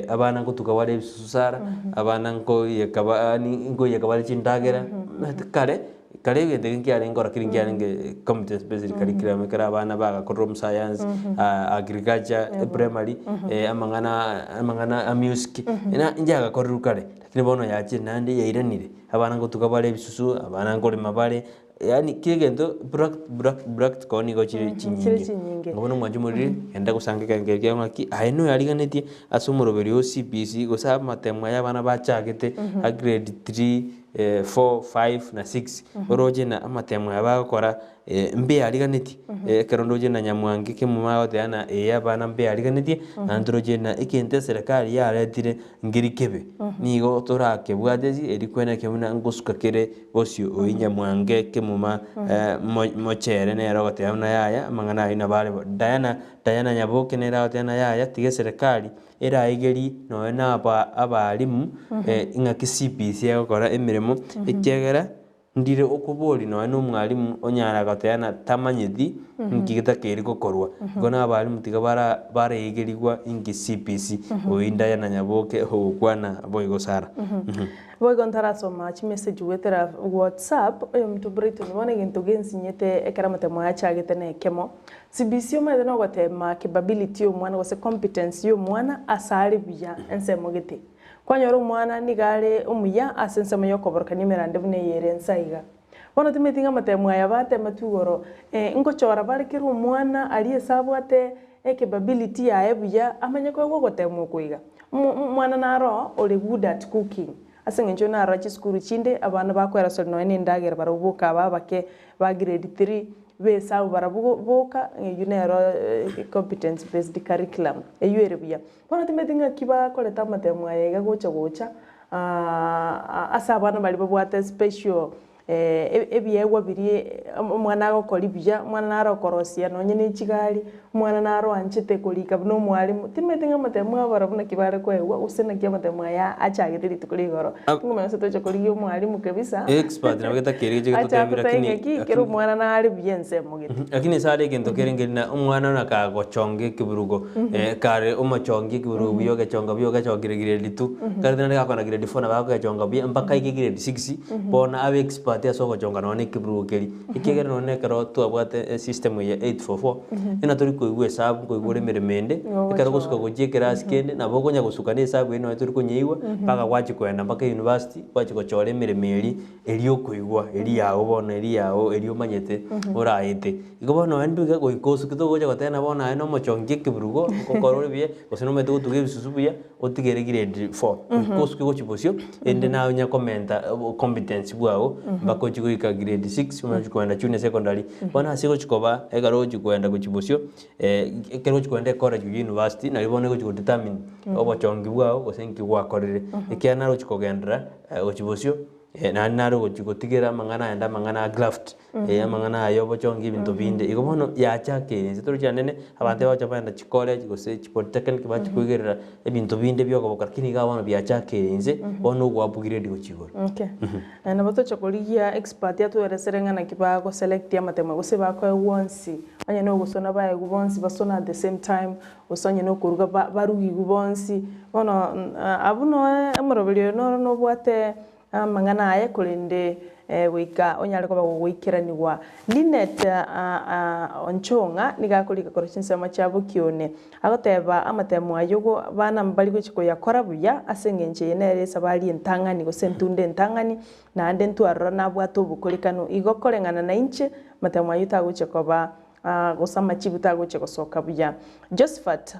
abana ngotuka bare ebisusu sana, abana nkoiyeka ba yaani nkoiyeka bare chindagera, omanyete kare. Kare egento eke nkiarenge oro keri nkiarenge competence based curriculum ekero abana bagakorire omosayansi, agriculture, eprimary, amang'ana amang'ana a music, na nchiagakorirwe kare, lakini bono yachire naende yairanire, abana ngotuga bare ebisusu, abana nkorema bare, yaani kera egento practical nigo chire Chire chinyinge. chinyinge. Bono mwanche morire, genda gosanga ekerengerio kiao ng'aki aye noyariganetie ase omoroberi o CBC gose amatemo aya abana bachagete a grade three. 4, 5 na 6 oroche na amatemo aya bagokora mbeariganetie ekero ndoche na nyamwangi kemuma agoteba ng'a ee abana mbeariganetie naende toroche na egento eserekari yaretire nkeri kebe nigo torakebwate ase eri kwenekio buna ngosuka kere bosio oyio nyamwange kemuma mochere nere ogoteba buna yaya amang'ana ayio nabo are bo. Diana Diana Nyaboke nere agoteba buna yaya tiga eserekari Eraigeri nonya na abalimu ng'aki CBC egokora emeremo, ekiagera. Ndire okoboria nonya na omwalimu onyare agoteba ng'a tamanyeti nki getakeire gokorwa. Igo na abalimu tiga bara baregerigwa inki CBC, oyio Diana Nyaboke ogokwana boigo Sarah. Boigo ntarasoma chimessage goetera WhatsApp, oyominto Brighton bono egento gensinyete ekero amatemo aya achagete nekemo. CBC omanyete nogotema capability ya omwana gose competence ya omwana ase are buya ensemo gete. Kwanyora omwana nigo are omuya ase ensemo y'okoborokania emerande buna eye ere ense aiga. Bono timanyeti ng'a amatemo aya batemetwe igoro, ngochora bare kera omwana aria ase abwate ecapability yaye buya amanye koegwa ogotemwa oko iga. Omwana naro ore good at cooking, ase eng'encho narora chisukuru chinde abana bakoeroseria nonya na endagera barabwo boka aba abake ba grade three, b'esabu barabwo boka, eywo nero competence based curriculum, eywo ere buya. Bono timanyeti ng'aki bakorete amatemo aya iga gocha gocha ase abana baria babwate special ebiegwa biria omwana agokoria buya, omwana naro okorosia nonye ne chigari, omwana naro oanchete korika buna omwalimu, timanyeti ng'a amatemo abarabwo naki bare koegwa gose naki amatemo aya achagete rituko ria igoro. Ngomanya gose toche korigia omwalimu kabisa, Expert nabo getakeire geche ache gototebia atotebi lakini ng'aki kera omwana nare buya ensemo gete. Lakini ase are egento kere nkeri na omwana na kagochonga ekeburugo kare omochongi ekeburugo buya ogechonga buya ogechongire grade two, kare naende gakogenda grade four nabo agogechonga buya mpaka aike grade six, bono abe expert ase ogochonga nonye na ekeburugo keria. Ekiagera nonye na ekero twabwate esystem eye ya eight four four, buna tori koigwa esabu nkoigwa ore emeremo ende, ekero ogosuka gochia ekerasi kende, nabo okonya gosuka na esabu eywo nonye tori konyeigwa, mpaka gwachia kogenda mpaka university, gwachia gochora emeremo eria. Eria okoigwa, eria yao bono, eria yao, eria omanyete oraete. Igo bono nonye nduge goika osuke togocha goteba ng'a bono aye nomochongi ekeburugo, okore ore buya, gose nomanyete gotuga ebisusu buya, otigere grade four. Goika osuke gochia bosio, erinde naye onye komenta obocompetence bwao, mpaka ochie goika grade six, omanye ochie kogenda junior secondary. Bono ase ogochia koba, ekero ogochia kogenda gochia bosio, ekero ogochia kogenda ecollege oywo university, nario bono egochia godetermine obochongi bwao gose nki gwakorire. Ekiagera naro ogochia kogenderera gochia bosio. Naende nare ogochia gotigera amang'ana ayande amang'ana a graft, amang'ana aya obochongi ebinto binde. Igo bono yachakire inse torochi anene, abanto ebagocha bagenda chicollege gose chipolytechnic bachia koigerera ebinto binde bia okoboka lakini iga bono biachakire inse, bono ogo upgrade gochia igoro. Okay. Nabo toche korigia expert atoeresere ng'a naki bago select amatemo gose bakoegwa onsi, onye na ogosona baegwe bonsi basone at the same time, gose onye na okoruga barugigwe bonsi. Bono abwo noe omoroberi oyo noro nobwate amang'ana aye korende goika onyare koba gogoikeranigwa. Linet Onchong'a nigo akorika korwa chinsemo chia Bokione, agoteba amatemo ayio bana mbari gochia koyakora buya ase engencho eye nere esabari entang'ani gose entunda entang'ani naende ntwarora nabwate obokorekanu. Igo koreng'ana nainche amatemo ayio tagochia koba Gose amachibu tagochia gosoka buya. Josephat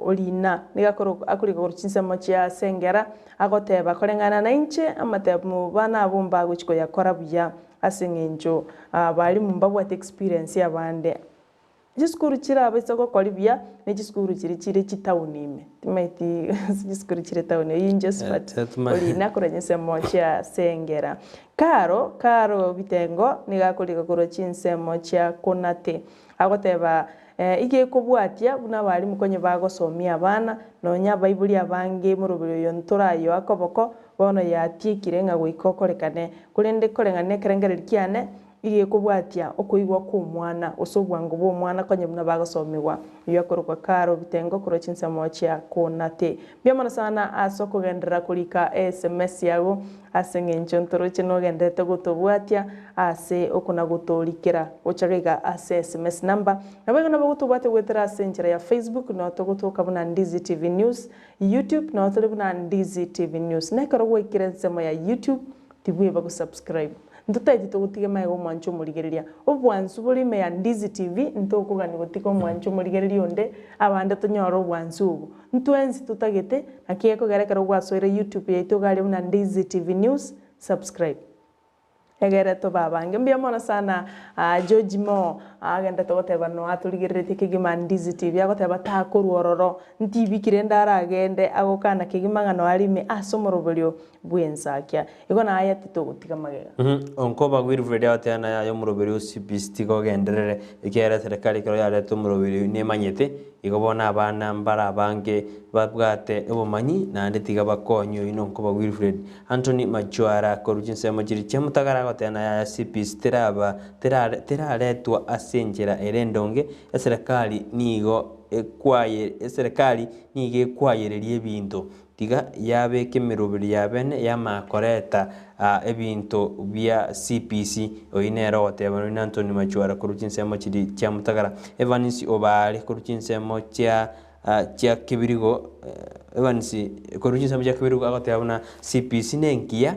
Orina nigo akorika korwa chinsemo chia Sengera, agoteba, Koreng'ana nainche, amatemu bana abwo mbagochia koyakora buya ase eng'encho abalimu mbabwate experience abande. Chisukuru chirabaise gokori buya ne chisukuru chiria chire chitaoni ime. Timaeti ase chisukuru chire town eyio Josephat Orina korwa chinsemo chia Sengera. Karo karo bitengo nigo akorika korwa chinsemo chia Konate, agoteba, Iga ekobwatia buna abalimu konye bagosomia abana, nonya abaibori abange moroberi oyo ntorayoa koboko, bono yatiekire ng'a goika okorekane. Korende koreng'ana nekerengererio kiane, iga ekobwatia okoigwa kw'omwana, gose obwango bw'omwana konye buna bagosomigwa. Oyio akorokwa Karo bitengo korwa chinsemo chia Konate. Mbuya mono sana ase okogenderera korika SMS yago. Ase engencho ntoroche nogenderete gotobwatia ase okona-gotoorikera gocha iga ase sms number. Naboigo nabo gotobwate goetera ase enchera ya Facebook nao togotoka buna Ndizi TV News, YouTube nao tore buna Ndizi TV News. Na ekero gwaikire ensemo ya YouTube tibweba gosubscribe. Ntotaeti togotiga magega omwancho omorigereria. Obwansu bore ime ya Ndizi TV ntokogania gotiga omwancho omorigereria onde abande tonyore obwansu obo. Ntwensi totagete, naki gekogera ekero gwasoire YouTube yaito iga aria buna Ndizi TV News, subscribe. Egere tobe abange. Mbuya mono sana George Mo. Agenderete goteba noa torigereretie kegima Ndizi TV agoteba takorwa ororo ntibi ki rende aragende agokana kegima ng'a noa arime ase omoroberio bw'ensakia. Igo naye titogotiga magega. Onkoba Wilfred agoteba naye aye omoroberio o CBC tiga ogenderere ekiagera eserekari ekero yareta omoroberio oyio nemanyete igo bono abana mbare abange babwate obomanyi naende tiga bakonywe oyio nonkoba Wilfred Anthony Machwara korwa chinsemo chiria chia Mutagara agoteba naye aya CBC teraba teraretwa ase enchera ere endonge, eserekari nigo ekwaye eserekari nigo ekwayereria ebinto. Tiga yabeka emeroberi ya bene yamanya koreta ebinto bia CPC. Oyio nere ogoteba nonya Anthony Machwara korwa chinsemo chiria chia Mutagara. Evans Obare korwa chinsemo chia chia Kebirigo Evans korwa chinsemo chia Kebirigo agoteba buna CPC nengiya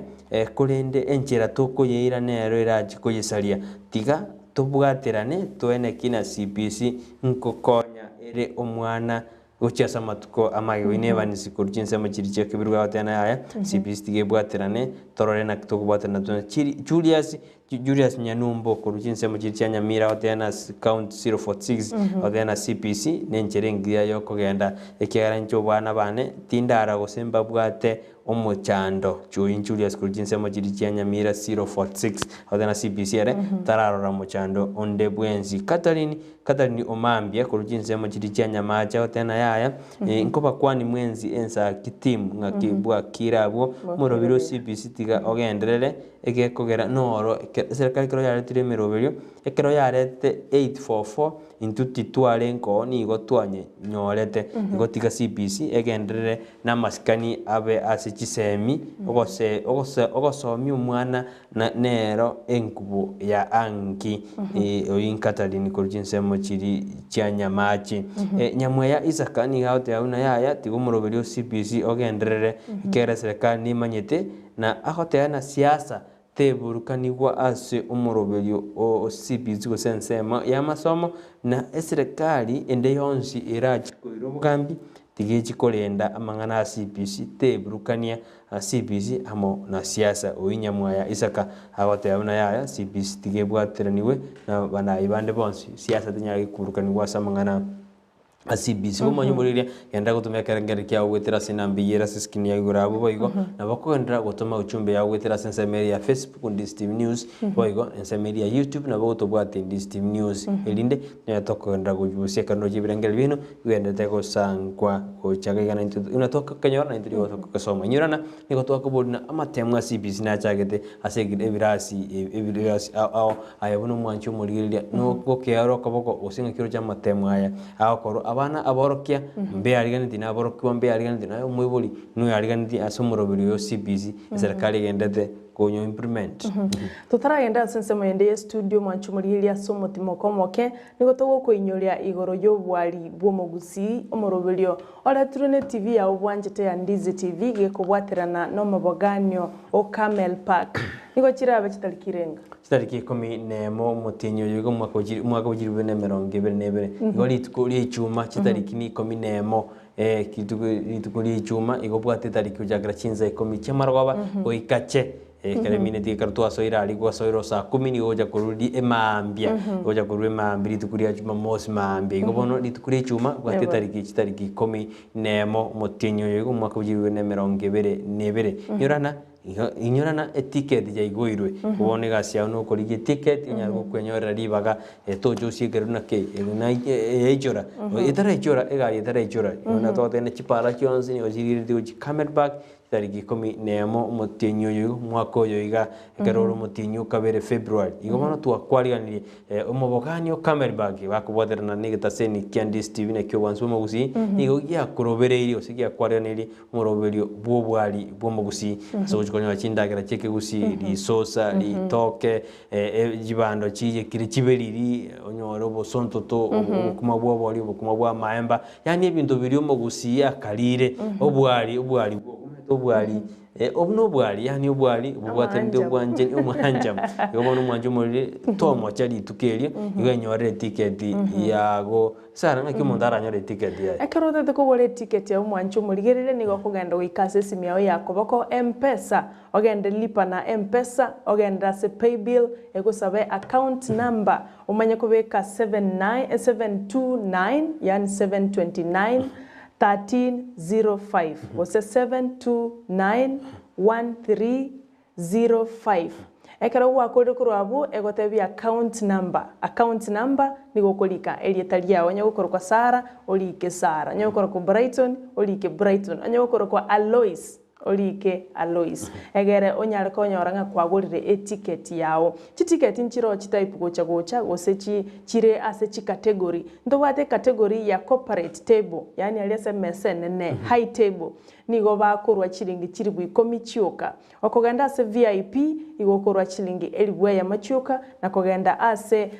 korende enchera tokoyeira nero erache koyesaria. Tiga tobwaterane toeneki na CPC nkokonya ere omwana gochia ase amatuko amage. Oyio ne Evans korwa chinsemo chiria chia Kebirigo agoteba naye yaya CPC tiga ebwaterane torore naki tokobwaterana twensi. Julius Julius Nyanumbo korwa chinsemo chiria chia Nyamira agoteba na county 046 agoteba na CPC nenchera engiya yokogenda ekiagera inche obwana bane tindara gose mbabwate omochando. Oyio Julius korwa chinsemo chiria chia Nyamira 046 agoteba na CPC ere tararora mochando onde bwensi. Catherine Catherine Omambia korwa chinsemo chiria chia Nyamache agoteba na yaya nkobakwani mwensi ensaki team ng'aki bwakire abwo omorobiri o CPC tiga ogenderere egekogera noro eserikari ekero yaretire emeroberio ekero yarete 844 intwe titwarenge oo nigo twanyenyorete igo tiga CBC egenderere na amasikani abe ase chisemi ogose ogose ogosomia omwana na nero enkubo ya anki oyio Catherine korwa chinsemo chiria chia Nyamache. Nyamweya Isaka nigo agoteba buna yaya tiga omoroberio o CBC ogenderere ekero eserekari nemanyete Na agoteba na siasa teburukanigwa ase omoroberio o CBC gose ensemo y'amasomo, na eserekari ende yonsi erache koira obogambi tigechi korenda amang'ana a CBC teburukania CBC amo na siasa. Oyio Nyamwaya Isaka agoteba buna yaya CBC tigebwateranigwe na banayi bande bonsi siasa tenyare koburukanigwa ase amang'ana a CBC. Omanye omorigereria, genda gotumia ekerengererio kiago goetera ase enamba eyio ere ase escreen ya igoro abwo boigo, nabo okogenderera gotoma ujumbe yao goetera ase ensemo ere ya Facebook Ndisi TV News, boigo ensemo ere ya YouTube nabo ogotobwatia Ndisi TV News, erinde tonyare tokogenderera gobusia ekero ndoche ebirengererio biaino bigendererete gosankwa gocha iga iga naintwe buna togokenyora naintwe nigo togogesoma. Inyorana, nigo twakoboria na amatemo a CBC nachagete ase ebirasi ebirasi ao ao. Aye buna omwanchi omorigereria, nogokeara okoboko gose ng'aki oroche amatemo aya agokorwa. Abana aborokia mbeariganetie na aborokigwa mbeariganetie naye omoibori noyariganetie ase omoroberi oyo o CBC eserekari egenderete konyo implement. Totaragenda ase ensemo ende ye studio omwanchi omorigereria ase omotimoko omoke, nigo togokoinyoria igoro y'obwari bw'omogusii omoroberio oretirwe ne TV yao bwanchete ya Ndizi TV gekobwaterana nomoboganio o Camel Park. Nigo chirabe chitariki irenga? Chitariki ikomi nemo omotienyi oyo iga omwaka o omwaka bwe chilifu bibere na emerongo ebere na ebere. Igo rituko ria echuma chitariki ni ikomi nemo rituko rituko ria echuma igo obwate etariki gochakera chinsa ikomi chi'amarogoba goika che ekero emineti ekero twasoire aria gwasoire o saa kumi nigo ogocha korwa ri emaambia ogocha korwa emaambia rituko ria jumamosi maambia. Igo bono rituko ria echuma obwate etariki chitariki ikomi nemo omotienyi oyo iga omwaka bwe chilifu bibere na emerongo ebere na ebere. Inyorana Igo inyora na eticket yaigoirwe, bono egasi yao nokorigia eticket onyare gokwenyorera ribaga toche osiekere buna kei yaichora, etaraichora egari etaraichora igo natogoteba ne chipara chionsi nigo chirigeretie gochia Camel Park chitariki ikomi na emo omotienyi oyo iga omwaka oyo iga ekero ore omotienyi o kabere February. Igo bono twakwariganirie omobogani o Camel Park bakobwaterana na egetaseni kia Ndisi TV nakio obwansu bwa omogusii nigo giakorobereirie gose giakwariganirie Omoroberio bw'obwari bw'omogusii ase ogochia konyora chindagera chi'ekegusii, risosa, ritoke, chibando chiyekire chibe riri, onyore obosontoto, obokima bw'obori, obokima bw'amaemba, yaani ebinto biria omogusii akarire, obwari obwari bwo. Omanyete obwari, obu na obwari yaani obwari bobwatanete obwanchani omwanchani. Igo bono omwanchi omoriri tomocha rituko erio, igo enyorere etiketi yago. Sarah ng'aki omonto aranyore etiketi yaye? Ekero otagete kogora etiketi ya omwanchi omorigereria nigo okogenda goika ase esimi yao ya koboko M-pesa, ogende lipa na M-pesa, ogende ase paybill egosabe account number, omanye kobeka 79 729 yaani 729 1305 gose 729 1305. Ekero gwakorire korwa abwo egotebia account number, account number nigo okorika erieta riao, onye gokorokwa Sarah orike Sarah, onye gokorokwa Brighton orike Brighton, onye gokorokwa Alois orike Alois, egere onyare konyora ng'a kwagorire eticket yao. Chiticket nchiroo chitype gocha gocha gose chi chire ase chicategory. Ntobwate ecategory ya corporate table, yaani aria ase emesa enene, high table, nigo bakorwa chiringi chilifu ikomi chioka. Okogenda ase VIP igo okorwa chilingi elifu eyemo chioka, na kogenda ase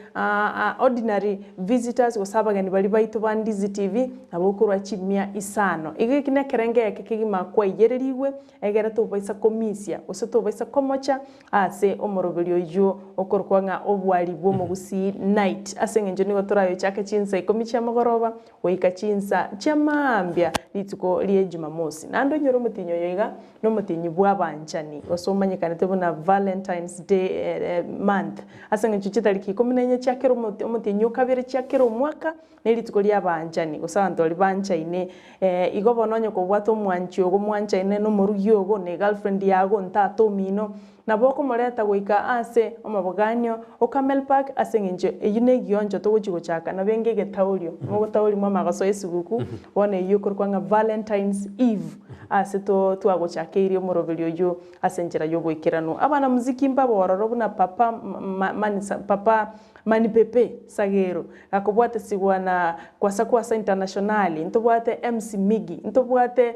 ordinary visitors gose abageni baria baito ba Ndizi TV nabo okorwa chimia isano. Igo eki nekerengo eke kegima kwaiyererigwe egere tobaisa komisia gose tobaisa komocha ase omoroberio oyio okorokwa ng'a obwari bw'omogusii night. Ase eng'encho nigo torayochake chinsa ikomi chiamogoroba goika chinsa chia mambia rituko rie Jumamosi. Naende onyore omotienyi oyo iga nomotienyi bw'abanchani, gose omanyekanete buna Valentine's Day month, ase eng'encho chitariki ikomi na inye chia kera omotienyi o kabere chia kera omwaka, ne rituko ri'abaanchani, gose abanto baria banchaine. Igo bono onye kobwate omwanchi ogo mwanchaine na omorugi ogo, na egirlfriend yago, ntata omino, Nabo okomoreta goika aase omoboganio o Carmel Park ase engencho eyio negioncho togochia gochaka nabo enga egetaurio mogotauria mwamanya gosoa esuguku bono eyio ekorokwa ng'a Valentine's Eve ase to twagochakeirie omoroberio oyio ase enchera yoboikeranu. Abana muziki mbabe ororo buna papa ma papa Mani Pepe Sagero gakobwatesigwa na Kwasa Kwasa Internationali, ntobwate MC Miggy, ntobwate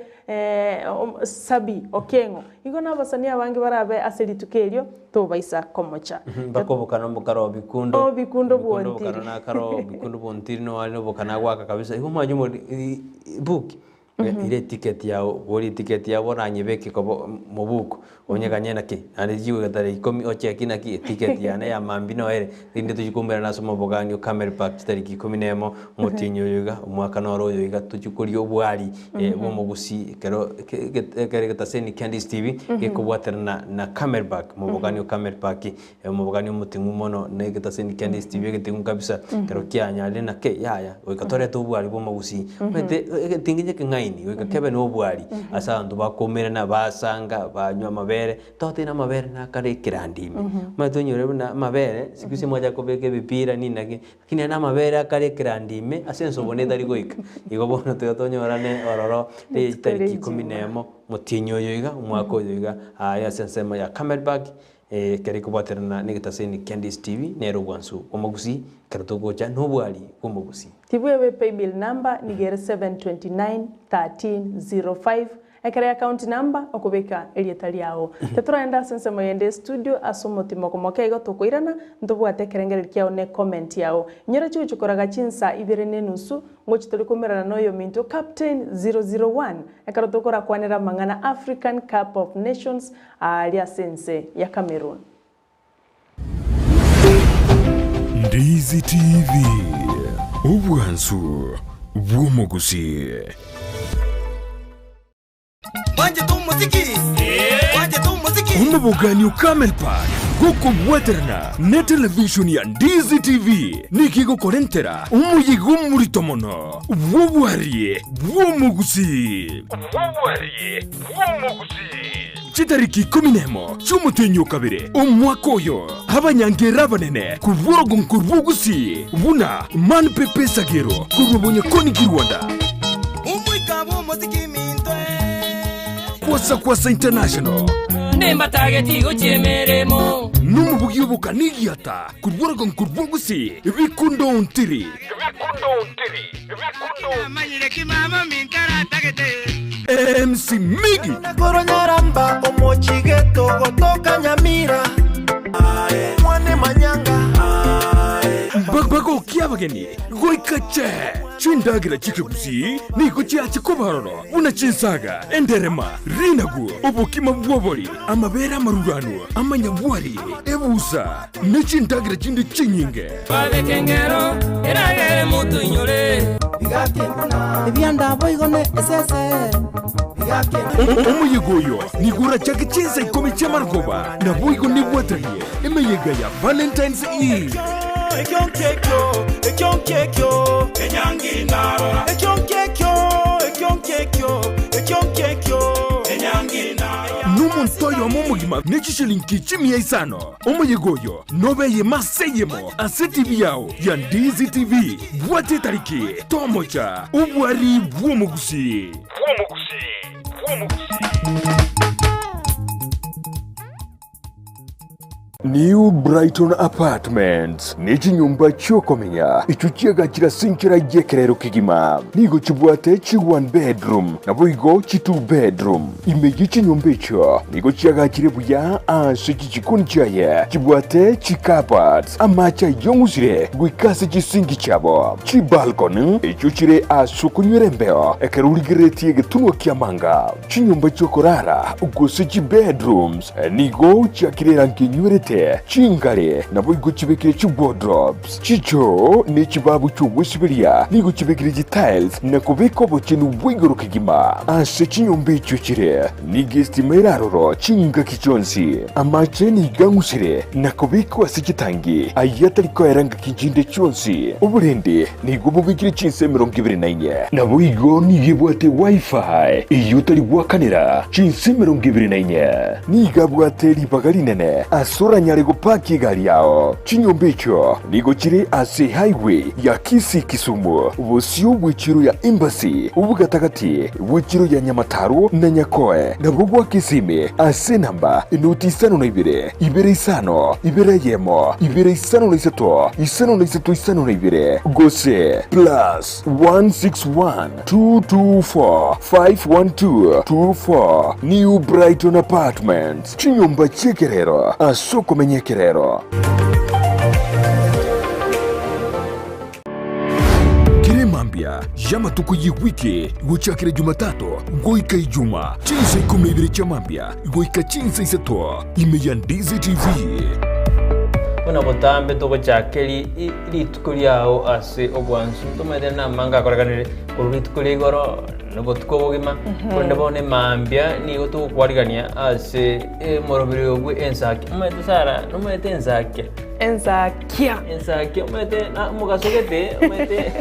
Sabi Okeng'o. Igo nabasani abange barabe ase rituko erio, tobaisa komocha. Mpaka obokano mbokare oo bikundo. Oo bikundo Bikundo bwontiri. bokano nakare oo bikundo bwontiri noare nobokano agoaka kabisa. Igo mwanche mori book ire eticket yao bori eticket yao bono anyebeke kobo mobuko onyeganye naki naende chigoika tarehe ikomi ocheki naki eticket yane ya mambia noere rinde tochie koumerana ase omobogani o Camel Park chitariki ikomi na emo omotienyi oyo iga omwaka noro oyo iga tochie koria obwari bw'omogusii ekero ekere egetaseni kia Ndizi TV gekobwaterana na Camel Park omobogani o Camel Park omobogani omoting'u mono na egetaseni kia Ndizi TV egeting'u kabisa ekero kianyarire na kei yaya goika torete obwari bw'omogusii omanyete egetinginye ekeng'aini goika kebe na obwari ase abanto bakoumerana basanga banywa amabere totebe na amabere nakare ekerandi ime omanyete onyore buna amabere siku hizi mwachaka kobeka ebipira nini naki Lakini aye namabere akare ekerandi ime ase ensobone etari goika. Igo bono tiga tonyorane ororo ritariki ikomi na emo omotienyi oyo iga, omwaka oyo iga, aye ase ensemo ya Camelback, ekero ekobwaterana na egetaseni kia Ndizi TV, nere obwansu bw'omogusii, ekero togocha nobwari bw'omogusii. Tibwebe paybill number nigo ere 729 1305 Ekero ya account number okobeka erieta riao. Tetoraenda ase ensemo yende estudio ase omotimoko moke igo tokoirana ntobwate ekerengererio kiao ne comment yao. Inyora chigochi koraga chinsa ibere ne enusu ngochi tori koumerana na oyominto Captain 001 ekero tokorakwanera amang'ana African Cup of Nations aaria ase ense ya Cameroon. Ndizi TV, obwansu bw'omogusii. Omobogani o Camel Park gokobwaterana ne television ya Ndizi TV nigo egokorentera omoyega omorito mono bw'obwari bw'omogusii. Chitariki ikomi nemo chi'omotienyi o kabere omwaka oyo, abanyangerera abanene korwa orogongo rw'Ogusii buna Man Pepe Sagero korwa Bonyakoni Kirwanda, Kwasa Kwasa International, nomobugi obokani egiata korwa orogongo rw'Ogusii Bikundo Ontiri. MC Miggy. Korwa Nyaramba omochigeto gotoka Nyamira mwane Manyanga. Bagokia. abageni goika che. Chindagera chi'ekegusii nigo chiache koba ororo, buna chinsaga, enderema, rinagu, obokima bw'obori, amabere amaruranu, amanyabwari, ebusa, ne chindagera chinde chinyinge. Babeke engero eragere motoinyore. Omoyega oyo nigo orachake chinsa ikomi chi'amarogoba, naboigo nibwateranie emeyega ya Valentine's Eve. Nomonto oyomo omogima ne chishilingi chimia isano. Omoyega oyo nobe eyemo ase eyemo ase TV yao ya Ndizi TV. Bwata etariki, tomocha, obwari bw'omogusii. New Brighton Apartments ne chinyomba chi'okomenya echio chiagachire ase enchera y'ekerero kegima. Nigo chibwate chi one bedroom naboigo chi two bedroom. Ime ye chinyomba echio nigo chiagachire buya ase chichikoni chiaye chibwate chi-cupboards, amache ayong'usire goika ase chisinki chiabo, chibalcony echio chire ase okonywera embeo ekero origereretie egetunwa ki'amanga, chinyomba chi'okorara gose chibedrooms nigo chiakire erangi enywerete, chingare naboigo chibekire chiwardrobes, chichoo ne chibabu chi'ogwesiberia nigo chibekire chitiles na kobeka obochenu bwa igoro kegima. Ase chinyomba echio chire nigo estima ere aroro chingaki chionsi. Amache nigo ang'usire na kobekwa ase chitangi, ayio atari koera ngaki chinde chionsi. Oborendi nigo bobekire chinsa 24. Naboigo nigo ebwate Wi-Fi eyio otari goakanera chinsa 24. Nigo abwate ribaga rinene ase oranyare gopaki egari yao. Chinyomba echio nigo chire ase highway ya Kisii-Kisumu, bosio bw'echiro ya Embassy, obogatagati bw'echiro ya Nyamataro na Nyakoe, nabwo gwa Kisimi ase enamba enoti 52, 2 5, 2 1, 2 5 3 5 3 52, gose plus 161 224 512 24. New Brighton Apartments, chinyomba chi'ekerero ase okomenya ekerero. Kera emambia y'amatuko y'ewiki gochakera Jumatatu goika Ijuma, chinsa 12 chia mambia goika chinsa 3 ime ya Ndizi TV. Buna botambe togochaka rituko riao ase obwansu, ntomaete namange akorekanire korwa rituko ria igoro na obotuko obogima, korende bono emambia nigo togokwarigania ase omoroberi oyo bwe ensaki. Omanyete Sarah, nomanyete ensakia? Ensakia. Ensakia omanyete na omogaso gete, omanyete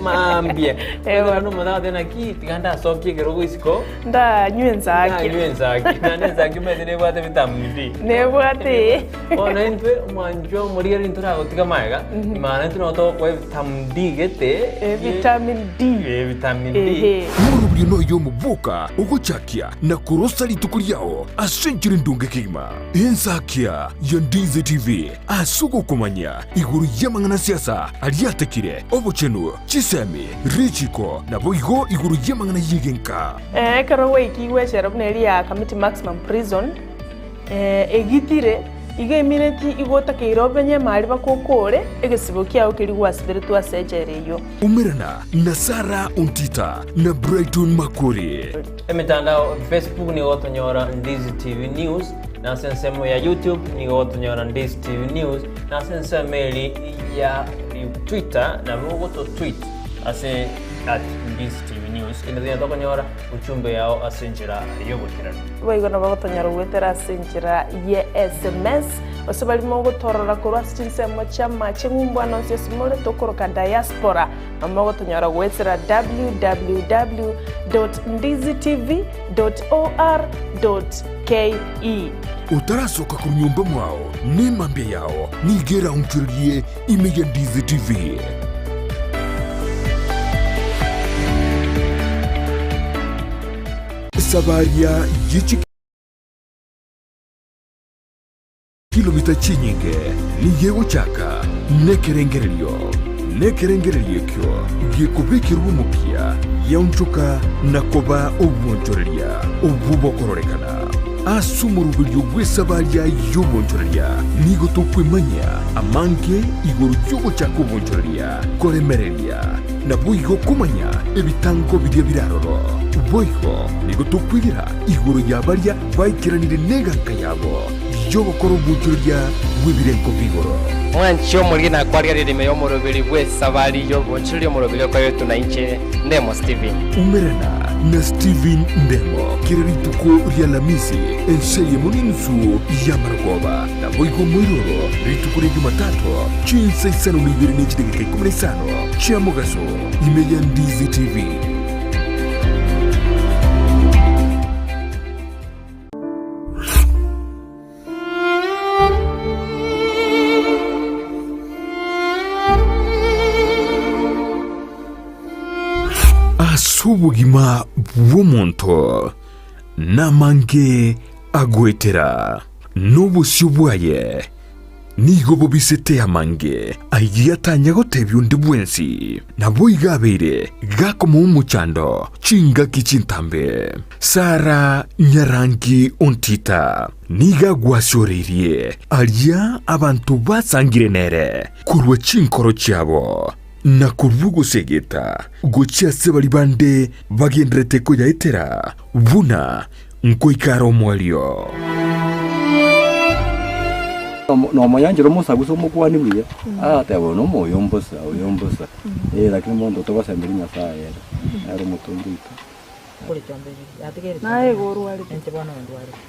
maambia. Omanyete omonto agoteba naki tiga ndasokie ekerogo isiko. Ndanywe ensakia. Ndanywe ensakia. Naende ensakia omanyete nebwate vitamin D. Nebwate. Bono intwe omwanchwa omorigereria ntoragotiga magega, maana intwe nabo togokoa evitamin D gete. Vitamin D. Vitamin D. Ehe. Omorobio noyo omoboka ogochakia na korosa rituko riao ase enchera endonge kegima. Ensakia ya Ndizi TV ase ogokomanya igoro y'amang'ana siasa aria atekire, obochenu, chisemi, richiko, naboigo igoro y'amang'ana y'egenka. Ekero gwaikigwe echela buna eria ya Kamiti Maximum Prison, egitire, igo emineti igo otakeire obenye emari mpaka okore egesibo kiao keria gwasiberetwe ase echela eyio. Umerana na Sarah Ontita na Brighton Makori. Emetandao Facebook nigo gotonyora Ndizi TV News, na ase ensemo ya YouTube nigo gotonyora Ndizi TV News, na ase ensemo eri ya Twitter nabo ogoto tweet ase at Ndizi TV News kende tonyare tokonyora ujumbe yao ase enchera y'oboikeranu. Boigo nabo gotonyora goetera ase enchera ye sms, gose baria mogotorora korwa ase chinsemo chi'amache ng'umbu ande onsi ase more tokoroka diaspora. Mogotonyora goetera www.ndizitv.or.ke. Otarasoka korwa nyomba mwao, nemambia yao nigo eraonchorerie ime ya Ndizi TV. Esabaria ye Kilomita chinyinge nigo egochaka nekerengererio, nekerengererio ekio gekobekerwa omokia giaonchoka na koba obwonchoreria obwo bokororekana. Ase omoroberio bw'esabaria y'obonchoreria nigo tokwemanyia amange igoro y'ogochaka obonchoreria, koremereria, naboigo komanya ebitango biria bire aroro. Boigo nigo tokwegera igoro ya baria baikeranire neganka yabo y'ogokora obonchoreria bw'ebirengo bi'igoro. Mwanche omoriri nakwarigereria ime y'omoroberi bw'esabari y'obonchoreria omoroberi okoretwe nainche Ndemo Stephen. Umerana na Stephen Ndemo kera rituko ri'Alamisi ense eyemo n'enusu y'amarogoba, naboigo moiroro rituko ria Jumatatu chinsa isano na ibere ne chidageka ikomi na isano chia mogaso ime ya Ndizi TV. Ase obogima bw'omonto namange agoetera, na obosio bwaye nigo bobisete amange ayio atanya gotebia onde bwensi. Naboigo abeire gakomoa omochando chingaki chintambe. Sara nyarangi ontita nigo agwasioreirie aria abanto basangire nere korwa chinkoro chiabo. Na korwa ogosegeta gochia ase baria bande bagendererete koyaetera, buna nkoika are omoerio. Nomoyanchera omosagusa omokuani buya, agateba oyo nomoyo mbosa, oyo mbosa, eh lakini monto togosemeria Nyasaye ere, nere omotongi oito. Naye igo orwarete,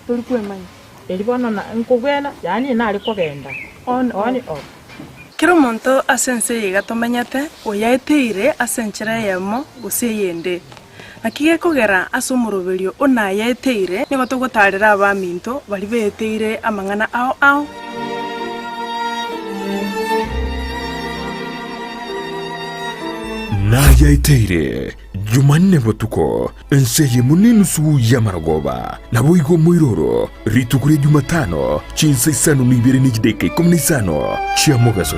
tori kwemanya. Erio bono na nkogwena, yaani nare kogenda On, on, off. off. Kera omonto ase ense eye iga tomenyete, oyaeteire ase enchera eyemo gose eyende. Naki gekogera ase omoroberio o nayaeteire, nigo togotaarera abaminto baria beeteire amang'ana ao ao. Nayaeteire Jumanne botuko, ense eyemo nenusu y'amarogoba, naboigo moiroro rituko ria Jumatano, chinsa isano na ibere ne chidaeka ikomi na isano chia mogaso.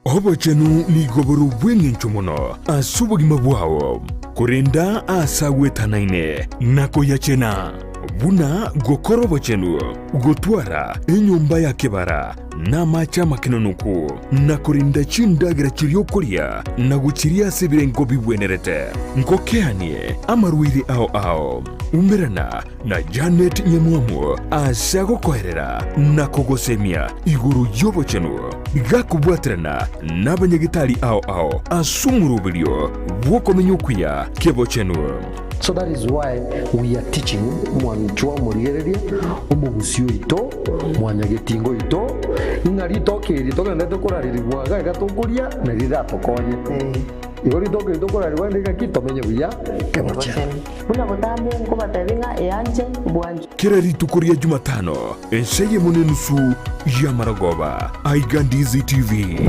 Obochenu nigo bore obw'engencho mono ase obogima bwao, korenda aase agwetanaine na koyachena, buna gokora obochenu, gotwara enyomba ya kebara na amache amakenonoku, na korenda chindagera chiria okoria na gochiria ase ebirengo bigwenerete. Ngokeanie amarwaire ao ao. Umerana na Janet Nyamwamu ase agokoerera na kogosemia igoro y'obochenu, gakobwaterana nabanyagetari ao ao ase omoroberio bw'okomenya okuya kebochenu. So that is why we are teaching mwanchwa omorigereria, omogusi oito, mwanyagetinga oito, ng'a ritoke eri togenderete korarerigwa iga iga tokoria nari riratokonye. Igo ritoke eri tokorarerigwa rinde ng'aki tomenye buya kebochenu. Buna botambe nkobatebia ng'a eanche bwanchwe. Kera rituko ria Jumatano, ensa eyemo na enusu y'amarogoba, aiga Ndizi TV.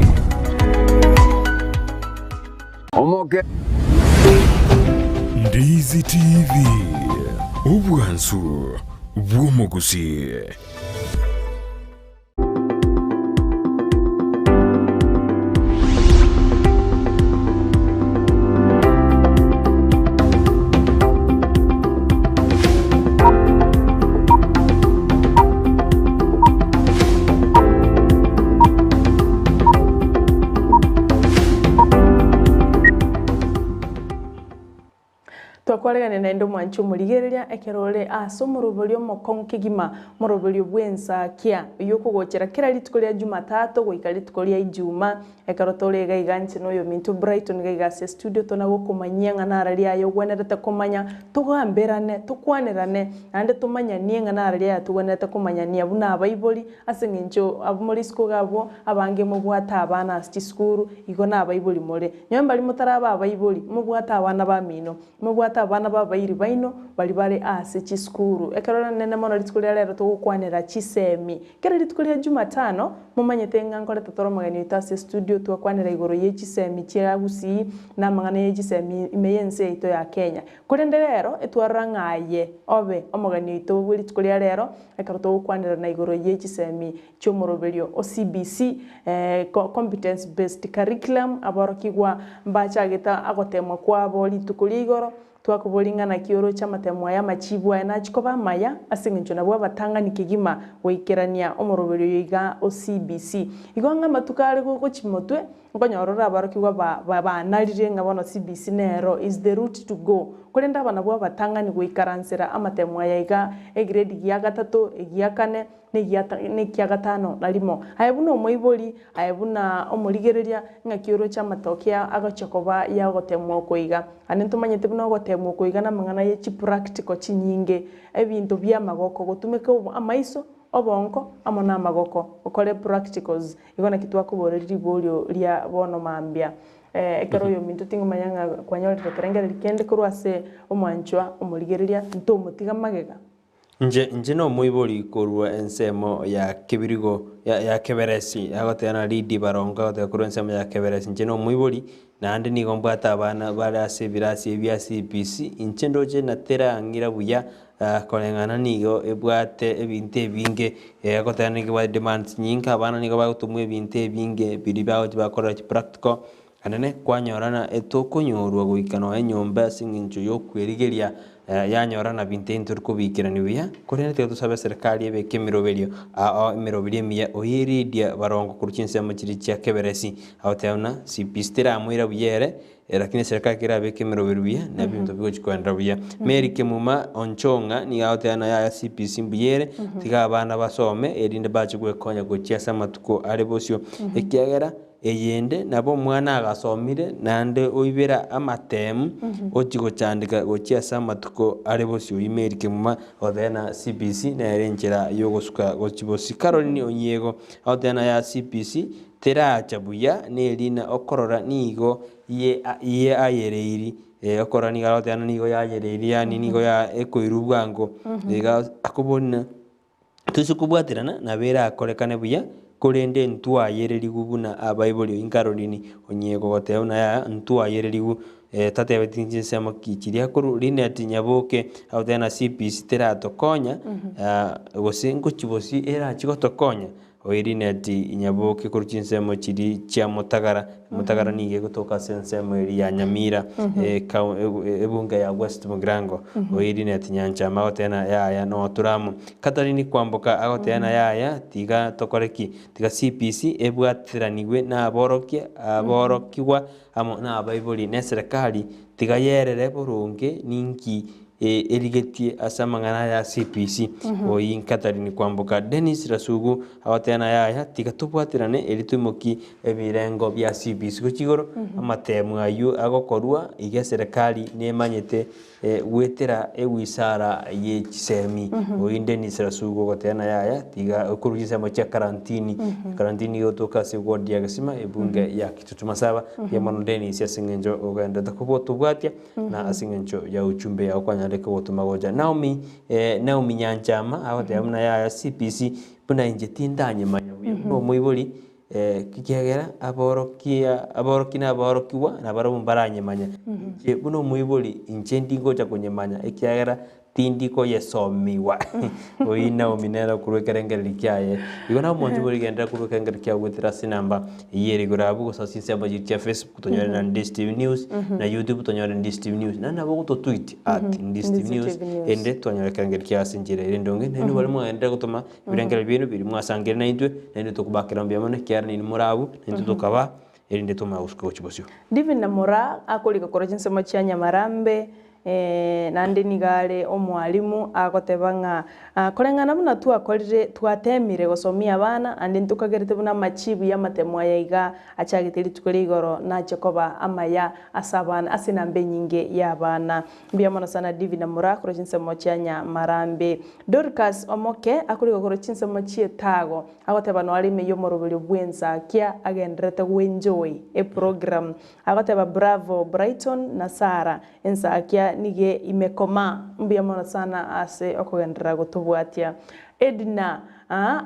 Omoke. Ndizi TV, obwansu bw'omogusii. Twakwaregania naende omwanche omorigereria ekero ore ase omoroberio omokong'u kegima, omoroberio bw'ensakia, oyio okogochera kera rituko ria Jumatatu goika rituko ria Ijumaa, ekero tore iga iga inche na oyominto Brighton iga iga ase estudio tona gokomanyia ng'a nara riaye ogwenerete komanya, togamberane, tokwanerane, naende tomanyanie ng'a nara riaye togwenerete komanyania buna abaibori, ase eng'encho abwo more isiko iga abwo, abange mobwate abana ase chisukuru, igo nabaibori more. Nyowe mbari motaraba abaibori, mobwate abana bamino, mobwate. Mobwate abana b'abairi baino baria bare ase chisukuru. Ekero nene mono rituko ria rero togokwanera chisemi. Kera rituko ria Jumatano, momanyete ng'a nkoreta tore omogeni oito ase estudio twakwanera igoro ye chisemi chia Gusii na amang'ana ye chisemi ime y'ense yaito ya Kenya. Korende rero, etwarora ng'a aye obe omogeni oito bwe rituko ria rero ekero togokwanerana igoro ye chisemi chi'omoroberio o CBC, Competence Based Curriculum, aborokigwa mbachagete agotemwa kwabo rituko ria igoro, twakoboria ng'a naki oroche amatemo aya amachibu aya nachie koba amaya, ase eng'encho nabwo abatang'ani kegima goikerania omoroberio oyo iga o CBC. Igo ng'a amatuko are gochia motwe, nkonyora ore aborokigwa ba banarire ng'a bono CBC nero is the route to go. Korende aba nabwo abatang'ani goikaransera amatemo aya iga, egrade gia gatato, egia kane, negia gatano na rimo. Aye buna omoibori, aye buna omorigereria, ng'aki oroche amatoke agochia koba y'ogoteemwa oko iga. Naende ntomanyete buna ogoteemwa oko iga namang'ana ye chipractical chinyinge, ebinto bi'amagoko, gotumeka amaiso, obonko, amo namagoko, okore practicals. Igo naki twakoboreria riborio ria bono mambia. Ekero oyominto tingomanya ng'a kwanyorire ekerengererio kende korwa ase omwanchwa omorigereria, ntomotiga magega. Inche inche nomoibori korwa ensemo ya kebirigo ya ya keberesi, agoteba na Lydie Barongo agoteba korwa ensemo ya keberesi, inche nomoibori, naende nigo mbwate abana bare ase ebirasi ebi bia CBC, inche ndoche na terang'ira buya koreng'ana nigo ebwate ebinto ebinge, agoteba nigo ebwate demands nyinge, abana nigo bagotomwa ebinto ebinge biria bagochi bakorera chipractical, Anene kwanyorana etokonyorwa goika nonya enyomba ase engencho y'okwerigeria yanyorana binto ebi ntori kobiikerania buya, korende tiga tosabe eserekari ebeke emeroberio ao emeroberio emiya oyeridia barongo korwa chinsemo chiria chia keberesi agoteba buna CPC teramoira buya ere lakini eserekari kerabeke emeroberio buya na ebinto bigochi koenderera buya. Mary Kemuma Onchong'a nigo agoteba naye aya CPC mbuya ere tiga abana basome erinde bache gwekonya gochia ase amatuko are bosio ekiagera Eyende nabo omwana agasomire naende oibera amatemu ochia gochandeka gochia ase amatuko are bosio ime erikemuma goteba na CBC nere enchera yogosuka gochia bosio. Caroline Onyiego agoteba na ya CBC teracha buya nerina okorora nigo ye ye ayereiri okorora nigo agoteba nigo yayereiri yaani nigo ya ekoirwa bwango iga akobori. Toise kobwaterana, nabo erakorekane buya, korende ntwayererigwe buna abaibori o Caroline Onyiego goteba buna yaya ntwayererigwe tatebeti chinsemo ki chiria korwa Linet Nyaboke agoteba na CBC teratokonya gose ngochi bosie erachi gotokonya. Oyo Linet Nyaboke korwa chinsemo chiria chia Motagara, Motagara nigo egotoka ase ensemo eria ya Nyamira ebunge ya West Mugirango. Oyo Linet Nyanchama agoteba ng'a yaya noo amo. Catherine Kwamboka agoteba ng'a yaya tiga tokore ki? Tiga CBC ebwateranigwe na aborokia aborokigwa amo na abaibori na eserekari tiga yerere boronge ninki erigetie ase amang'ana aya CBC. Oyio Catherine Kwamboka. Dennis Rasugu agoteba ng'a yaya tiga tobwaterane erio toimokie ebirengo bia CBC gochia igoro, amatemu ayio agokorwa iga eserekari nemanyete goetera ewizara ye chisemi. Oyio Dennis Rasugu ogoteba ng'a yaya tiga okorwa chinsemo chia karantini, karantini nigo egotoka ase eward ya Gesima ebunge ya Kitutu Masaba. Mbuya mono Dennis ase eng'encho ogenderete kobotobwatia. Na ase engencho ya uchumbe yao kwanyarire gotoma gocha. Naomi, eh, Naomi Nyanchama agoteba buna yaya CPC buna inche tindanyemanya buya buna omoibori eh, ekiagera aborokia aborokia na aborokigwa nabarabwo mbaranyemanya. Inche buna omoibori inche ndingocha konyemanya ekiagera Tindi koyesomiwa. Oyio Naomi nere okorua ekerengererio kiaye. Igo nabo omonto bori genderera korua ekerengererio kiago goetera ase enamba eyio ere igoro abwo gose ase chinsemo chiria chia Facebook tonyore na Ndisi TV News na YouTube tonyore Ndisi TV News. Naende nabo ogototweet at Ndisi TV News erinde twanyora ekerengererio kiago ase enchera ere endonge. Naende baria mwagenderera gotoma ebirengererio biaino biria mwasangire naintwe, naintwe tokobakera mbuya mono ekiagera nainwe more abwo, naintwe tokaba erinde tomanye gosuka gochia bosio. Divina Moraa akorika korwa chinsemo chia Nyamarambe Naende nigo are omwalimu agoteba ng'a koreng'ana buna twakorire, twateemire gosomia abana, naende ntokagerete buna amachibu y'amatemo aya iga achagete rituko ria igoro nache koba amaya ase abana, ase enamba enyinge y'abana. Mbuya mono sana Divina Moraa korwa chinsemo chia Nyamarambe. Dorcas Omoke akorigwa korwa chinsemo chi'Etago, agoteba noare ime y'omoroberio bw'ensakia agendererete goenjoy eprogram. Agoteba bravo Brighton na Sarah. Ensakia Nigo imekoma. Mbuya mono sana ase okogenderera gotobwatia. Edna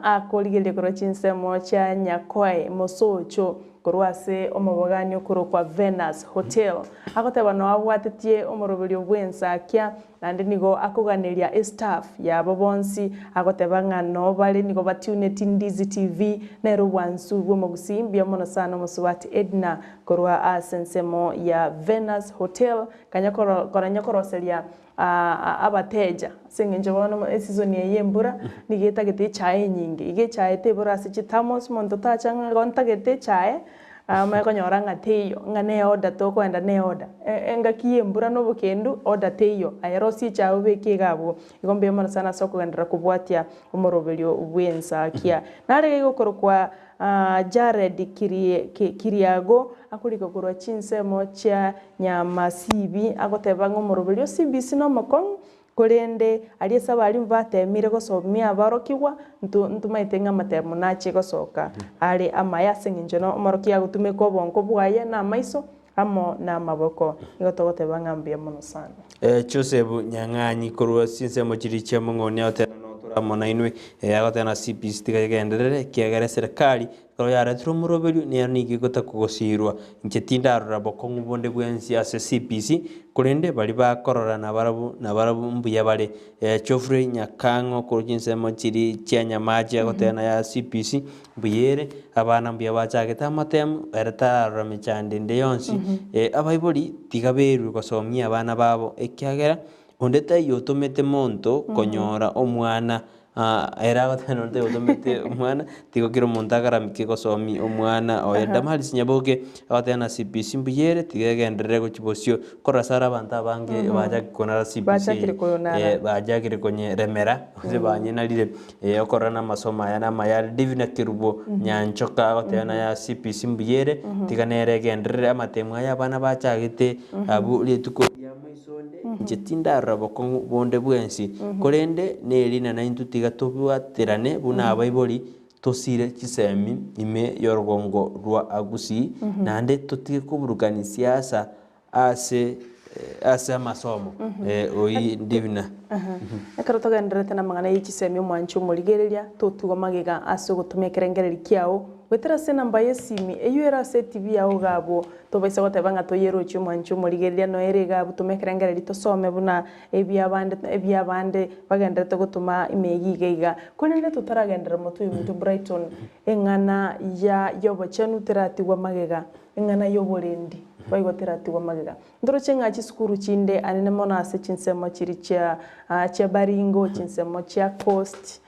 akorigereria korwa chinsemo chia Nyakoe Mosocho korwa ase omobogani okorokwa Venus Hotel. Agoteba noo abwatetie omoroberio bw'ensakia naende nigo akoganeria estaff yabo bonsi agoteba ng'a noo bare nigo batuneti Ndizi TV nere obwansu bw'omogusii. Mbuya mono sana omosubati Edna korwa ase ensemo ya Venus Hotel kanya koranya koroseria abateja ase eng'encho bono esizoni eye y'embura nigo etagete echae enyinge, iga echae tebora ase chithermos monto tacha ng'a igo ntagete echae omanye konyora ng'a teiyo, ng'a ne order tokoenda ne order. Engaki y'embura na obokendu order teiyo, aye rosia echae obeke iga abwo. Igo mbuya mono sana ase okogenderera kobwatia omoroberio bw'ensakia. Nare iga igokorokwa Jared Kiriago akorika korwa chinsemo chia Nyamasibi agoteba ng'a omoroberio o CBC nomokong'u, korende aria ase abalimu batemire gosomia aborokigwa, ntomaete ng'a amatemo nache gosoka are amaya ase eng'encho na omorokia agotumeka obongo bwaye na amaiso amo namaboko. Nigo togoteba ng'a mbuya mono sana. Joseph Nyang'anyi korwa chinsemo chiria chia Mong'onia agoteba notore amo nainwe, agoteba na CBC tiga egenderere ekiagera eserekari Ekero yaretirwe omoroberio, nero nigo egotaka gosiirwa. Inche tindarora bokong'u bonde bwensi ase CPC, korende baria bakorora nabarabwo nabarabwo mbuya bare. Geoffrey Nyakang'o korwa chinsemo chiria chia Nyamache agoteba naye ase CPC mbuya ere, abana mbuya bachagete amatemu, ere tararora mechando ende yonsi. Abaibori tiga berwe gosomia abana babo ekiagera onde taiyo otomete monto konyora omwana Ere agoteba nonye otomete omwana, tiga kera omonto agaramike gosomia omwana oye. Damaris Nyaboke agoteba na CBC mbuya ere, tiga egenderere gochia bosio. Korwa ase are abanto abange bachakire konara CBC Bachakire eye, koyonara. bachakire konyeremera, gose banyenarire okorora na amasomo aya na amaya are. Divina Kerubo Nyanchoka agoteba naye ase CBC mbuya ere, tiga nere egenderere amatemo aya abana bachagete abwo rituko ria maiso onde, Inche tindarora bokong'u bonde bwensi, korende nerina naintwe tiga tobwaterane buna abaibori, tosire chisemi ime y'orogongo rwa Agusii, naende totige koburukani siasa ase ase amasomo. Oyio ndibina. Ekero togendererete namang'ana ye chisemi omwanche omorigereria, totugwa magega ase ogotumia ekerengereri kiao, goetera ase enamba y'esimi eyio ere ase etibi yao iga abwo. Tobaisa goteba ng'a toyerochie omwanchi omorigereria noere iga abwo tome ekerengererio tosome buna ebiabande ebiabande bagendererete gotoma ime eyio iga iga. Korende totaragenderera motwe ominto Brighton, eng'ana ya y'obochenu teratigwa magega, eng'ana y'oborendi boigo teratigwa magega. Ntoroche ng'a chisukuru chinde anene mono ase chinsemo chiria chia chia Baringo, chinsemo chia Coast,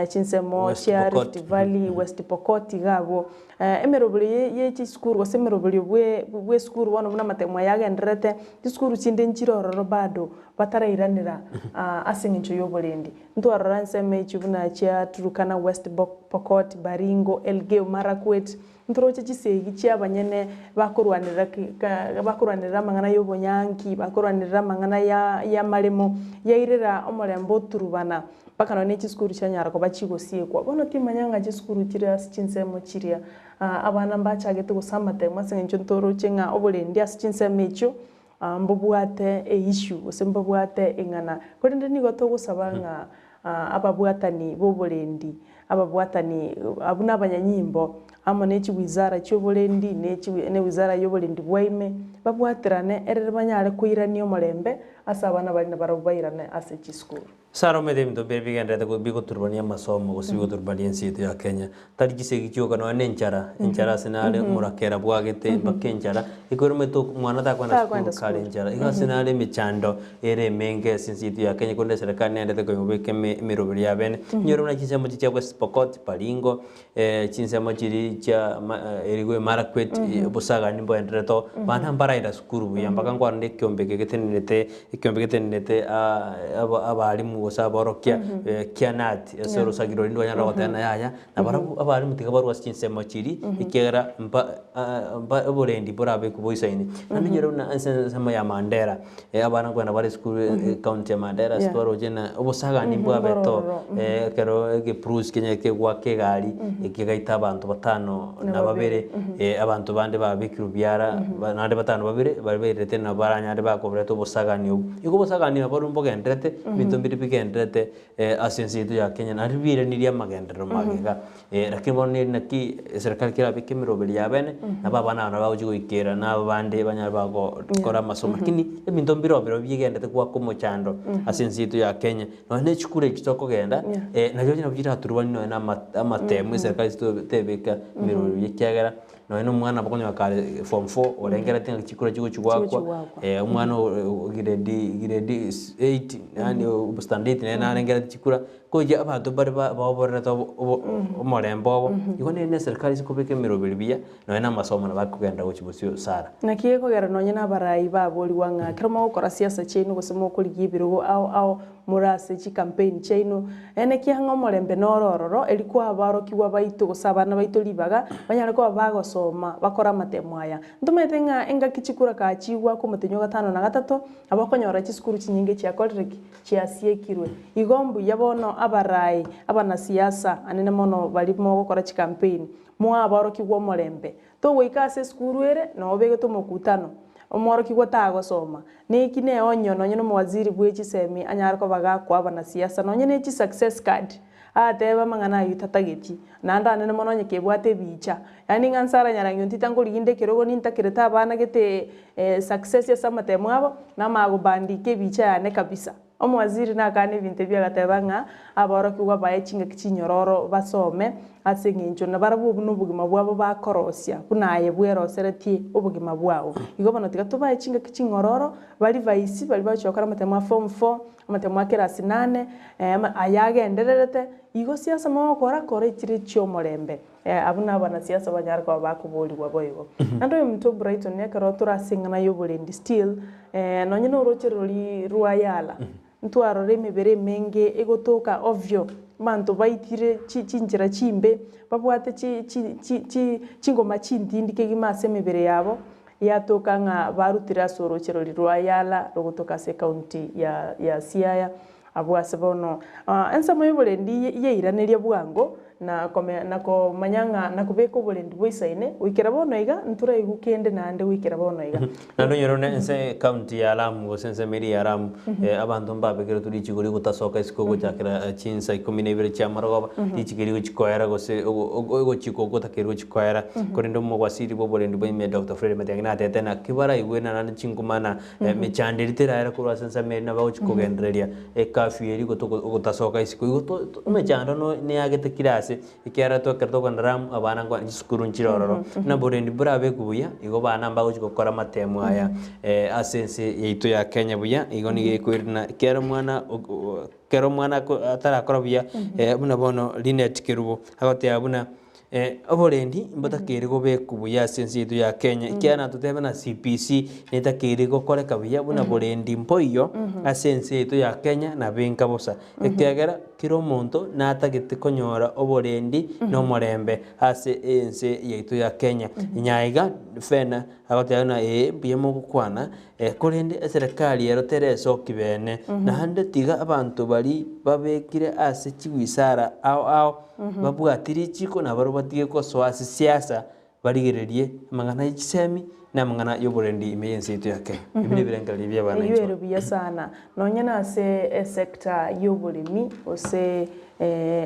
chinsemo West chia Pokot. Rift Valley, West Pokot iga abwo. Emeroberio ye ye chisukuru gose emeroberio bwe bwa esukuru bono buna amatemo aya agendererete, chisukuru chinde nchire ororo bado batarairanera ase eng'encho ya oborendi. Ntwarora ensemo echio buna chia Turkana, West Pokot, Baringo, Elgeyo Marakwet, Ntoroche chisegi chi'abanyene bakorwanerera bakorwanerera amang'ana y'obonyanki, bakorwanerera amang'ana y'amaremo, yairera omorembe oturubana, mpaka nonya ne chisukuru chianyara koba chigosiekwa. Bono timanya ng'a chisukuru chire ase chinsemo chiria abana mbachagete gose amatemo ase eng'encho ntoroche ng'a oborendi ase chinsemo echio mbobwate eissue gose mbobwate eng'ana. Korende nigo togosaba ng'a ababwatani b'oborendi, ababwatani abwo nabanyanyimbo, amo ne chiwizara chi'oborendi, ne ne wizara y'oborendi bwa ime, babwaterane erere banyare koirania omorembe ase abana baria nabarabwo bairane ase chisukuru. Sara omanyete ebinto mbire bigendererete bigoturubania amasomo gose bigoturubania ense yaito ya Kenya, tari chisegi chioka nonya na enchara, enchara ase nare omorakera bwagete mpaka enchara, ekero omanyete omwana takoenda Takoenda sukuru kare sukuru. enchara, igo ase nare emechando ere emenge ase ense yaito ya Kenya korende eserekari nendete koyobeka emeroberi ya bene. Inyore buna chinsemo chiria chia West Pokot, Baringo, chinsemo chiria chia Elgeyo Marakwet, obosagani mboendererete oo, bana mbaraira sukuru buya mpaka nkwarora ekiombe eke getenerete ekiombe getenerete abalimu gose aborokia kia KNUT ase orosagi roria ndwanyara goteba ng'a yaya, nabarabwo abalimu tiga barwe ase chinsemo chiria ekiagera mba mba oborendi mborabekwe boisaine. Naende onyore buna ase ensemo ya Mandera, abana nkoenda bare esukuru ecounty ya Mandera ase twaroche ng'a obosagani mbwabete oo, ekero egepurusi kenyare kegoaka egari, ekegaita abanto batano na babere, abanto bande babekirwe biara, naende batano. babere baria bairerete nabo baranyare bakoberete obosagani obwo. Igo obosagani obo mbogendererete, ebinto mbire bigendererete ase ense yaito ya Kenya naende biiranirie amagenderero magega. Lakini bono neri naki eserekari kerabeke emeroberi ya bene, nabo abana aba nabo bagochia goikera na abande banyare bagokora amasomo. Lakini ebinto mbire biro bigenderete goaka omochando ase ense yaito ya Kenya. Nonya na echikura echi tokogenda, nario nabo chiraturubanie nonya na ama amatemu eserekari tebeka emeroberi buya ekiagera Nonya na omwana nabo okonyora kare form four orengereti ng'a chikura chigochi goakwa, omwana o grade grade eight yaani standard eight nere narengereti chikura, koiya abanto mbare ba baoborerete obo obo omorembe obo, igo nere na eserikari ase kobeka emeroberi buya, nonya na amasomo nabo akogenda gochia bosio sana. Naki gekogera nonye nabarai baborigwa ng'a ekero mogokora siasa chiaino gose mokorigia ebirogo ao ao more ase chicampaign chiaino, Enekia ng'a omorembe noro ororo, erio koa aborokigwa baito gose abana baito ribaga, banyare koba bagosoma bakore amatemo aya. Ntomanyete ng'a engaki chikura kachigwa kw'omotenyi o gatano na gatato, nabo okonyora chisukuru chinyinge chiakorire ki? Chiasiekirwe. Igo mbuya bono abarai, abanasiasa, anene mono baria mogokora chicampaign, moe aborokigwa omorembe. Togoika ase esukuru ere, noo obegete omokutano, omworokigwa tagosoma. Neki neonyo nonye nomowaziri bwe chisemi anyare koba gakoa abanasiasa nonye ne chi success card agateba amang'ana ayio tatageti naende anene mono onye kebwate ebicha. Yaani ng'a nse aranyarang'e ontita nkorigia inde ekerogo nintakerete abana gete success ase amatemo abo namanya gobandika ebicha yane kabisa. Omowaziri nakane ebinto ebio agateba ng'a aborokigwa baye chingaki chinyororo basome ase engencho nabarabwo obwo nobogima bwabo bakorosia buna aye bweroseretie obogima bwao. Igo bono tiga tobae chingaki ching'ororo baria baisi baria bagochia gokora amatemo a form four, amatemo a kerasi nane, aya agendererete, igo siasa mogokora kora echire chi'omorembe. Abwo nabanasiasa banyare koba bakoboorigwa boigo. Naende oyominto Brighton ekero tore ase eng'ana y'oborendi still, nonye noroche roria rwa Yala, ntwarora emebere emenge egotoka ovyo, abanto baitire chi chinchera chimbe, babwate chi chi chi chi chingoma chintindi kegima ase emebere yabo, yatoka ng'a barutire ase oroche roria rwa Yala rogotoka ase ecounty ya ya Siaya. Abwo ase bono ensemo y'oborendi yairaneria bwango, na na komanya ng'a na kobeka oborendi boisaine, goikera bono iga ntoraigwe kende naende goikera bono iga. Naende onyore buna ense ekaunti ya Lamu gose ensemo eria ya Lamu, abanto mbabekeretwe richiko rigotasoka isiko gochakera chinsa ikomi na ibere chia marogoba, richiko erio gochia koera gose ogochika okwo gotakeire gochia koera. Korende omowasiri bwa oborendi bwa ime Doctor Fred Matiang'i natete naki baraigwe naende chinkumana Emechando eria teraere korwa ase ensemo eria nabo agochia kogendereria ecurfew eria ogotasoka isiko. Igo to to emechando no neyagete kera ase, ekiagera to ekero tokogenderera amo abana nko chisukuru nchire ororo, buna borendi borabekwe buya, igo abana mbagochia gokora amatemo aya ase ense yaito ya Kenya buya, igo nigo ekoirana kera omwana kera omwana ako atarakora buya, buna bono Linet Kerubo, agoteba buna. Oborendi mbotakeire gobekwa buya ase ense yaito ya Kenya, ekiagera natotebe na CBC netakeire gokoreka buya buna borendi mboiyo ase ense yaito ya Kenya nabo enka bosa. Ekiagera kera omonto natagete konyora oborendi na omorembe ase ense yaito ya Kenya. Nyaiga Fena agoteba buna ee mbuya mogokwana korende eserekari ero teresoki bene, naende tiga abanto baria babekire ase chiwisara ao ao Babwati richiko nabarabwo batige gosoa ase siasa, barigererie amang'ana ye chisemi na amang'ana y'oborendi ime y'ense yaito ya Kenya. Ebi nebirengererio bi'abananchi Eyio ere buya sana. Nonya nase esector y'oboremi gose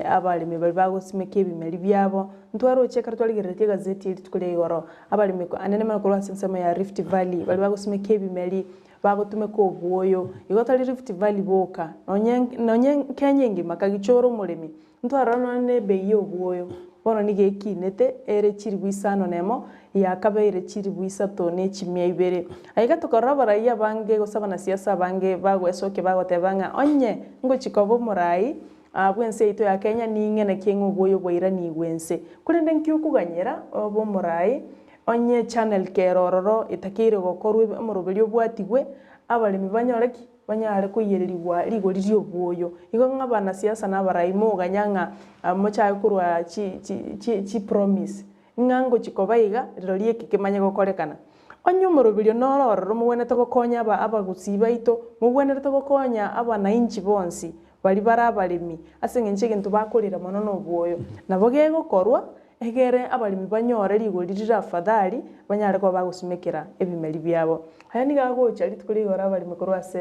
abaremi baria bagosimeka ebimeri biabo, ntwaroche ekero twarigereretie egazeti ye rituko ria igoro, abaremi anene mono korwa ase ensemo ya Rift Valley, baria bagosimeka ebimeri bagotumeka obwoyo, igo tari Rift Valley boka, nonye nonye Kenya engima kagicha ore omoremi, Ntwarora nonya nebei y'obwoyo, bono nigo ekinete ere chilifu isano nemo, yakabeire chilifu isato ne chimia ibere. Aiga tokarora abarai abange gose abanasiasa abange bagwesokia bagoteba ng'a onye ngochia koba omorai bw'ense yaito ya Kenya ning'e naki ng'a obwoyo bwairanigwe ense. Korende nki okoganyera obe omorai onye channel kere ororo etakeire gokorwa omoroberio obwatigwe abaremi banyore ki? Banyare koiyererigwa rigori ri'obwoyo. Igo ng'a abanasiasa na abarai moganya ng'a mochake korwa chi chi chi chipromise, ng'a ngochia koba iga, rirorio eke kemanye gokorekana. Onye omoroberio noro ororo mogwenerete gokonya aba abagusii baito, mogwenerete gokonya abanainchi bonsi baria bare abaremi, ase eng'encho egento bakorera mono nobwoyo. Nabo gegokorwa. Egere abaremi banyore rigori rire afadhali, banyare koba bagosimekera ebimeri biabo. Aya nigo agocha rituko rigoro abaremi korwa ase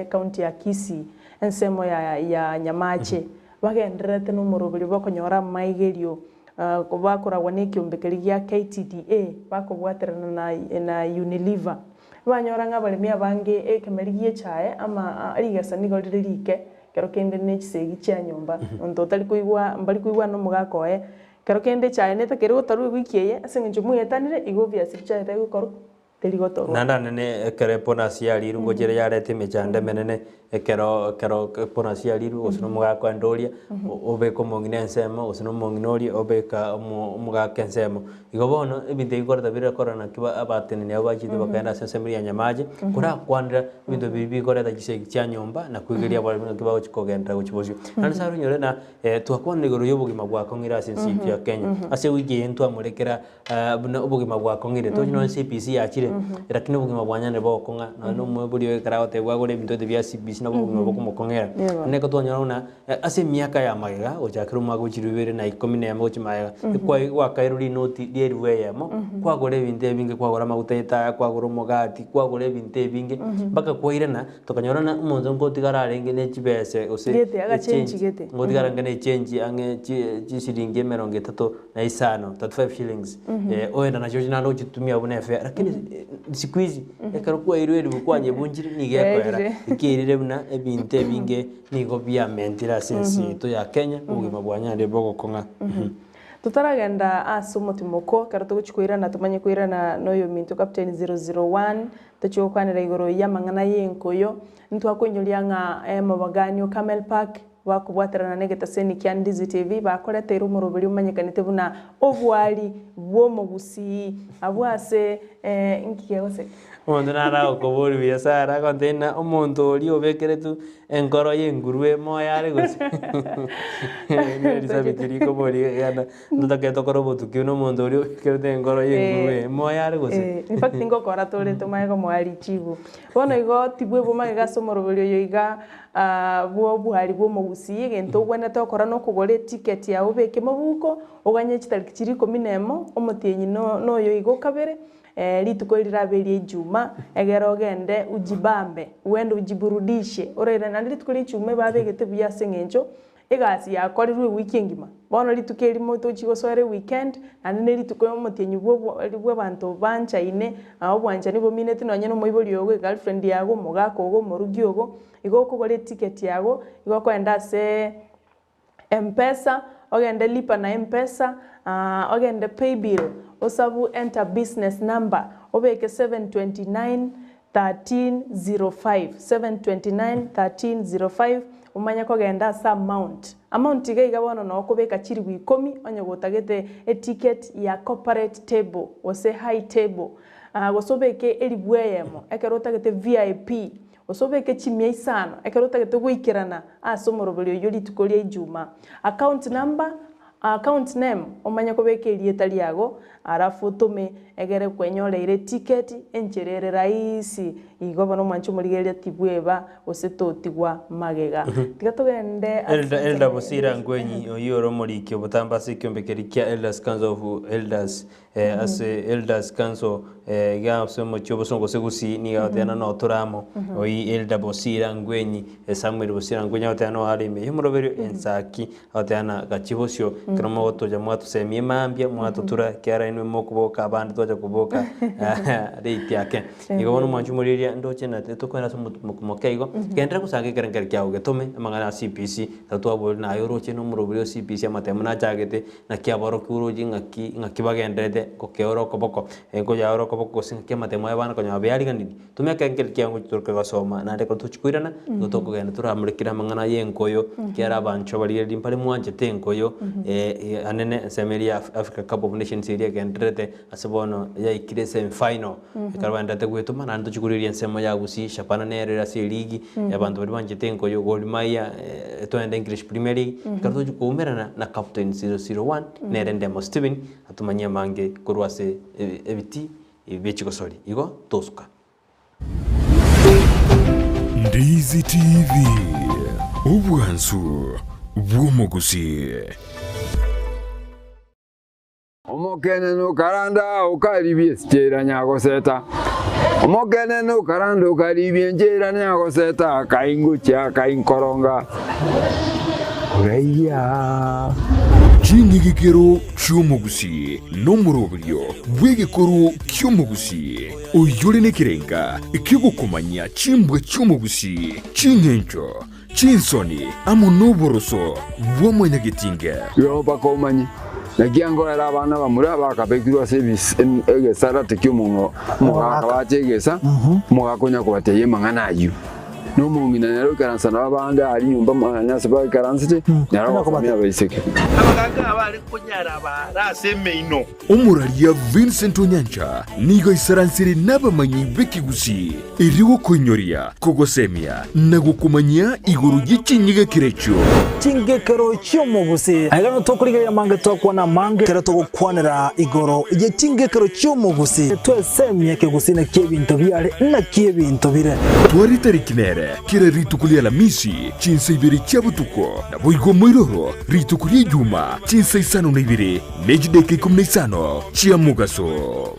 ecounty ya Kisii, ensemo ya Nyamache, bagendererete nomoroberio bw'okonyora amaigerio bakoragwa nekiombe keria gia KTDA bakobwaterana na Unilever. Banyora ng'a abaremi abange ekemeri gi'echae ama rigesa nigo rire rike, Ekero kende ne chisegi chia nyomba, monto otari koigwa mbari koigwana na omogaka oye, ekero kende echaye netakeri gotorwa ewiki eye, ase eng'encho mweetanire, igo obviously echaye tari gokorwa, teri gotorwa. Naende anene ekero ebonus yarirwe ngocha ere yareta emechando emenene, ekero ekero ebonus yarirwe gose na omogaka oende oria, obeke omong'ina ensemo gose na omong'ina oria obeka omo omogaka ensemo. Igo bono ebinto ebi bikoreta bire korora naki abateneni abwo bachete bakaenda ase ensemo eria ya Nyamache, korakwanera ebinto biria bikoreta chisegi chia nyomba na koigeria abaremi naki bagochi kogenderera gochia bosio. Naende nase onyore na twakwanire igoro ya obogima bwakong'ire ase ense yaito ya Kenya. Ase ewiki eye ntwamorekera buna obogima bwakong'ire, tochi nonye CBC yachire, lakini obogima bwanyarire bogokong'a nonye na omoibori oyo ekero agotebiwa agore ebinto gete bia CBC nabo obogima bokomokong'era. Naende ekero twanyora buna Ase emiaka ya magega, gochakera omwaka o chilifu ibere na ikomi na eyemo gochia magega, ekwai gwakairwe rinoti ri'elifu eyemo, kwagora ebinto ebinge, kwagora amaguta y'etaya, kwagora omogati, kwagora ebinto ebinge, mpaka kwairana, tokanyora ng'a omonto nkotigara arenge ne chibese gose Gete, agachenchi echenji, gete. ngotigara arenge na echenji ang'e chi chisiringi emerongo etato na isano, 35 shillings, oenda nachio naende ochitumia buna efare, lakini siku hizi, ekero kwairwe elifu kwanyebunchire, nigo ekoera, Yaerire. ekerire buna ebinto ebinge. Nigo biamentire ase ense yaito ya Kenya obogima bwa nyare bogokong'a. Totaragenda ase omotimoko, ekero togochia koirana tomanye koirana noyominto Captain 001, tochie gokwanera igoro y'amang'ana y'enkoyo, ntwakoinyoria ng'a Emabagani o Camel Park bakobwaterana na egetaseni kia Ndizi TV bakoreteire omoroberi omanyekanete buna obwari bw'omogusii abwo ase nki kegoseka? Omonto nare agokoboria buya Sarah, agontebia ng'a omonto oria obekeretwe enkoro y'engurue moyo are gose? Elisabeth rikoboria genda ntotake tokore obotuki buna omonto oria obekerete enkoro y'engurue moyo are gose? In fact ngokora tore tomanye komoa richibu. Bono igo tibwebwa magega ase omoroberi oyo iga bwa oboari bwa omogusii, egento ogwenerete gokora nokogora eticket yago obeke mobuko, oganye chitariki chiria ikomi na emo, omotienyi noyo iga okabere, Rituko eri rirabe eria Ijuma, egere ogende ujibambe, uende ujiburudishe, oraire naende rituko ria Ijuma ebabegete buya ase eng'encho egasi yakorirwe ewiki engima. Bono rituko erimo tochia gosoera eweekend, naende ne rituko omotienyi bwa obwa bw'abanto banchaine, obwanchani bomineti nonye na omoibori ogo, egirlfriend yago, omogaka ogo, omorugi ogo, igo okogora eticket yago, igo okoenda ase Mpesa, ogende lipa na Mpesa, ogende paybill, osabu enter business number, obeke 729 1305, 729 1305, omanye kogenda ase amount. Amount iga iga bono noo okobeka chiribu ikomi onye gotagete eticket ya corporate table gose high table, gose obeke eribu eyemo ekero otagete VIP. Gose obeke chimia isano ekero otagete goikerana ase omoroberi oyio rituko ria Ijumaa. Account number, Account name, omanye kobeka erieta riago alafu otome egere kwenyoreire eticket enchera ere rahisi igo bono omwanche omorigereria tibweba gose totigwa magega. Tiga togende ase Elder, Elder ensemo Bosira ende. Ngwenyi oyio ore omoriki obotambe ase ekiombe keria kia Elders Council of Elders Ase Elders Council iga ase omochie obosongo gose Gusii nigo agoteba no tore amo oyio Elder Bosira Ngwenyi Samuel Bosira Ngwenyi agoteba no are ime y'omoroberio ensaki agoteba na gachie bosio ekero mogotocha mwatosemia mambia mwatotura ekiagera inwe mokoboka abande twacha koboka late ake. Igo bono mwanche omorigereria ndoche na tokoenda ase omotumoku moke igo genderera gosanga ekerengerio kiago getome amang'ana ya CBC ekero twaborire naye oroche na omoroberi o CBC amatemo nachagete Naki aborokigwe oroche ng'aki ng'aki bagendererete gokeora okoboko, nkoyaora okoboko gose ng'aki amatemo aya bana konya beariganirie. Tumia ekerengerio kiago gochia toroke gosoma naende ekero tochia koirana, nigo tokogenda toramorekere amang'ana ya enkoyo, ekiagera abanchwa barigereria mbare mwanchete enkoyo anene ensemo eria ya Africa Cup of Nations eria egendererete ase bono yaikire semi final. Ekero baendererete goetoma naende tochia korigereria ensemo ya Gusii, Shabana nere ere ase eligi, abanto baria banchete enkoyo, Gor Mahia toende English Premier League, ekero tochia koumerana na Captain 001 nere Ndemo Stephen atomanyie amange korwa ase ebitii bie chigosori. Igo tosuka. Ndizi TV, obwansu bw'omogusii. Omokenene okaranda okaribia esichera nyagoseta, Omokenene okaranda okaribia enchera nyagoseta, Akaingochia akainkoronga oraiya. Ching'igikero chi'omogusii nomoroberio bw'egekoro ki'omogusii, oyore nekerenga ki'ogokomanyia chimbwa chi'omogusii, ching'encho, Chinsoni amo noboroso bwa mwanyagetinge. Igo mpaka omanye, naki angoera abana bamura bakabekirwe ase egesarate ki'omogaka bache egesa, omogaka onya kobatebia amang'ana ayio. Na omong'ina nere oikaransa nabo abande aria nyomba mwane ase baikaransete, nere ogosomia abaiseke. Abagaaka abare konyarabara ase emeino. Omoraria Vincent Onyancha nigo aisaransire nabamanyi b'ekegusii erio gokoinyoria, kogosemia na gokomanyia igoro ye chinyigekero echio. Chingekero chi'omogusii. Aiga nigo tokorigereria amange twakwana amange ekero togokwanera igoro ye chingekero chi'omogusii. Twesemie ekegusii naki ebinto biare naki ebinto bire. Tware tariki nere kera rituko ri'Alamisi chinsa ibere chia botuko, naboigo moiroro rituko ri'Ejuma chinsa isano na ibere Ne chidaeka ikomi na isano chia mogaso.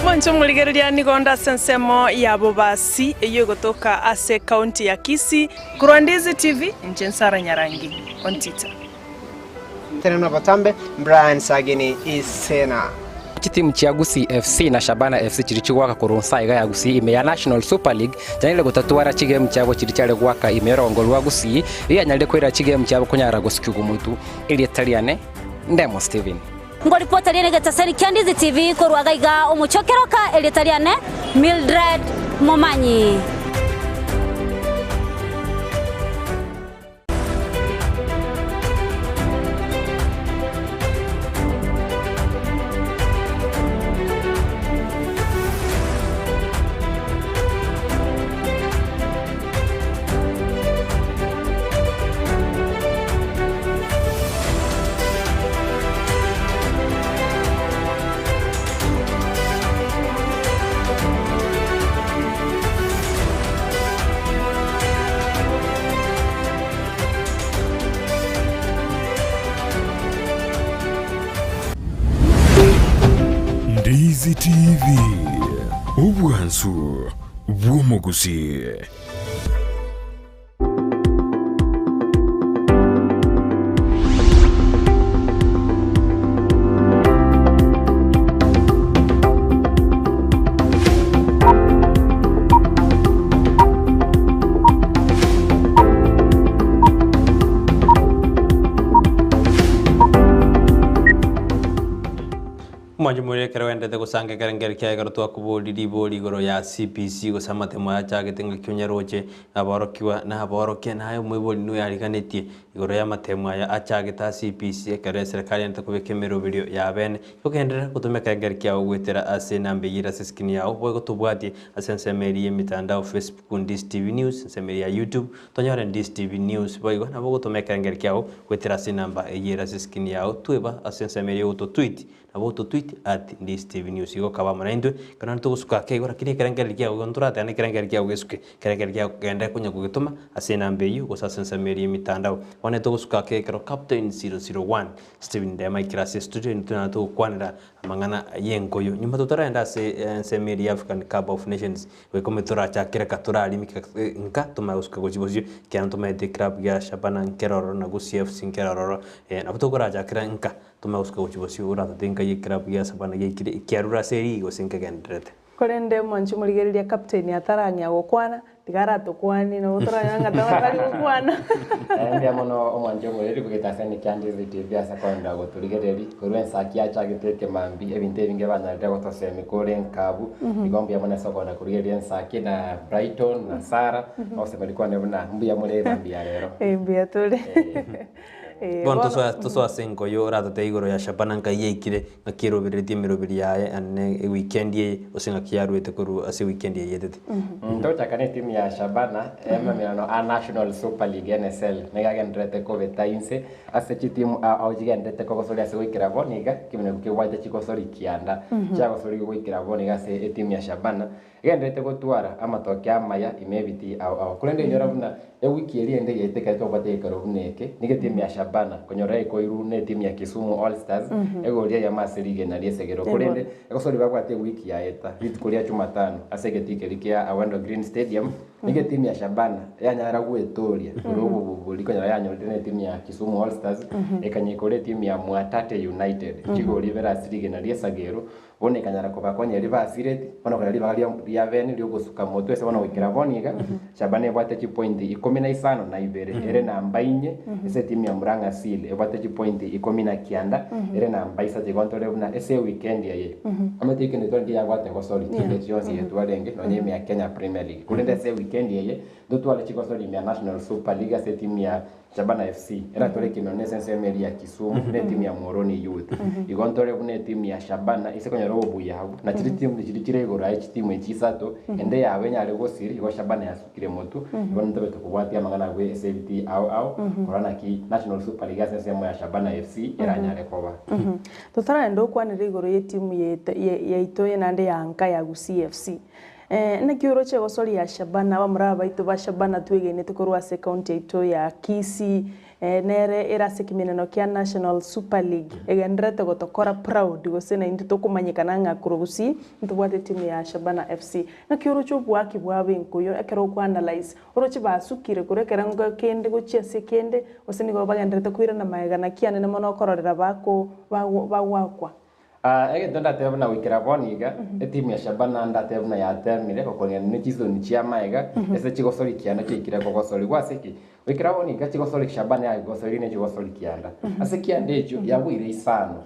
Mwanche omorigereria nigo nde ase ensemo ya Bobasi eyio egotoka ase ekaunti ya Kisii. Korwa Ndizi TV, inche Nsara Nyarangi Ontita. Tenena botambe, Brian Sagini Isena. Chitimu chia Gusii FC na Shabana FC chiria chigoaka korwa nsa iga ya Gusii ime ya National Super League chianyarire gotatwara chigemu chiabo chiria chiare goaka ime y'orogongo rwa Gusii rianyarire koira chigemu chiabo konyara gosikigwa motu. Erieta riane Ndemo Steven. Ngoripota riane egetaseri kia Ndizi TV korwa gaiga omochie o Keroka erieta riane Mildred Momanyi. Ndizi TV, obwansu bw'omogusii. Omwancho moria ekero oendete gosanga ekerengeri kiaye ekero twakoboria ribori igoro ya CBC gose amatemo aya achagete ng'aki onyaroche aborokigwa na aborokia naye omoibori noyariganetie igoro y'amatemo aya achagete ase CBC ekero eserekari yaendete kobeka emeroberio ya bene. Togenderere gotumia ekerengeri kiao goetera ase enamba eyio ere ase eskrini yao boigo tobwatie ase ensemo eria y'emitandao Facebook Ndisi TV News, ensemo eria ya YouTube Tonyore Ndisi TV News boigo nabo ogotoma ekerengeri kiao goetera ase enamba eyio ere ase eskrini yao tweba ase ensemo eria ogototweet nabo ogototweet at Ndisi TV News igo kaba amo naintwe ekero naende togosuka ake igo lakini ekerengererio kiago igo ntoratane ekerengererio kiago gesuke ekerengererio kiago genda konya kogetoma ase enamba eyio gose ase ensemo eria y'emitandao. Bono etogosuka ake ekero Captain 001 Stephen Ndema aikire ase estudio intwe naende togokwanera amang'ana y'enkoyo. Nyuma totaragenda ase ensemo eria ya African Cup of Nations Goika omonto torachakere ka torarimike nka tomanye gosuka gochia bosio, ekiagera ntomaete eclub gia Shabana nkere ororo na Gusii FC nkere ororo, nabo tokorachakera nka tomanye gosuka gochia bosio oratote nkai eclub gia Shabana giaikire kiarure ase erigi gose nkegendererete. Korende mwanche morigereria captain atarang'ea gokwana. Tiga aratokwanie nabo toranyore ng'a tari gokwana. Mbuya mono omwanchi omoreri bwegete ase engaki ya Ndizi TV ase koenda gotorigereria korwa ensaki yachagete ekemambia ebinto ebinge banyarire gotosemia kore nkabu igo mbuya mono ase okoenda korigereria ensaki na Brighton na Sarah ogosemeria kwane buna mbuya more emambia ya rero. Mbuya tore. Bono tosoe ase enkoyo oratotebie igoro ya Shabana nkai yaikire, ng'aki erobereretie emeroberi yaye ane ewikendi eye, gose ng'aki yaruete korwa ase ewikendi eye etete. Togochaka ne etimu ya Shabana emamiano a National Super League, NSL, nigo agendererete kobeta inse ase chitimu ao ao chigendererete kogosoria ase goikera bono iga, ekemanyererio kebwate chigosori kianda chiagosorigwe goikera bono iga ase etimu ya Shabana. Egendererete gotwara amatoke amaya ime ebitii ao ao. Korende inyora buna ewiki eria ende yaete ekero twabwate egekero buna eke, nigo etimu ya Shabana konyora ekoirwu na etimu ya Kisumu All Stars egoria eyemo ase rigena ri'esegero. Korende egosori babwate ewiki yaeta rituko ria Jumatano ase egetii keria kia Awendo Green Stadium, nigo etimu ya Shabana yanyara gwetoria korwa obobubori konyora yanyorire na etimu ya Kisumu All Stars ekanyekora etimu ya Mwatate United chigori ibere ase rigena ri'esagero. Bono ekanyara kobakonya erio basireti, bono konyora ribaga ria ria bene riogosuka motwe ase bono goikera bono iga, Shabana ebwate chipointi ikomi na isano na ibere, ere namba inye, ase etimu ya Murang'a Seal ebwate chipointi ikomi na kianda, ere namba isato. Igo ntore buna ase ewikendi eye, omanyete ewikendi twarenge yabwate gosori chinde chionsi eye twarenge nonye ime ya Kenya Premier League. Korende ase ewikendi eye, ntotware chigosori ime ya National Super League ase etimu ya Shabana FC eratore ekenyoro nese ensemo eria ya Kisumu na etimu ya Muhoroni Youth. Igo ntore buna etimu ya Shabana ase konyora obuya abwo na chiria timu chiria chire igoro aye chitimu echi isato ende yabo enyare gosiri igo Shabana yasukire motwe igo ntobe tokobwatia amang'ana abwo ase ebitii ao ao korora naki National Super League ase ensemo ya Shabana FC eranyare koba. Totaragenda gokwanera igoro y'etimu yaito naende ya nka ya Gusii FC. Naki oroche egosoria ya Shabana, abamura baito ba Shabana twegenete korwa ase ekaunti yaito ya Kisii, nere ere ase ekemeneno kia National Super League, egendererete gotokora proud gose naintwe tokomanyekana ng'a korwa Gusii ntobwate etimu ya Shabana FC. Naki oroche oboaki bwabo enkoyo ekero oko analyse, oroche basukire korwa ekerengo kende gochia ase ekende, gose nigo bagendererete koirana magega naki anene mono okororera bako bagoakwa. Egento ndatebe buna goikera bono iga, etimu ya Shabana ndatebe buna yatemire gokong'ina ne chisoni chi'amaega ase chigosori kianda chiaikire kogosorigwa. Ase ki? Goikera bono iga chigosori Shabana yagosoririe ne chigosori kianda. Ase kianda echio yabuire isano.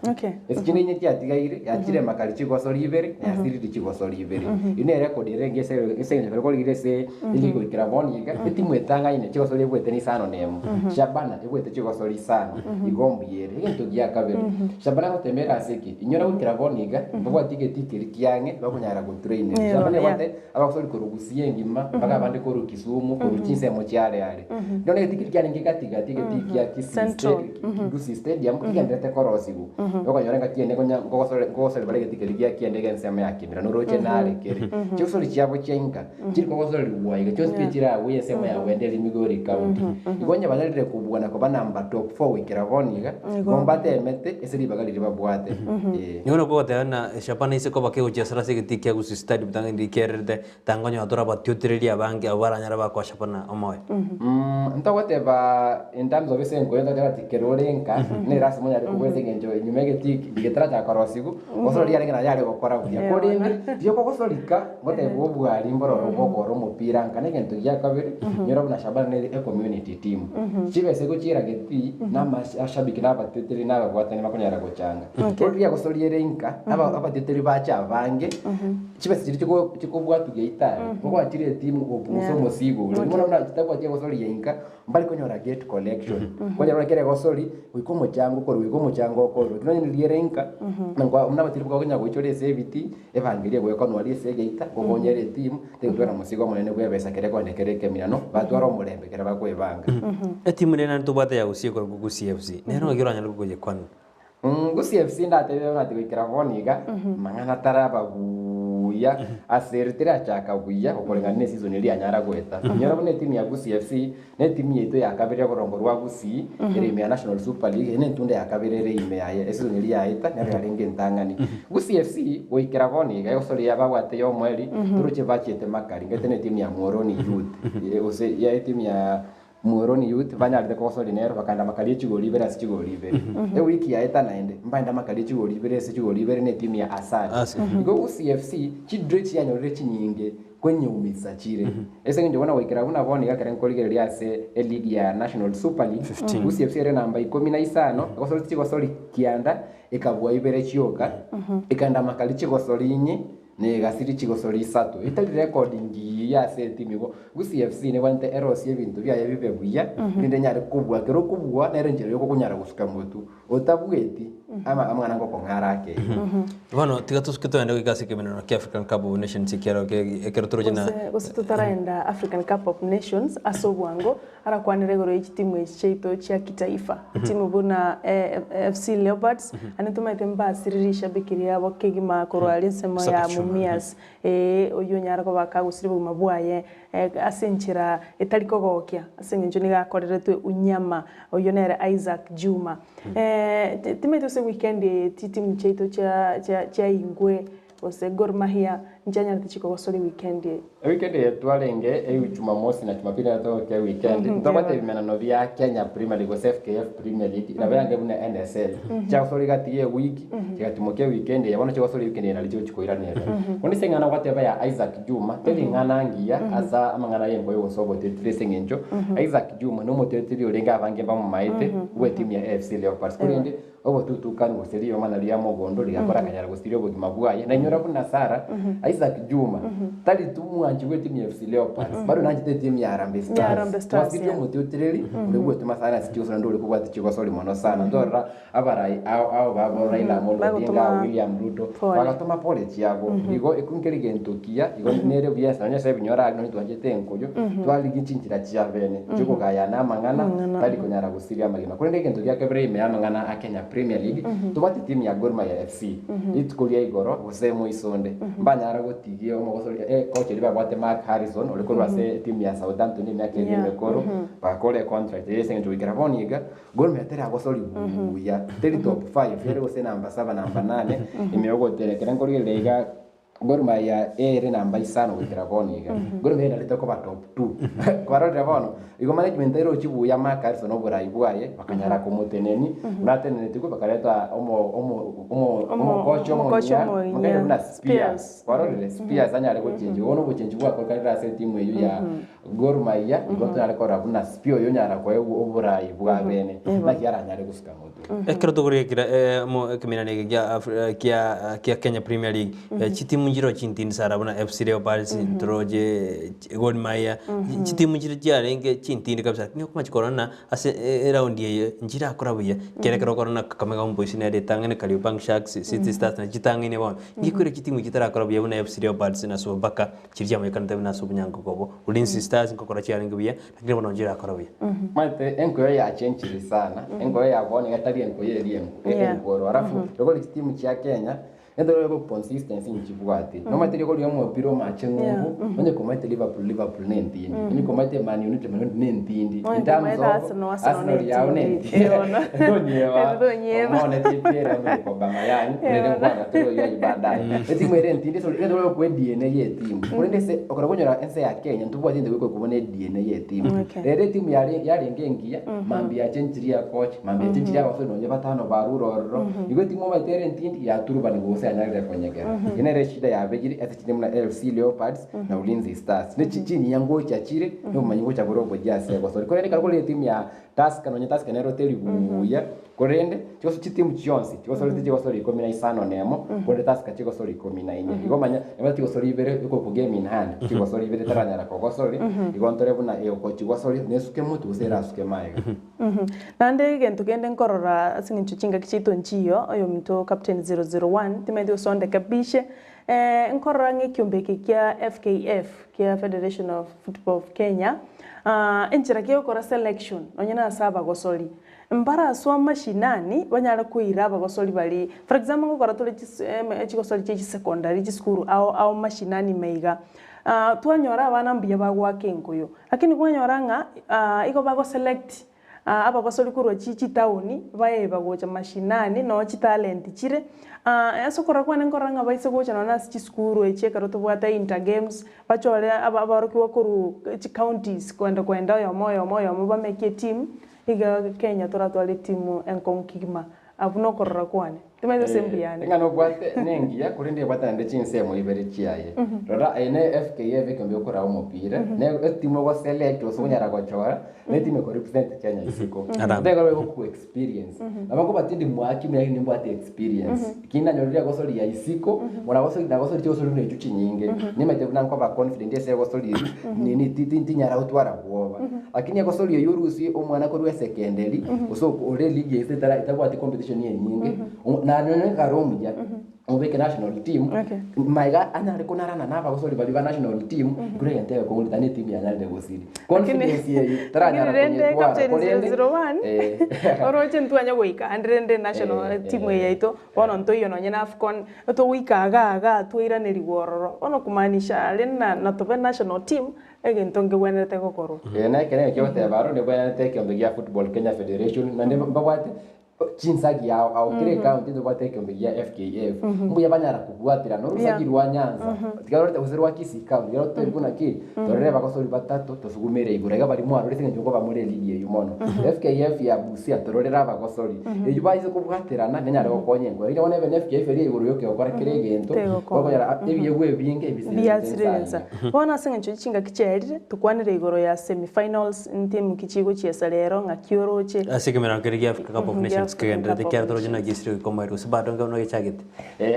Ase chinde inye chiatigaire yachire makari chigosori ibere na yasiriri chigosori ibere. Eyio ne erekodi erenge ase ase eng'encho ekero korigereria ase eligi goikera bono iga, etimu etang'aine chigosori ebuete ne isano na emo. Shabana ebuete chigosori isano, igo mbuya ere. Egento gia kabere, Shabana agotemera ase ki? Inyora goikera bono iga, mbabwati egetii keria kiang'e bakonyara gotrainera. Yeah, Shabana yeah. ebwate abagosori korwa Gusii engima, mpaka abande korwa Kisumu, korwa chinsemo chia are are. Bono egetii keria kiarenge gati gati, egetii kia Kisii Central. Sta- Gusii Stadium, kigendererete korosiwu. Okonyora engaki ende konya nkogosore nkogosori bare egetii keria gia kianda iga ensemo ya Kimira, noroche nare kere. Chigosori chiabo chia inka, chiri kogosorerigwa iga, chionsi pi chiragwe ensemo ya Wendell Migori County. Igo onye banyarire kobua na koba number top four goikera bono iga, igo mbatemete ase ribaga riria babwate. Ee. Nigo nokogoteba ng'a Shabana ase koba kegochiesera ase egetii kia Gusii Stadium tang'ani rikererete, tangonyora tore abatiotereri abange abwo baranyare bakoa Shabana omoyo. Ntogoteba in terms of ase enkoyo ntogoteba ati kero ore nka ne lasima onyare kobua ase eng'encho nyuma egetii getarachaka korosiwu, gose riarenge naye yare gokora buya. Korende riokogosori ka. Ngotebia obwari mbororo bw'okoora omopira nka negento gia kabere, nyora buna Shabana nere ecommunity team. Chibesa egochiera getii na amashabiki na abateteri na ababwatani bakonyara gochanga. Bono riria gosoriere inka, aba abateteri bache abange, chibesa chiria chiko chikobwatu geita are, ngwachire etimu gopungusa omosigo oria. Bono buna chitabwati egosoria inka, mbari konyora gate collection. Kwanyora buna kera egosori, goika omochango okorwa, goika omochango okorwa. Lakini onye riria ere inka, na buna abateteri bakonya goichora ase ebitii, Ebango eria egoekanwa aria ase egeita, gokonyera etimu, tegotwara mosigo omonene bw'ebesa kere konya kere ekeminano, batware omorembe ekero bakoebanga. Etimu ere naende tobwate ya Gusii ekorokwa Gusii FC, nero ng'aki oranyare koyekwana? Gusii FC ndatebire buna ati goikera bono iga, mang'ana taraba buya ase ere terachaka buya gokoreng'ana ne season eria yanyara goeta. Inyora buna etimu ya Gusii FC ne etimu yaito ya kabere oborongo rwa Gusii ere ime ya National Super League, eye nentunda ya kabere ere ime yaye eseason eria yaeta nero yarenge entang'ani. Gusii FC goikera bono iga egosoria babwate ya omoerio toroche bachiete makari ngete ne etimu ya Muhoroni Youth gose ya etimu ya. Muhoroni Youth banyarete kogosoria nero bakaenda bakaria chigori ibere ase chigori ibere. Ewiki yaeta naende mbaende bakaria chigori ibere ase chigori ibere ne etimu ya Asali. Igo Gusii FC chidraw chianyorire chinyinge konyeumisa chire. Ase eng'encho bono goikera buna bono iga ekero nkorigereria ase eligi ya National Super League, Gusii FC ere namba ikomi na isano, egosoria chigosori kianda, ekabua ibere chioka, ekaenda makari chigosori inye, na egasiri chigosori isato. Etari record ngiya ase etimu igo, Gusii FC nebwenerete erosie ebinto biaye bibe buya, erinde enyare kobua. Ekero okobua nere enchera yokonyara gosuka motwe, otabueti ama amang'ana ngokong'ara ake igo. Bono tiga tosuke togende goika ase ekemenero kia African Cup of Nations ekero ekero toroche na Gose gose totaraenda African Cup of Nations ase obwango, arakwanere igoro ye chitimu echi chiaito chia kitaifa. Etimu buna AFC Leopards, naende ntomaete mbasire rishabiki riabo kegima korwa aria ensemo ya Mumias, ee oyio onyare koba akagosiria obogima bwaye ase enchera etari kogokia ase eng'encho nigo akoreretwe unyama, oyio nere Isaac Juma. Timaeti gose weekend eye chitimu chiaito chia chia chia Ingwe gose Gor Mahia nchianyarete chikogosoria weekend eye. Ewikendi eye twarenge e Jumamosi na Jumapili nero togoika ewikendi, ntobwate ebimenano bia Kenya Premier League gose FKF Premier League nabo yange buna NSL. Chiagosoria egati ye ewiki, chigatimokia ewikendi eye, bono chigosoria ewikendi eye nario chigochi koiranerera. Bono ase eng'ana ogoteba ya Isaac Juma, teri eng'ana ngiya ase amang'ana ya enkoyo gose obotetiri ase eng'encho, Isaac Juma nomotetiri orenge abange mbamomaete bw'etimu ya AFC Leopards, korende Obotutukanu gose riomana ria mogondo rigakora akanyara gosiria obogima bwaye. Nainyora buna Sara, Isaac Juma, tari tu mwanchi bw'etimu ya FC Leopards, bado nanchete etimu ya Harambee Ya Harambee Stars. Stars, Twasirie yeah. omotiutireri ore bwetuma sana ase chigosori naende ore kobwati chigosori mono sana. Ntorora abarai ao ao babo Raila Amolo Odinga, Bagotoma William Ruto, pole. bagatoma pole chiabo. Igo ekio nkeri gento kiya, igo nere buya ase nonye ase ebinyoro aria nonye twanchete enkoyo, twarigia chinchera chia bene chiokogayana amang'ana, Amang'ana. tari konyara gosiria amagima. Korende egento gia kabere ime y'amang'ana a Kenya Premier League, tobwate etimu ya Gor Mahia FC. Rituko ria igoro gose moiso onde, mbanyara gotigia omogosori coach oria babwate Mark Harrison ore korwa ase etimu ya Southampton emiaka ere emekoro, bakore econtract eye ase eng'encho goikera bono iga, Gor Mahia teragosori buya, teri top five, ere gose namba saba namba nane, ime yogoterekera. Ekero nkorigereria iga. Gor Mahia ere namba isano goikera bono iga. Gor Mahia enarete koba top two. Kwarorire bono, igo management erochi buya Mark Harrison oborai bwaye, bakanyara komoteneni, buna atenenetigwe bakareta omo omo omo omokocha omokocha omoyia, omoyia, omong'aini buna Spears. Spears. Kwarorire, Spears anyare gochenchigwa. Bono obochenchi bwakorekanire ase etimu eyio ya Gor Mahia, igo tonyare korora buna Spear oyo onyara koegwa oborai bwa bene, naki aranyare gosuka motwe. Ekero tokorekera ekeminano eke kia kia kia Kenya Premier League, chitimu nchireo chintindi sana buna FC Leopards, ntoroche Gor Mahia, chitimu chire chiarenge chintindi kabisa lakini okomachi korora ng'a ase eraundi eye nchirakora buya, ekero ekero okorora ng'a Kakamega Homeboyz nere etang'aine, Kariobangi Sharks, City Stars nachi chitang'aine bono. Ngekwire chitimu chitarakora buya buna FC Leopards na Sofapaka Chiria chiamanyekanete buna ase obonyangoka obo, Ulinzi Stars nkokora chiarenge buya, lakini bono nchirakora buya. Omanyete enkoyo yachenchire sana, enkoyo ya bono iga tari enkoyo eria Yeah. enkoro. Alafu rigori chitimu chia Kenya, egento kere consistency nchibwati. Nomanyete rigori omopira omache ng'umbu, Yeah. onye komaete Liverpool, Liverpool ne entindi. Onye komaete Man United, Man United ne entindi. Onye In terms komaete of Arsenal, Arsenal Arsenal ne yao ne entindi. entindi. Eh, bono. Tonyeba. Tonyeba. Bono Pierre Emerick Aubameyang, Eh, rende bono. nkwana tore oyio ayio baadaye. Etimu ere entindi so egento kere DNA ye etimu. Korende ase okora konyora ense ya Kenya ntobwati egento gekorokwa buna eDNA ye etimu. Okay. Rero etimu yare yarenge engiya, mambia yachenchirie ekochi, mambia yachenchirie abasore nonye batano barure ororo. Igo etimu omanyete ere entindi yaturubani gose yanyarire konyegera. Eyio nere eshida yabegire ase chitimu buna AFC Leopards na Ulinzi Stars. Ne chi chinyinya ngocha chire, na obomanyi ngocha bore oboyia ase egosori. Korende ekero kore etimu ya Tusker nonye Tusker nero teri buya, korende chigoso chitimu chionsi chigosorete chigosori ikomi na isano na emo, korende Tusker chigosori ikomi na inye. Igo manya nabo chigosori ibere ekoku game in hand, chigosori ibere taranyara kogosori, igo ntore buna egokochigosori nesuke motwe gose erasuke magega. Naende egento kende nkorora ase eng'encho chingaki chiaito nchiyo, oyominto Captain 001 timanyeti gose ondekebishe, nkorora ng'a ekiombe eke kia FKF, kia Federation of Football of Kenya, enchera ki egokora selection nonye na ase abagosori, mbarasoa mashinani banyare koira abagosori baria, for example ngokora tore chis chigosori chia chisecondary chisukuru ao ao mashinani ime iga, twanyora abana mbuya bagoaka enkoyo, lakini kwanyora ng'a igo bago select. Abagosori korwa chi chitaoni baeba gocha mashinani noo chitalent chire. Ase okorora kwane nkorora ng'a baise gocha nonye ase chisukuru echi ekero tobwate inter games, bachore aba aborokigwa korwa chicounties kogenda kogenda oyomo oyomo oyomo bameke eteam, iga Kenya toratware etimu enkong'u kegima. Abwo nokorora kwane. Timanyeti ase mbuya ande. Eng'ana obwate nengiya, korende ebwate naende chinsemo ibere chiaye. Rora, eye ne FKF ekeombe gekoraa omopira, ne etimu ogoselect gose okonyara gochora, ne etimu ekorepresent Kenya isiko. Otebe egoku experience. Nabo nkobatia ndi mwaki muya lakini nimbwate experience. Ekio nanyorire egosori ya isiko, buna gosori nagosori chigosori buna echio chinyinge, nimanyete buna nkoba confident ase egosori eyio, nini ti- ti- tinyara gotwara bwoba. Lakini egosori eyio orusie omwana korwa esekenderi, gose ore eligi eye etara etabwati competition enyinge, na nonye kare omuya, obeke national team, maiga anyare konarana na abagosori baria ba national team, ekero egento egekong'u ritari na etimu yanyarire gosiria. Confidence eyio taranyara Lakini rende konyetwara, captain korende 001 eh. oroche ntwanya goika ande rende national team eye yaito bono ntoiyo nonye na Afcon togoika iga iga twairanerigwa ororo bono kumaanisha rende na natobe national team egento nkegwenerete gokorwa. Eye nekero ekio ogoteba aro nebwenerete ekeombe gia Football Kenya Federation naende mbabwate chinsagi ao ao kera ecounty ntobwate ekeombe gia FKF mbuya banyara kobwaterana orosagi rwa Nyanza tiga rorete gose rwa Kisii county tiga rotebi buna ki torore abagosori batato tosugumere igoro iga baria mwarorire ase eng'encho nkoba more eligi eywo mono. FKF ya Busia tororere abagosori eywo baise kobwaterana nenyare gokonya enkoro lakini bono ebe ne FKF eria igoro yoka egokora kera egento okonyora ebiegwa ebinge ebisirete Biasirire ensa insa. iga. Bono ase eng'encho ye chingaki chiaerire, tokwanere igoro ya semi-finals ntimu ki chigochiesa rero ng'aki oroche. Ase ekemerero keria gia Africa Cup of Gia Nations African kegendererete Cup of ekiagera toroche Nations. naki esire goika omoerio gose bado nkero nogechagete.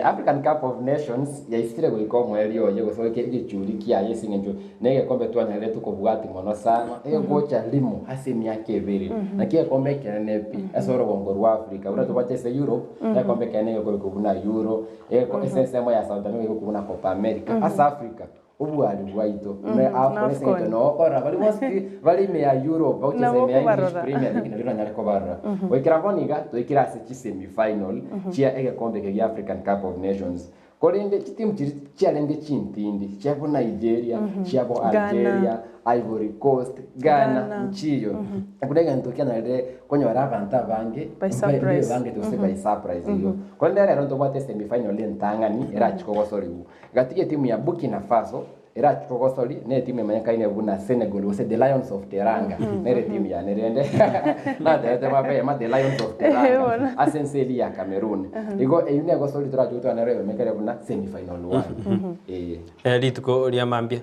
African Cup of Nations yaisire goika omoerio oye gose goika egechuri kiaye ase eng'encho na egekombe twanyarete kobwati mono sana egocha rimo ase emiaka ebere. Naki egekombe ekenene pi ase orogongo rwa Africa buna tobwate ase Europe, egekombe ekenene gekorokwa buna Euro, egeko ase ensemo ya South America egekorokwa buna Copa America. Ase Africa Obwari bwaito na AFCON ase eng'encho noo okorora baria bonsi pi bare ime ya Europe bagochesa Nabo ime ya English okobarora. Premier League nario oranyare kobarora. Goikera bono iga toikire ase chi semi final chia egekombe eke gia African Cup of Nations. Korende chitimu chiria chiarenge chintindi chiabo Nigeria, chiabo Ghana. Algeria, Ivory Coast, Ghana, Ghana. nchiyo. Buna egento kianyarire konyora abanto abange By surprise. mbebangete gose by surprise igo. Korende rero ntobwate semi final entang'ani erachie kogosorigwa. Gati y'etimu ya Burkina Faso erachie kogosori na etimu emanyekaine buna Senegal gose The Lions of Teranga nere etimu yane rende natebete mapema The Lions of Teranga ase ense eria ya Cameroon. Igo eyio negosori torache gotwara nero eyomekere buna semi final one. Ee. Rituko ria mambia.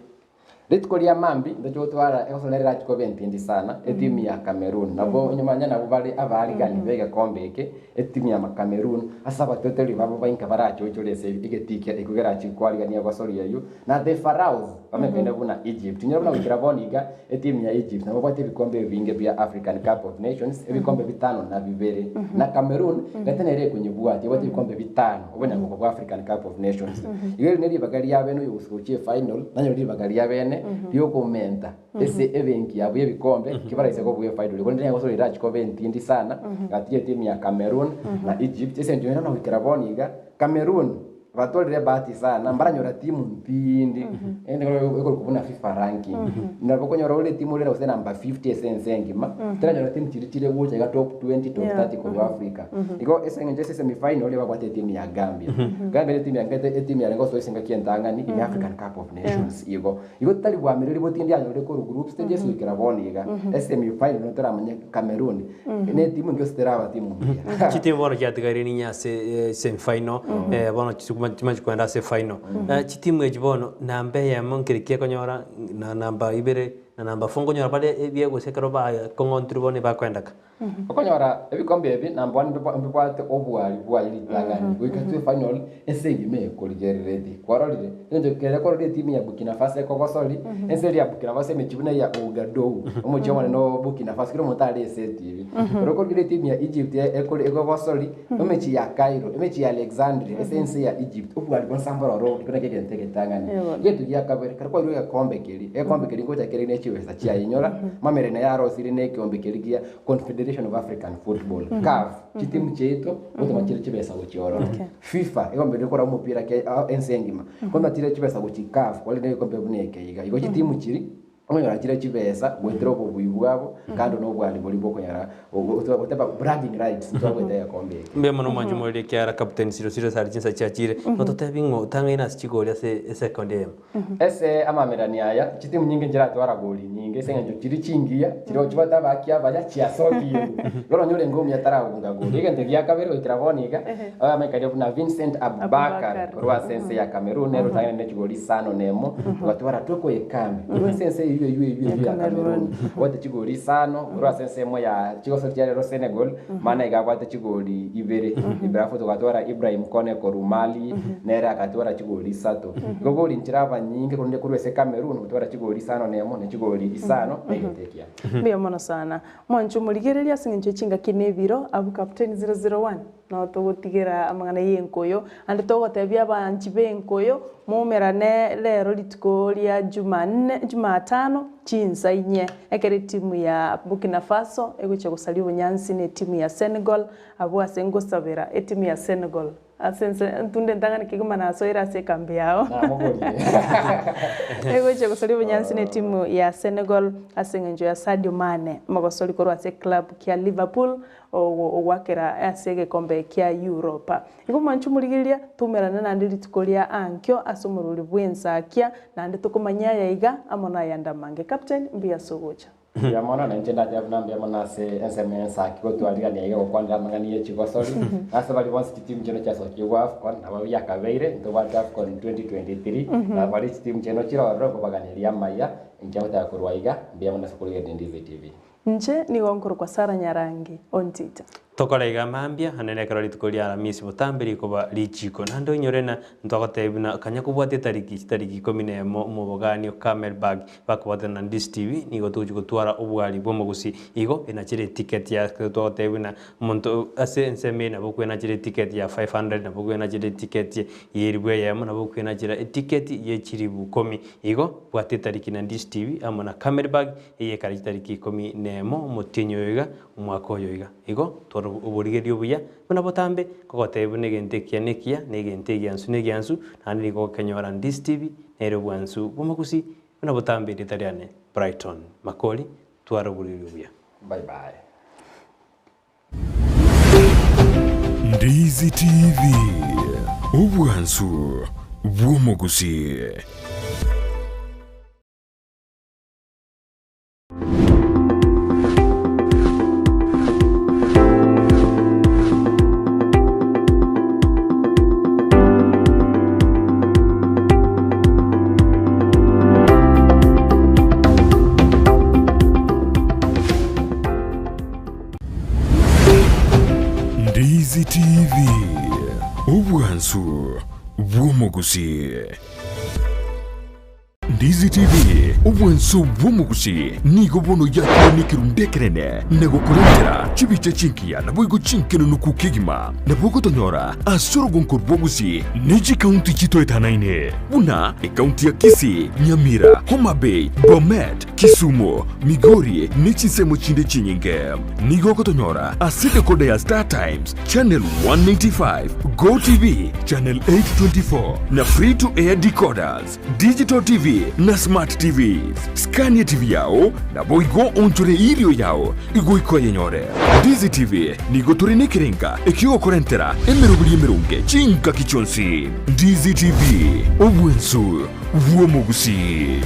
Rituko ria mambia ntoche gotwara egosori nere erache koba entindi sana etimu ya Cameroon nabo onye omanye nabwo bare abaarigani b'egekombe eke Etimu ya Cameroon ase abateteri babo bainka barachochore ase egetii kia ekio kerachie kwarigania gosoria eyio, na The Pharaohs bamekaine buna Egypt. Inyora buna goikera bono iga etimu ya Egypt nabo babwate ebikombe ebinge bia African Cup of Nations, ebikombe bitano na bibere. Na Cameroon gete nere ekonyebwatia ebwate ebikombe bitano obonyangoka bwa African Cup of Nations. Igo eri neribaga ria bene oyo gochia efinal nanyore ribaga ria bene riokomenta. Ase ebenki yabo y'ebikombe kibaraise kobua efainali, korende nigo gose erachie koba entindi sana gati y'etimu ya Cameroon na Egypt ase engencho nonya goikera bono iga Cameroon batwarire ebahati sana mbaranyora timu ntindi ende ekorokwa buna FIFA ranking nabo okonyora ore etimu ore gose number 50 ase ense engima teranyora timu chiria chire gocha iga top 20 top 30 korwa Africa. Igo ase eng'encho ase semi final babwate etimu ya Gambia. Gambia ne etimu yangete etimu yarenge gosoa ase engaki entang'ani ime African Cup of Nations igo. Igo tari bwamereri botindi anyorire korwa group stage ase goikera bono iga. Esemi final nigo toramanye Cameroon ne etimu engiya gose teraba timu engiya. Chitimu bono chiatigaire ninye ase semi final bono chimachi kogenda ase final. Chitimu echi bono namba eyemo nkeri ki ekonyora na namba ibere na namba four nkonyora bare ebiegwa gose ekero bakong'ontirwe bono ebakoendeka. Okonyora ebikombe ebi number one mbibwate obwari bwaye ritang'ani goika to efinal ense engima ekorigereretie kwarorire eng'encho kere kwarorire etimu ya Burkina Faso ekogosori ense eria ya Burkina Faso emechie buna eya Ouagadougou omochie omonene o Burkina Faso kera omonto are ase etibi ekero okorigereria etimu ya Egypt ekori ekogosori emechie ya Cairo emechie ya Alexandria ase ense ya Egypt obwari bonsi mbororo ekio nakio egento egetang'ani. Egento gia kabere ekero kwairwe egekombe keria Egekombe keria ngocha kere ne chibesa chiaye inyora, mamere naye arosirie ne ekeombe keria gia Confederation of African Football, CAF, chitimu chiaito gotoma chire chibesa gochia ororo. FIFA, egekombe keria korwa omopira ke ense engima, gotoma chire chibesa gochia CAF, korende egekombe buna eke iga. Igo chitimu chiria. Okonyora chire chibesa goetera obobui bwabo, kando na obwani boria bwokonyora goteba bragging rights ntwabwete egekombe eke. Mbuya mono mwanche omoreri ekiagera Captain Siro Siro ase aria chinsa chiachire. Nototebi ng'o otang'aine ase chigori ase esekondi eyemo? Ase amamerani aya, chitimu nyinge nchiratwara goli nyinge ase eng'encho chiri chingiya, chiria chibwate abaaki abaya chiasokigwe. Bono onye orenge omuya tarabunga goli. Egento gia kabere goikera bono iga, Abamaikaria buna Vincent Aboubakar korwa ase ense ya Cameroon nere otang'anire ne chigoli isano na emo, ogatwara Toko Ekambi korwa ase ense eyio eyio eyio eyio ya Cameroon obwate chigoli isano, korwa ase ensemo ya chigosori chia rero Senegal, mana iga abwate chigoli ibere. Alafu togatwara Ibrahim Kone korwa Mali nere agatwara chigoli isato. Igo goli nchire abanyinge korende korwa ase Cameroon gotwara chigoli isano na emo ne chigoli isano na egento ekiya. Mbuya mono sana. Mwanche omorigereria ase eng'encho ye chingaki na ebiro, abwo Captain 001. Nabo togotigera amang'ana y'enkoyo, naende togotebia abanchi b'enkoyo, moumerane rero rituko ria Jumanne, Jumatano, chinsa inye, ekero etimu ya Burkina Faso egochia gosaria obonyansi na etimu ya Senegal, abwo ase ngosabera etimu ya Senegal ase ense ntunde entang'ani kegima nasoire ase ekambi yao. Egochia gosaria obonyansi na etimu ya Senegal ase eng'encho ya Sadio Mane, omogosori korwa ase eclub kia Liverpool, Ogoakera ase egekombe kia Yuropa. Igo mwanche omorigereria, toumerane naende rituko ria ankio ase omorwori bw'ensakia, naende tokomanyia aya iga amo nayande amange. Captain, mbuya ase ogocha. Mbuya mono, na inche ndateba buna mbuya mono ase ensemo y'ensaki gotwarirania iga gokwanera amang'ana ye chigosori, na ase baria bonsi chitimu chiaino chiasokigwe Afcon, nabo biakabeire, ntobwate Afcon 2023, na baria chitimu chiaino chire ororo nkobaganeria amaya, inche ngoteba korwa iga, mbuya mono ase okorigereria Ndizi TV. Inche nigo nkorokwa Sara Nyarangi Ontita. Tokore iga mambia, naende nekero rituko ria Aramisi botambe rikoba richiko. Naende oinyore ng'a ntwagotebia buna kanya kobwatia etariki chitariki ikomi na emo omobogani o Camelbag bakobwatana na Ndizi TV nigo togochia gotwara obwari bw'omogusi. Igo enachere eticket ya twagotebia buna omonto ase ensemo eye nabo okwenachera eticket ya 500 nabo okwenachera eticket ya elifu eyemo nabo okwenachera eticket ye chilifu ikomi. Igo bwata etariki na Ndizi TV amo na Camelbag Eye ekare chitariki ikomi nemo omotienyi oyo iga, omwaka oyo iga. Igo twara oborigereria obuya buna botambe, kogotebia buna egento ekiya nekiya, na egento egiansu negiansu, naende nigo ogokenyora Ndisi TV, nere obwansu bw'omogusi buna botambe erieta riane Brighton Makori, twara oborigereria obuya. Bye bye. Ndizi TV, obwansu bw'omogusi. Ndizi TV, obwansu bw'omogusii. Ndizi TV, obwansu bw'omogusii, nigo bono yakire nekerundu ekenene na gokorentera chibicha chingiya naboigo chinkenenuku kegima. Nabo ogotonyora ase orogonko rwa Gusii ne chikaunti chitoetanaine buna ekaunti ya Kisii, Nyamira, Homa Bay, Bomet, Kisumu, Migori ne chinsemo chinde chinyinge. Nigo ogotonyora ase decoder ya Star Times, Channel 195, Go TV, Channel 824 na Free to Air decoders, Digital TV na Smart TVs. Skania TV yao naboigo onchore erio yao igoika oyenyore. Ndizi TV nigo tore nekerenga ekiogokorentera emeroberi emeronge chingaki chionsi. Ndizi TV, obwensu bw'omogusii.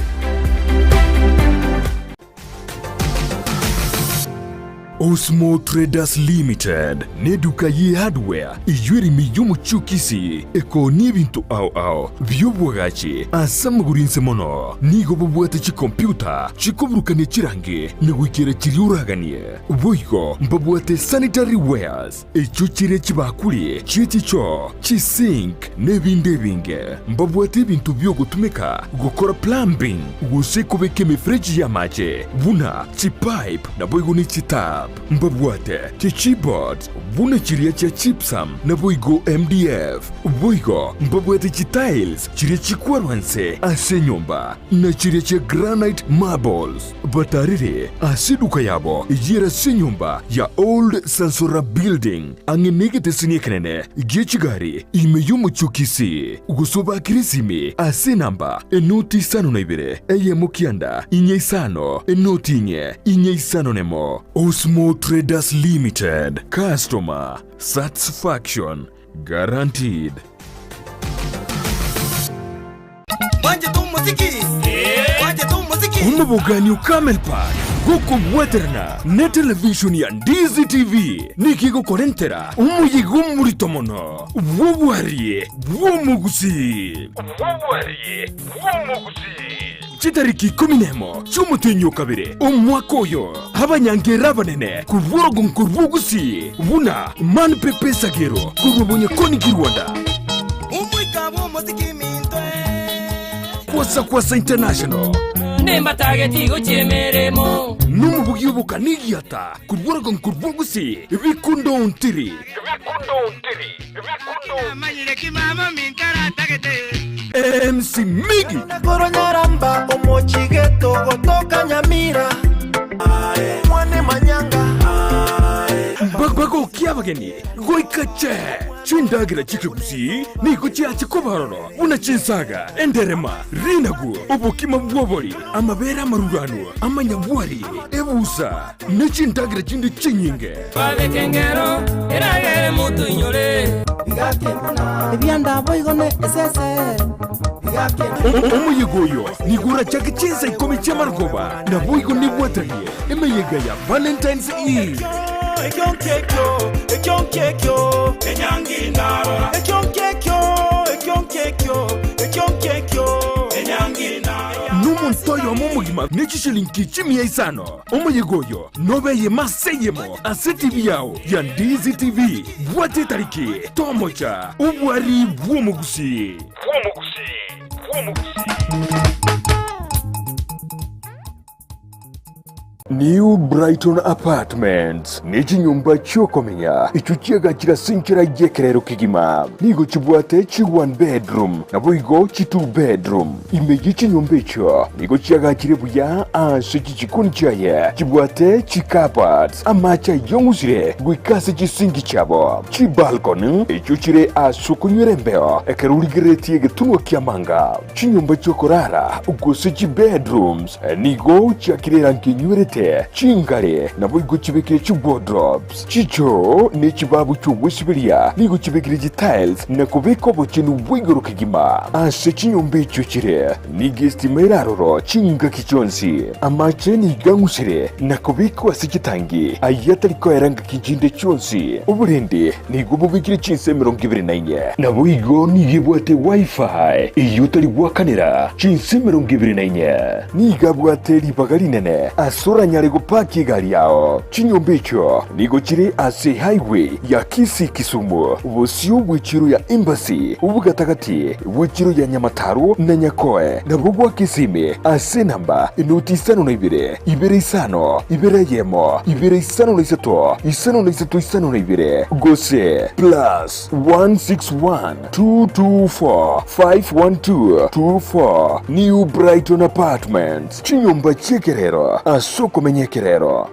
Osmo Traders Limited neduka ye hardware eyio ere ime y'omochie o Kisii ekoonia ebinto ao ao bi'obwagachi ase amagoro inse mono. Nigo babwate chikompyuta chikoburukania chirangi na goikera chiria oraganie. Boigo mbabwate sanitary wares echio chire chibakuri chie chichoo, chisink na ebinde ebinge. Mbabwate ebinto bi'ogotumeka gokora plumbing gose kobeka emefereji y'amache buna chipipe naboigo ne chitap. Mbabwate chicheyboards. buna chiria chia gypsum naboigo MDF. Boigo mbabwate chitiles chiria chikwarwa nse ase enyomba, na chiria chia granite marbles. Batarire ase eduka yabo eyio ere ase enyomba ya Old Sansora Building, ang'e negeteseni ekenene gie chigari ime y'omochie o Kisii. Gose obakere esimi ase enamba enoti isano na ibere, eyemo kianda, inye isano, enoti inye, inye isano nemo. Osmo Traders Limited, Customer Satisfaction Guaranteed. Omobogani o Camel Park gokobwaterana ne television ya Ndizi TV nigo egokorentera omoyega omorito mono bw'obwarie bw'omogusii. Chitariki ikomi nemo chi'omotienyi o kabere omwaka oyo, abanyangerera abanene korwa orogongo rw'Ogusii buna Man Pepe Sagero korwa Bonyakoni Kirwanda, Kwasa Kwasa International, Nembatageti gochia emeremo. Nomobugi obokanigiata korwa orogongo rw'Ogusii Bikundo Ontiri. MC Miggy. Koronyaramba omochigeto gotoka Nyamira mwane manyanga Bagokia abageni goika che chindagera chikegusii nigo chiache koba ororo buna chinsaga, enderema, rinagu, obokima bw'obori, amabere amaruranu, amanyabwari, ebusa, ne chindagera chinde chinyinge. Babeke engero eragere motoinyore. Ebianda boigo ne esese. Omoyega oyo nigo orachake chinsa ikomi chi'amarogoba, naboigo nibwatanie emeyega ya Valentine's Eve. Nomonto oyomo omogima ne chishilingi chimia isano. Omoyega oyo nobe eyemo ase eyemo ase TV yao ya Ndizi TV. Bwata etariki, tomocha, obwari bw'omogusii. New Brighton Apartments ne chinyomba chi'okomenya echio chiagachire ase enchera y'ekerero kegima. Nigo chibwate chi one bedroom naboigo chi two bedroom. Ime ye chinyomba echio nigo chiagachire buya ase chichikoni chiaye chibwate chicupboards, amache ayong'usire goika ase chisinki chiabo, chibalcony echio chire ase okonywera embeo ekero origereretie egetunwa ki'amanga, chinyomba chi'okorara gose chibedrooms nigo chiakire erangi enywerete, chingare naboigo chibekire chiwardrobes, chichoo ne chibabu chi'ogwesiberia nigo chibekire chitiles na kobeka obochenu bwa igoro kegima. Ase chinyomba echio chire nigo estima ere aroro chingaki chionsi. Amache nigo ang'usire na kobekwa ase chitangi, ayio atari koera ngaki chinde chionsi. Oborendi nigo bobekire chinsa 24. Naboigo nigo ebwate Wi-Fi eyio otari goakanera chinsa 24. Nigo abwate ribaga rinene ase oranyare gopaki egari yao. Chinyomba echio nigo chire ase highway ya Kisii-Kisumu, bosio bw'echiro ya Embassy, obogatagati bw'echiro ya Nyamataro na Nyakoe, nabwo gwa Kisimi ase enamba enoti isano na ibere, ibere isano, ibere eyemo, ibere isano na isato, isano na isato isano na ibere, gose plus 161 224 512 24 New Brighton Apartments, chinyomba chi'ekerero ase okomenya ekerero.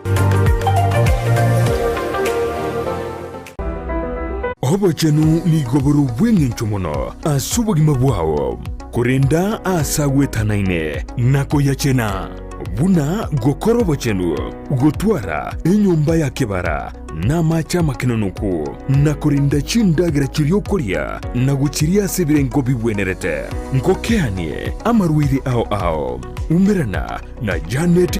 Obochenu nigo bore obw'engencho mono ase obogima bwao, korenda aase agwetanaine na koyachena, buna gokora obochenu, gotwara enyomba ya kebara, na amache amakenonoku, na korenda chindagera chiria okoria, na gochiria ase ebirengo bigwenerete. Ngokeanie amarwaire ao ao. Umerana na Janet.